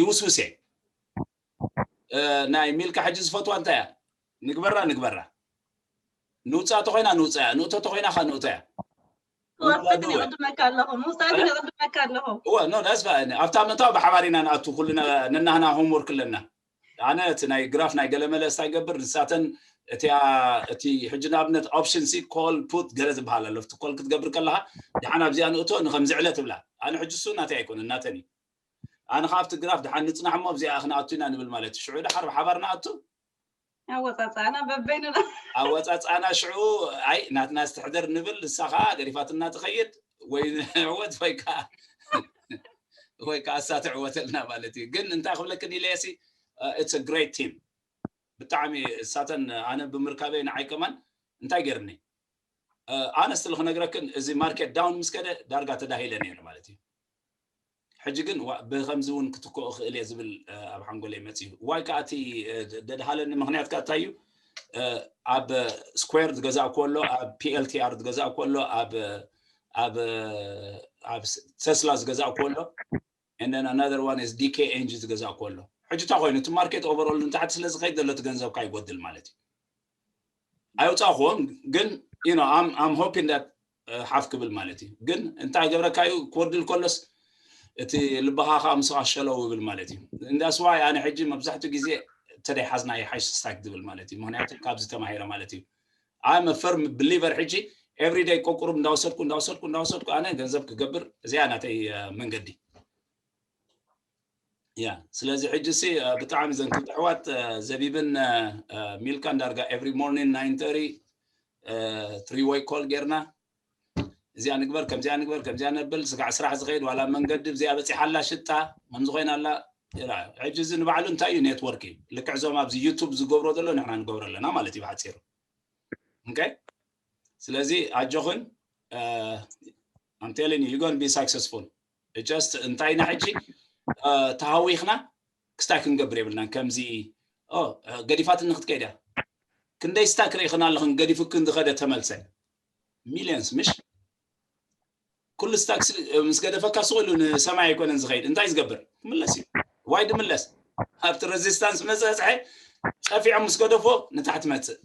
ይውስውስ እየ ናይ ሚልካ ሕጂ ዝፈትዋ እንታይ እያ ንግበራ ንግበራ ንውፃእ ተኮይና ንውፃ እያ ንእቶ ተኮይና ከ ንእቶ እያ ወስዳ ግን ይቕድመካ ኣለኹ። ምውሳድ ግን ይቕድመካ ኣለኹ። እወ ኖ that's fine። ኣብታ ምእታው ብሓባር ኢና ንኣቱ ኩልና ነናህና homework ኣለና። ኣነ እቲ ናይ ግራፍ ናይ ገለመለ ስታይ ገብር ንሳተን እቲያ እቲ ሕጂ ንኣብነት option C call put ገለ ዝበሃል ኣሎ። እቲ call ክትገብር ከለኻ ደሓን ኣብዚኣ ንእቶ ንከምዚ ዕለ ትብላ። ኣነ ሕጂ እሱ ናተይ ኣይኮነን ናተን እዩ። ኣነ ካብ እቲ ግራፍ ደሓን ንጽናሕ እሞ ኣብዚኣ ክንኣቱ ኢና ንብል ማለት እዩ። ሽዑ ደሓር ብሓባር ንኣቱ ኣወፃፃእና በበይኑና ኣወፃፃእና ሽዑ ኣይ ናትና ዝተሕደር ንብል ንሳ ከዓ ገዲፋትና ትኸይድ ወይ ንዕወት ወይ ከዓ ወይ ከዓ እሳ ትዕወተልና ማለት እዩ። ግን እንታይ ክብለክን ኢለየሲ it's great team ብጣዕሚ እሳተን ኣነ ብምርካበይ ንዓይ ከማን እንታይ ገርኒ ኣነስትል ክነግረክን እዚ market down ምስ ከደ ዳርጋ ተዳሂለ ነይረ ማለት እዩ። ሕጂ ግን ብከምዚ እውን ክትክኦ ክእል እየ ዝብል ኣብ ሓንጎለይ መፅዩ። ዋይ ከዓ እቲ ደድሃለኒ ምክንያት ከዓ እንታይ እዩ? ኣብ ስኩዌር ዝገዛእ ከሎ ኣብ PLTR ዝገዛእ ከሎ ኣብ ኣብ ኣብ ተስላ ዝገዛእ ከሎ and then another one is DKNG ዝገዛእ ከሎ ሕጂ እንታይ ኮይኑ እቲ market overall ንታሕቲ ስለ ዝኸይድ ዘሎ እቲ ገንዘብካ ይጎድል ማለት እዩ። ኣይውፃእኩዎን ግን you know I'm I'm hoping that ሓፍ ክብል ማለት እዩ። ግን እንታይ ገብረካ እዩ ክወርድል ከሎስ እቲ ልባኻ ከዓ ምስኻ ሸለው ይብል ማለት እዩ። እንዳስዋይ ኣነ ሕጂ መብዛሕትኡ ግዜ ተደይ ሓዝና ይሓይሽ ስታክ ዝብል ማለት እዩ። ምክንያቱ ካብዚ ተማሂረ ማለት እዩ። I'm a firm believer ሕጂ every day ቆቁሩብ እንዳወሰድኩ እንዳወሰድኩ እንዳወሰድኩ ኣነ ገንዘብ ክገብር እዚኣ ናተይ መንገዲ። ያ ስለዚ ሕጂ ሲ ብጣዕሚ ዘን ክልተ ኣሕዋት ዘቢብን ሚልካን ዳርጋ every morning nine thirty three way call ጌርና እዚኣ ንግበር ከምዚኣ ንግበር ከምዚኣ ነብል ስጋዕ ስራሕ ዝኸይድ ዋላ መንገዲ እዚኣ በፂሓላ ሽጣ ከምዚ ኮይና ኣላ። ሕጂ እዚ ንባዕሉ እንታይ እዩ network እዩ። ልክዕ እዞም ኣብዚ YouTube ዝገብሮ ዘሎ ንሕና ንገብሮ ኣለና ማለት እዩ ብሓፂሩ። Okay ስለዚ ኣጆኽን I'm telling you you're going to be successful. Just እንታይ ኢና ሕጂ ተሃዊኽና ክስታይ ክንገብር የብልናን። ከምዚ ገዲፋትኒ ክትከይድ እያ ክንደይ ስታክ ርኢኽን ኣለኽን ገዲፉክን ዝኸደ ተመልሰ ሚሊየንስ ምሽ ኩሉ ስታክ ምስ ገደፈካ ስቕ ኢሉ ንሰማይ ኣይኮነን ዝኸይድ እንታይ ዝገብር ክምለስ እዩ ዋይ ድምለስ ኣብቲ resistance መፀፅሐ ጠፊዖም ምስ ገደፎ ንታሕቲ መፅእ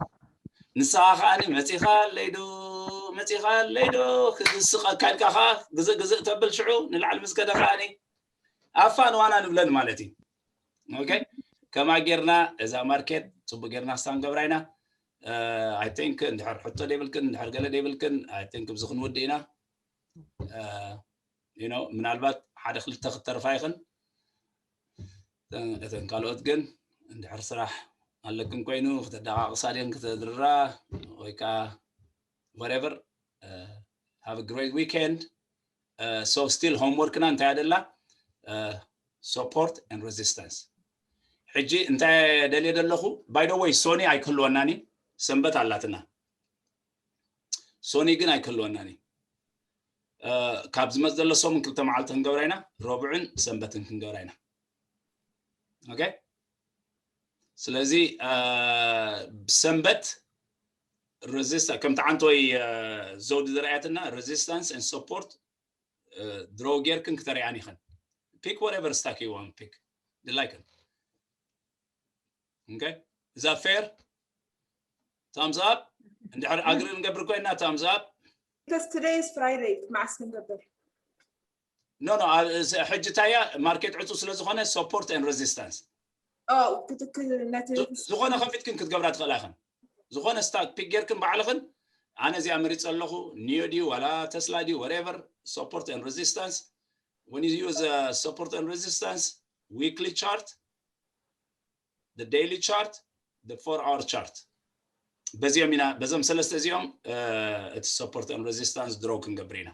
ንስኻ ከዓኒ መፂኻ ኣለይዶ መፂኻ ኣለይዶ ክስቐካ ኢልካ ከዓ ግዝእ ግዝእ ተብል ሽዑ ንላዕሊ ምስ ከደ ከዓኒ ኣፋን ዋና ንብለን ማለት እዩ። Okay ከማ ጌርና እዛ ማርኬት ፅቡቅ ጌርና ክስታ ንገብራ ኢና። I think እንድሕር ሕቶ ደይብልክን እንድሕር ገለ ደይብልክን I think ብዚ ክንውድእ ኢና። You know ምናልባት ሓደ ክልተ ክተርፋ ይኽን እተን ካልኦት ግን እንድሕር ስራሕ ኣለክን ኮይኑ ክተደቃቅሳ ድን ክተድርራ ወይ ከዓ whatever have a great weekend. So still homework ና እንታይ ኣደላ support and resistance ሕጂ እንታይ ደልየ ደለኹ by the way ሶኒ ኣይክህልወናን እዩ ሰንበት ኣላትና ሶኒ ግን ኣይክህልወናን እዩ ካብ ዝመፅ ዘሎ ሰሙን ክልተ መዓልቲ ክንገብራ ኢና ረቡዕን ሰንበትን ክንገብራ ኢና okay ስለዚ ሰንበት ከምቲ ዓንተወይ ዘውዲ ዝረኣያትና resistance and support ድሮ ጌርክን ክተሪኣን ይኽን pick whatever stock you want pick ድላይክን okay is that fair thumbs up እንድሕር agree ንገብር ኮይና thumbs up Because today is Friday. ማዕስ ክንገብር no no ሕጂ ታያ ማርኬት ዕፁ ስለ ዝኾነ support and resistance Oh ክትክል ነቲ ዝኾነ ከፊትክን ክትገብራ ትኽእላ ኢኽን ዝኾነ stock pick ጌርክን ባዕልኽን ኣነ እዚኣ መሪፀ ኣለኹ ኒዮ ድዩ ዋላ ተስላ ድዩ whatever support and resistance when you use a support and resistance weekly chart the daily chart the four hour chart በዚኦም ኢና በዞም ሰለስተ እዚኦም እቲ support and resistance ድሮ ክንገብር ኢና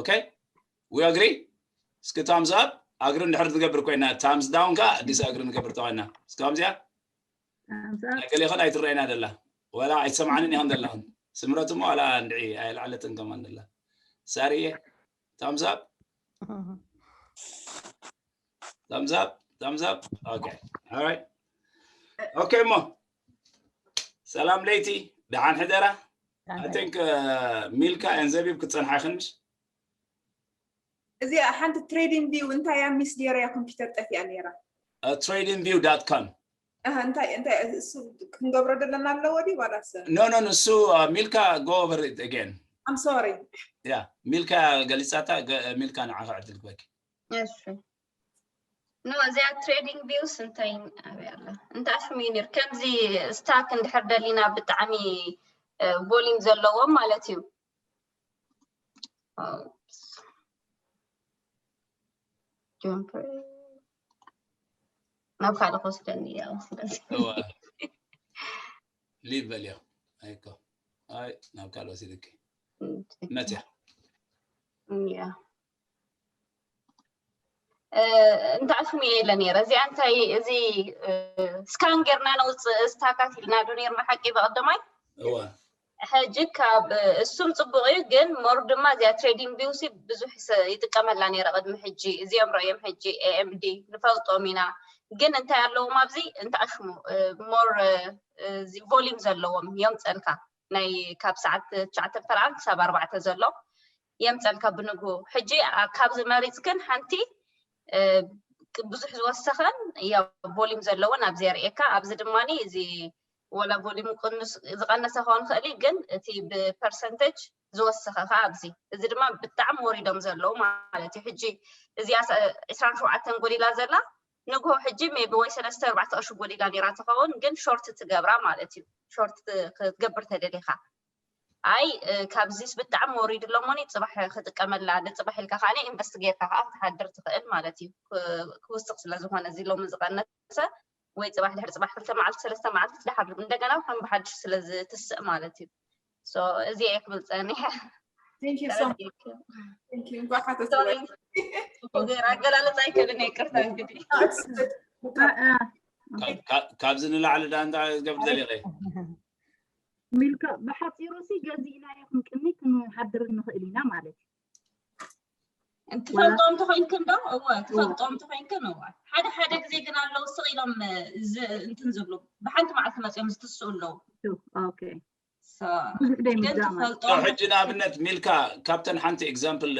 okay we agree እስኪ thumbs up agree እንድሕር ትገብር ኮይና thumbs down ከዓ disagree ንገብር ተኮይና እስኪ ከምዚኣ ገሌ ኸን ኣይትረአና ደላ ወላ ኣይትሰምዓንን ይኸን ደላኹን ስምረት እሞ ዋላ እንድዒ ኣይልዓለትን ከማን ደላ ሳርየ thumbs up thumbs up thumbs up okay all right okay እሞ ሰላም ለይቲ ደሓን ሕደራ I think ሚልካ and ዘቢብ ክትፀንሓ ይኽንሽ እዚኣ ሓንቲ trading view እንታይ እያ miss ገይረያ ኮምፒውተር ጠፊኣ ነይራ trading view dot com እንታይ እንታይ እሱ ክንገብሮ ዘለና ኣለዎ ድዩ ዋላስ no no እሱ ሚልካ go over it again I'm sorry. ያ ሚልካ ገሊጻታ። ገ- ሚልካ ንዓኻ ዕድል ክበኪ። እሺ ኖ እዚኣ trading views እንታይ ኣበይ ኣላ? እንታይ ሽሙ ነይር? ከምዚ ስታክ እንድሕር ደሊና ብጣዕሚ ቮሊም ዘለዎም ማለት እዩ። ናብ ካልእ ክወስደኒ እያ። ስለዚ እዋ ሊቭ በልዮ። ኣይኮ ኣይ ናብ ካልእ ወሲድኪ። መትያ እያ እንታይ ሽሙ የለ ነይረ። እዚኣ እንታይ እዚ ስካን ጌርና ነውፅእ ስታካት ኢልና ዶ ነይርና ሓቂ ብቐደማይ? እዋ ሕጂ ካብ እሱም ፅቡቅ እዩ፣ ግን ሞር ድማ እዚኣ trading views ብዙሕ ይጥቀመላ ነይረ ቅድሚ ሕጂ። እዚኦም ረእዮም ሕጂ AMD ንፈልጦም ኢና፣ ግን እንታይ ኣለዎም ኣብዚ እንታይ ሽሙ ሞር ቮሊም ዘለዎም እዮም ፀልካ ናይ ካብ ሰዓት ትሽዓተ ፐርዓን ክሳብ ኣርባዕተ ዘሎ የምፀልካ ብንግሁ። ሕጂ ካብዚ መሪፅክን ሓንቲ ብዙሕ ዝወሰኸን ያ ቮሊም ዘለዎን ኣብዚ የርእየካ። ኣብዚ ድማ እዚ ወላ ቮሊሙ ዝቀነሰ ክኸውን ክእል እዩ፣ ግን እቲ ብፐርሰንቴጅ ዝወሰኸ ከዓ ኣብዚ እዚ ድማ ብጣዕሚ ወሪዶም ዘለዉ ማለት እዩ። ሕጂ እዚኣ ዕስራን ሸውዓተን ጎዲላ ዘላ ንግሆ ሕጂ ሜቢ ወይ ሰለስተ ኣርባዕተ ቅርሺ ጎዲላ ነይራ ትኸውን፣ ግን ሾርት ትገብራ ማለት እዩ። ሾርት ክትገብር ተደሊኻ ኣይ ካብዚስ ብጣዕሚ ወሪዱ ኣሎ እሞኒ ፅባሕ ክጥቀመላ ንፅባሕ ኢልካ ከዓ ኢንቨስት ጌርካ ከዓ ክትሓድር ትኽእል ማለት እዩ። ክውስኽ ስለ ዝኾነ እዚ ሎሚ ዝቐነሰ ወይ ፅባሕ ድሕሪ ፅባሕ ክልተ መዓልቲ ሰለስተ መዓልቲ ትድሓር እንደገና ከም ብሓድሽ ስለ ዝትስእ ማለት እዩ። እዚ እየ ክብል ፀኒሐ። Thank you so much. Thank you. እንኳን ሓተት ጽቡቅ ገይረ ኣገላልፃ ኣይክእልን ይቅርታ። እንግዲህ ካብዚ ንላዕሊ ዳ እንታይ ገብር ደሊቀ ሚልካ ብሓፂሩ ሲ ገዚእናዮ ክንቅኒ ክንሓድር ንኽእል ኢና ማለት እዩ። ትፈልጦም ተኮይንክን ዶ? እወ ትፈልጦም ተኮይንክን እወ። ሓደ ሓደ ግዜ ግን ኣለዉ ስቕ ኢሎም እንትን ዝብሉ ብሓንቲ መዓልቲ መፅኦም ዝትስኡ ኣለዉ። ብዙሕ ዶ ግን ይምዛእ ማለት ትፈልጦም ሕጂ ንኣብነት ሚልካ ካብተን ሓንቲ ኤግዛምፕል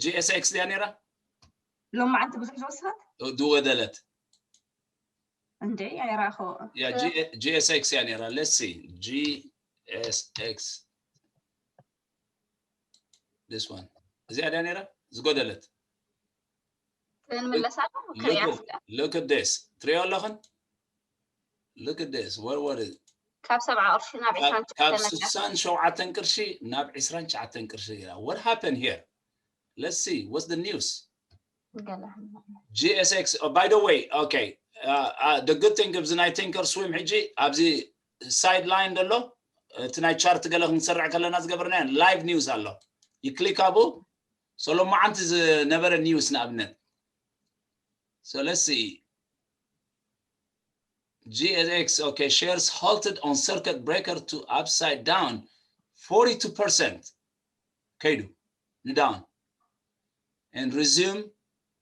GSX ድያ ነይራ ሎማዓንቲ ብዙሕ ዝወሰኸት ዝወደለት እንዴ ኣይራኸ ያ GSX እያ ነይራ። Let's see GSX this one እዚኣ ድያ ነይራ ዝጎደለት ክንምለሳ ነው። ከሪያ Look at this ትሪኦ ኣለኽን Look at this what what is ካብ ሰብዓ ቅርሺ ናብ ዕስራን ካብ ትሽዓተን ስሳን ሸውዓተን ቅርሺ ናብ ዕስራን ትሽዓተን ቅርሺ ገይራ። What happened here? Let's see what's the news? ገለ GSX oh, by the way okay uh, uh, the good thing ኣብዚ ናይ ቲንከር ስዊም ሕጂ ኣብዚ ሳይድ ላይን ዘሎ እቲ ናይ ቻርት ገለ ክንሰርዕ ከለና ዝገበርናዮ ላይቭ ኒውስ ኣሎ ይክሊክ ኣብኡ ሰሎማዓንቲ ዝነበረ ኒውስ ንኣብነት so let's see GSX okay shares halted on circuit breaker to upside down forty-two percent ከይዱ ንዳውን and resume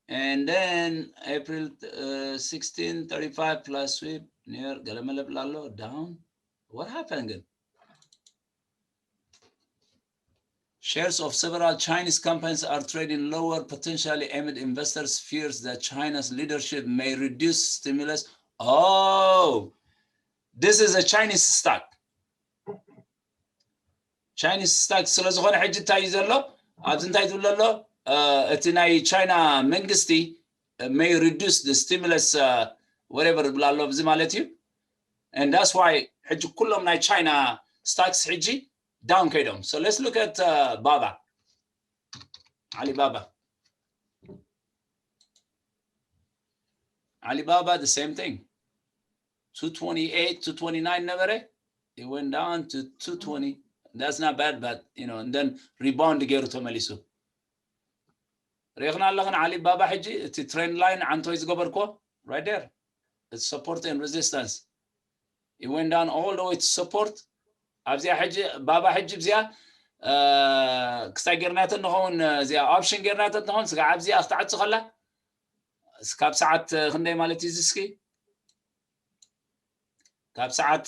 and then April uh, sixteen thirty-five plus sweep near ገለመለ ብላ ኣሎ down what happened ግን Shares of several Chinese companies are trading lower, potentially amid investors' fears that China's leadership may reduce stimulus. Oh, this is a Chinese stock. Chinese stock ስለ ዝኾነ ሕጂ እንታይ እዩ ዘሎ ኣብዚ እንታይ ትብሎ ኣሎ እቲ ናይ ቻይና መንግስቲ may reduce the stimulus whatever ብላ ኣሎ እዚ ማለት እዩ and that's why ሕጂ ኩሎም ናይ ቻይና stocks ሕጂ down ከይዶም so let's look at uh, Baba Alibaba Alibaba the same thing two twenty-eight two twenty-nine ነበረ it went down to two twenty that's not bad but you know and then rebound ገይሩ ተመሊሱ ሪእኽና ኣለኽን ዓሊ ባባ ሕጂ እቲ trend line ዓንቶይ ዝገበርኮ right there it's support and resistance it went down all the way to support ኣብዚኣ ሕጂ ባባ ሕጂ ብዚኣ ክስታይ ጌርናቶ እንኸውን እዚኣ option ጌርናቶ እንኸውን ስጋ ኣብዚኣ ክትዓጹ ከላ ካብ ሰዓት ክንደይ ማለት እዩ እስኪ ካብ ሰዓት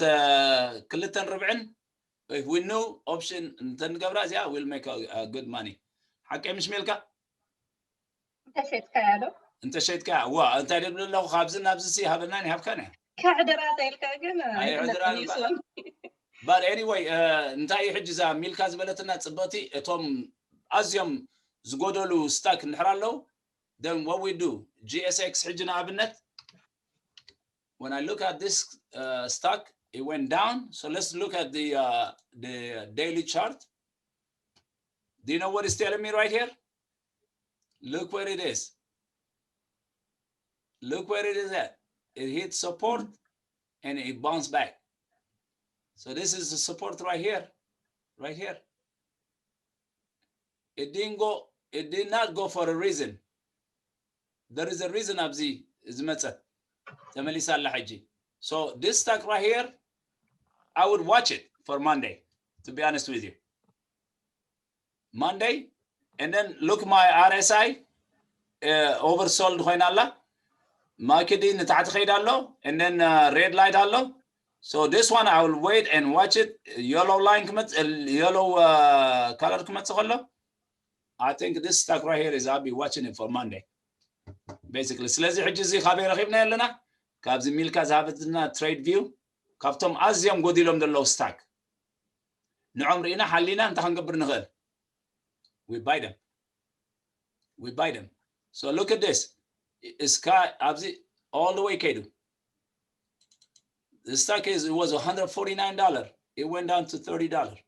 ክልተን ርብዕን if we know option እንተንገብራ እዚኣ will make a good money ሓቀይ ምሽ ሜልካ እንተሸጥካያ ዶ እንተሸጥካ ዋ እንታይ ደብል ኣለኹ ካብዚ ናብዚ ሲ ሃበናን ይሃብካን እያ ከዕድራ ተልካ ግን ኣይዕድራን እባ። But anyway, እንታይ እዩ ሕጂ እዛ ሚልካ ዝበለትና ጽብቕቲ፣ እቶም ኣዝዮም ዝጎደሉ ስታክ እንድሕር ኣለዉ፣ then what we do? G S X ሕጂ ንኣብነት, when I look at this uh, stock, it went down. So let's look at the uh, the daily chart. Do you know what it's telling me right here? Look where it is. Look where it is at. It hit support and it bounced back. So this is the support right here, right here. It didn't go, it did not go for a reason. There is a reason ኣብዚ ዝመጸት ተመሊሳ ኣላ ሕጂ. So this stock right here, I would watch it for Monday, to be honest with you. Monday, and then look my R S I, uh, oversold ኮይና ኣላ. ማኪዲ ንታሕቲ ከይድ ኣሎ, and then uh, red light ኣሎ. So this one I will wait and watch it. Yellow line ክመጽእ, yellow uh, color ክመጽእ ከሎ, I think this stock right here is, I'll be watching it for Monday. Basically ስለዚ ሕጂ እዚ ካበይ ረኺብና ኣለና? ካብዚ ሚልካ ዝሃበትና trade view፣ ካብቶም ኣዝዮም ጎዲሎም ዘለዉ ስታክ ንዖም ርኢና ሓሊና እንታይ ክንገብር ንኽእል? We buy them. We buy them. So look at this. እስካ ኣብዚ all the way ከይዱ። The stock is, it was one hundred forty-nine dollars. It went down to thirty dollars.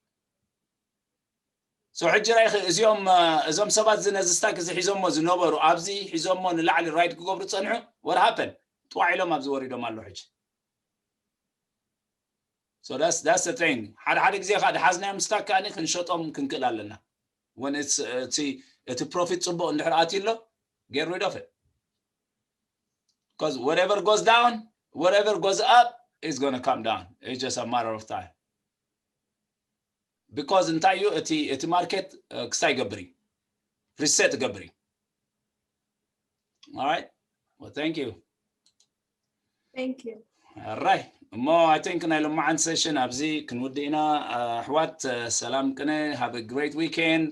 So ሕጂ ራይክ እዚኦም እዞም ሰባት እዚ ነዚ ስታክ እዚ ሒዞሞ ዝነበሩ ኣብዚ ሒዞሞ ንላዕሊ ራይድ ክገብሩ ጸንሑ። What happened? ጥዋዕ ኢሎም ኣብዚ ወሪዶም ኣለዉ ሕጂ። So that's that's the thing. ሓደ ሓደ ግዜ ከዓ ድሓዝናዮም ስታክ ከኣ ክንሸጦም ክንክእል ኣለና። When it's እቲ እቲ ፕሮፊት ጽቡቕ እንድሕር ኣትዩ ኣሎ፣ get rid of it. Because whatever goes down, whatever goes up is going to come down. It's just a matter of time. Because እንታይ እዩ እቲ እቲ ማርኬት ክስታይ ይገብር እዩ፣ reset ይገብር እዩ። All right. Well, thank you. Thank you. Right. እሞ I think ናይ ሎማዓንቲ session ኣብዚ ክንውድእ ኢና። ኣሕዋት ሰላም ቅነ፣ have a great weekend.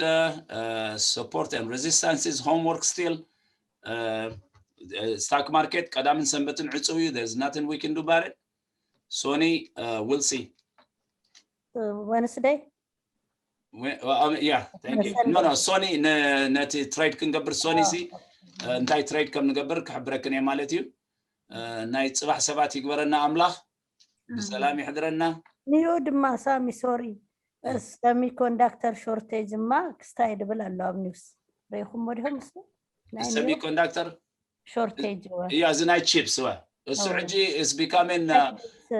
Support and resistance is homework still. Stock market ቀዳምን ሰንበትን ዕጹው እዩ። There's nothing we can do about it. Sony, we'll see. Wednesday? Yeah, thank you. No, no, Sony ነቲ trade ክንገብር Sony ሲ እንታይ trade ከም ንገብር ክሕብረክን እየ ማለት እዩ። ናይ ጽባሕ ሰባት ይግበረና ኣምላኽ። ብሰላም ይሕድረና። ንዩ ድማ ሳሚ፣ sorry፣ semiconductor shortage እማ ክስታይ ድብል ኣሎ ኣብ news። ርኢኹሞ ዲኹም እሱ? Semiconductor shortage እያ፣ እዚ ናይ chips ወ እሱ ሕጂ is becoming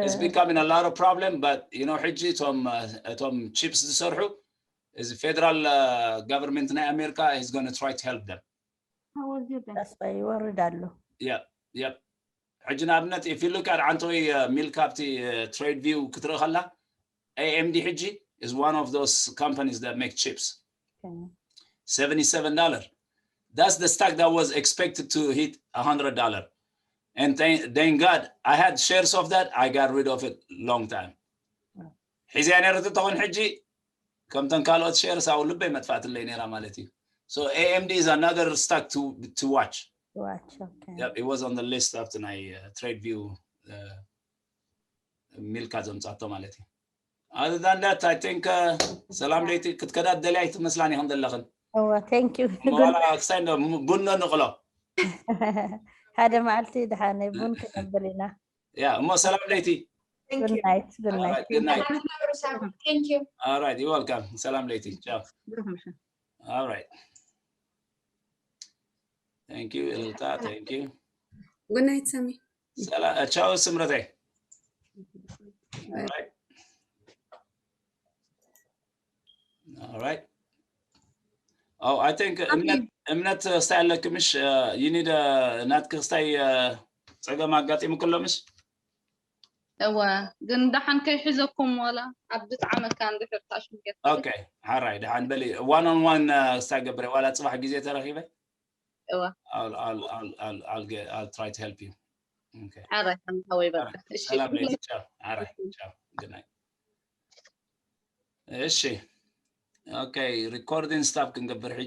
is becoming a lot of problem, but you know ሕጂ እቶም እቶም chips ዝሰርሑ እዚ federal government ናይ ኣሜሪካ is going to try to help them. ተስፋ ይወርድ ኣሎ። Yep, yep. ሕጂ ንኣብነት if you look at ዓንተወይ ሚልካ ኣብቲ trade view ክትርኢ ከላ፣ A M D ሕጂ is one of those companies that make chips. Seventy-seven dollars. That's the stock that was expected to hit a hundred dollar. And thank, thank God I had shares of that. I got rid of it long time. ሒዝያ ነረ ተኾን ሕጂ ከምተን ካልኦት shares ኣብኡ ልበይ መጥፋእትለይ ነራ ማለት እዩ። So A M D is another stock to to watch. Watch, okay. Yep, it was on the list ኣብቲ ናይ uh, trade view uh, ሚልካ ዘምጻቶ ማለት እዩ። Other than that, I think uh, ሰላም ለይቲ ክትከዳ ደልያ ኣይትመስላን ኢኹም ዘለኽን። እወ፣ thank you። መዋላ ክሳይ እንዶ ቡኖ ንቕሎ። ሓደ መዓልቲ ድሓነይ ቡን ክነብል ኢና። ያ እሞ ሰላም ለይቲ። Thank Good you. Night፣ good night። Good night. Thank you. All right, you're welcome. ሰላም ለይቲ። ቻው። ብሩኽ ምሸት። All right. Thank you እልልታ። Thank you. Good night ሳሚ። ሰላ- ቻው ስምረተይ። All right. All right. Oh, I think እምነት እምነት ክስታይ ኣለኪ ምሽ? You need ናትኪ ክስታይ ጸገም ኣጋጢሙ ከሎ ምሽ? እወ፣ ግን ደሓን ከይሕዘኩም ዋላ ኣብ ዝጠዓመካ እንድሕር ታሽም ጌርካ። Okay. ሓራይ ደሓን በሊ። One on one ክስታይ ገብረ ዋላ ጽባሕ ግዜ ተረኺበ። እወ። I'll I'll I'll I'll I'll, get, I'll try to help you. Okay. ሓራይ ሓምታ ወይ በቃ። እሺ። ሰላም ለይቲ። ቻው። ሓራይ ቻው። Good night. እሺ። Okay, recording stop ክንገብር ሕጂ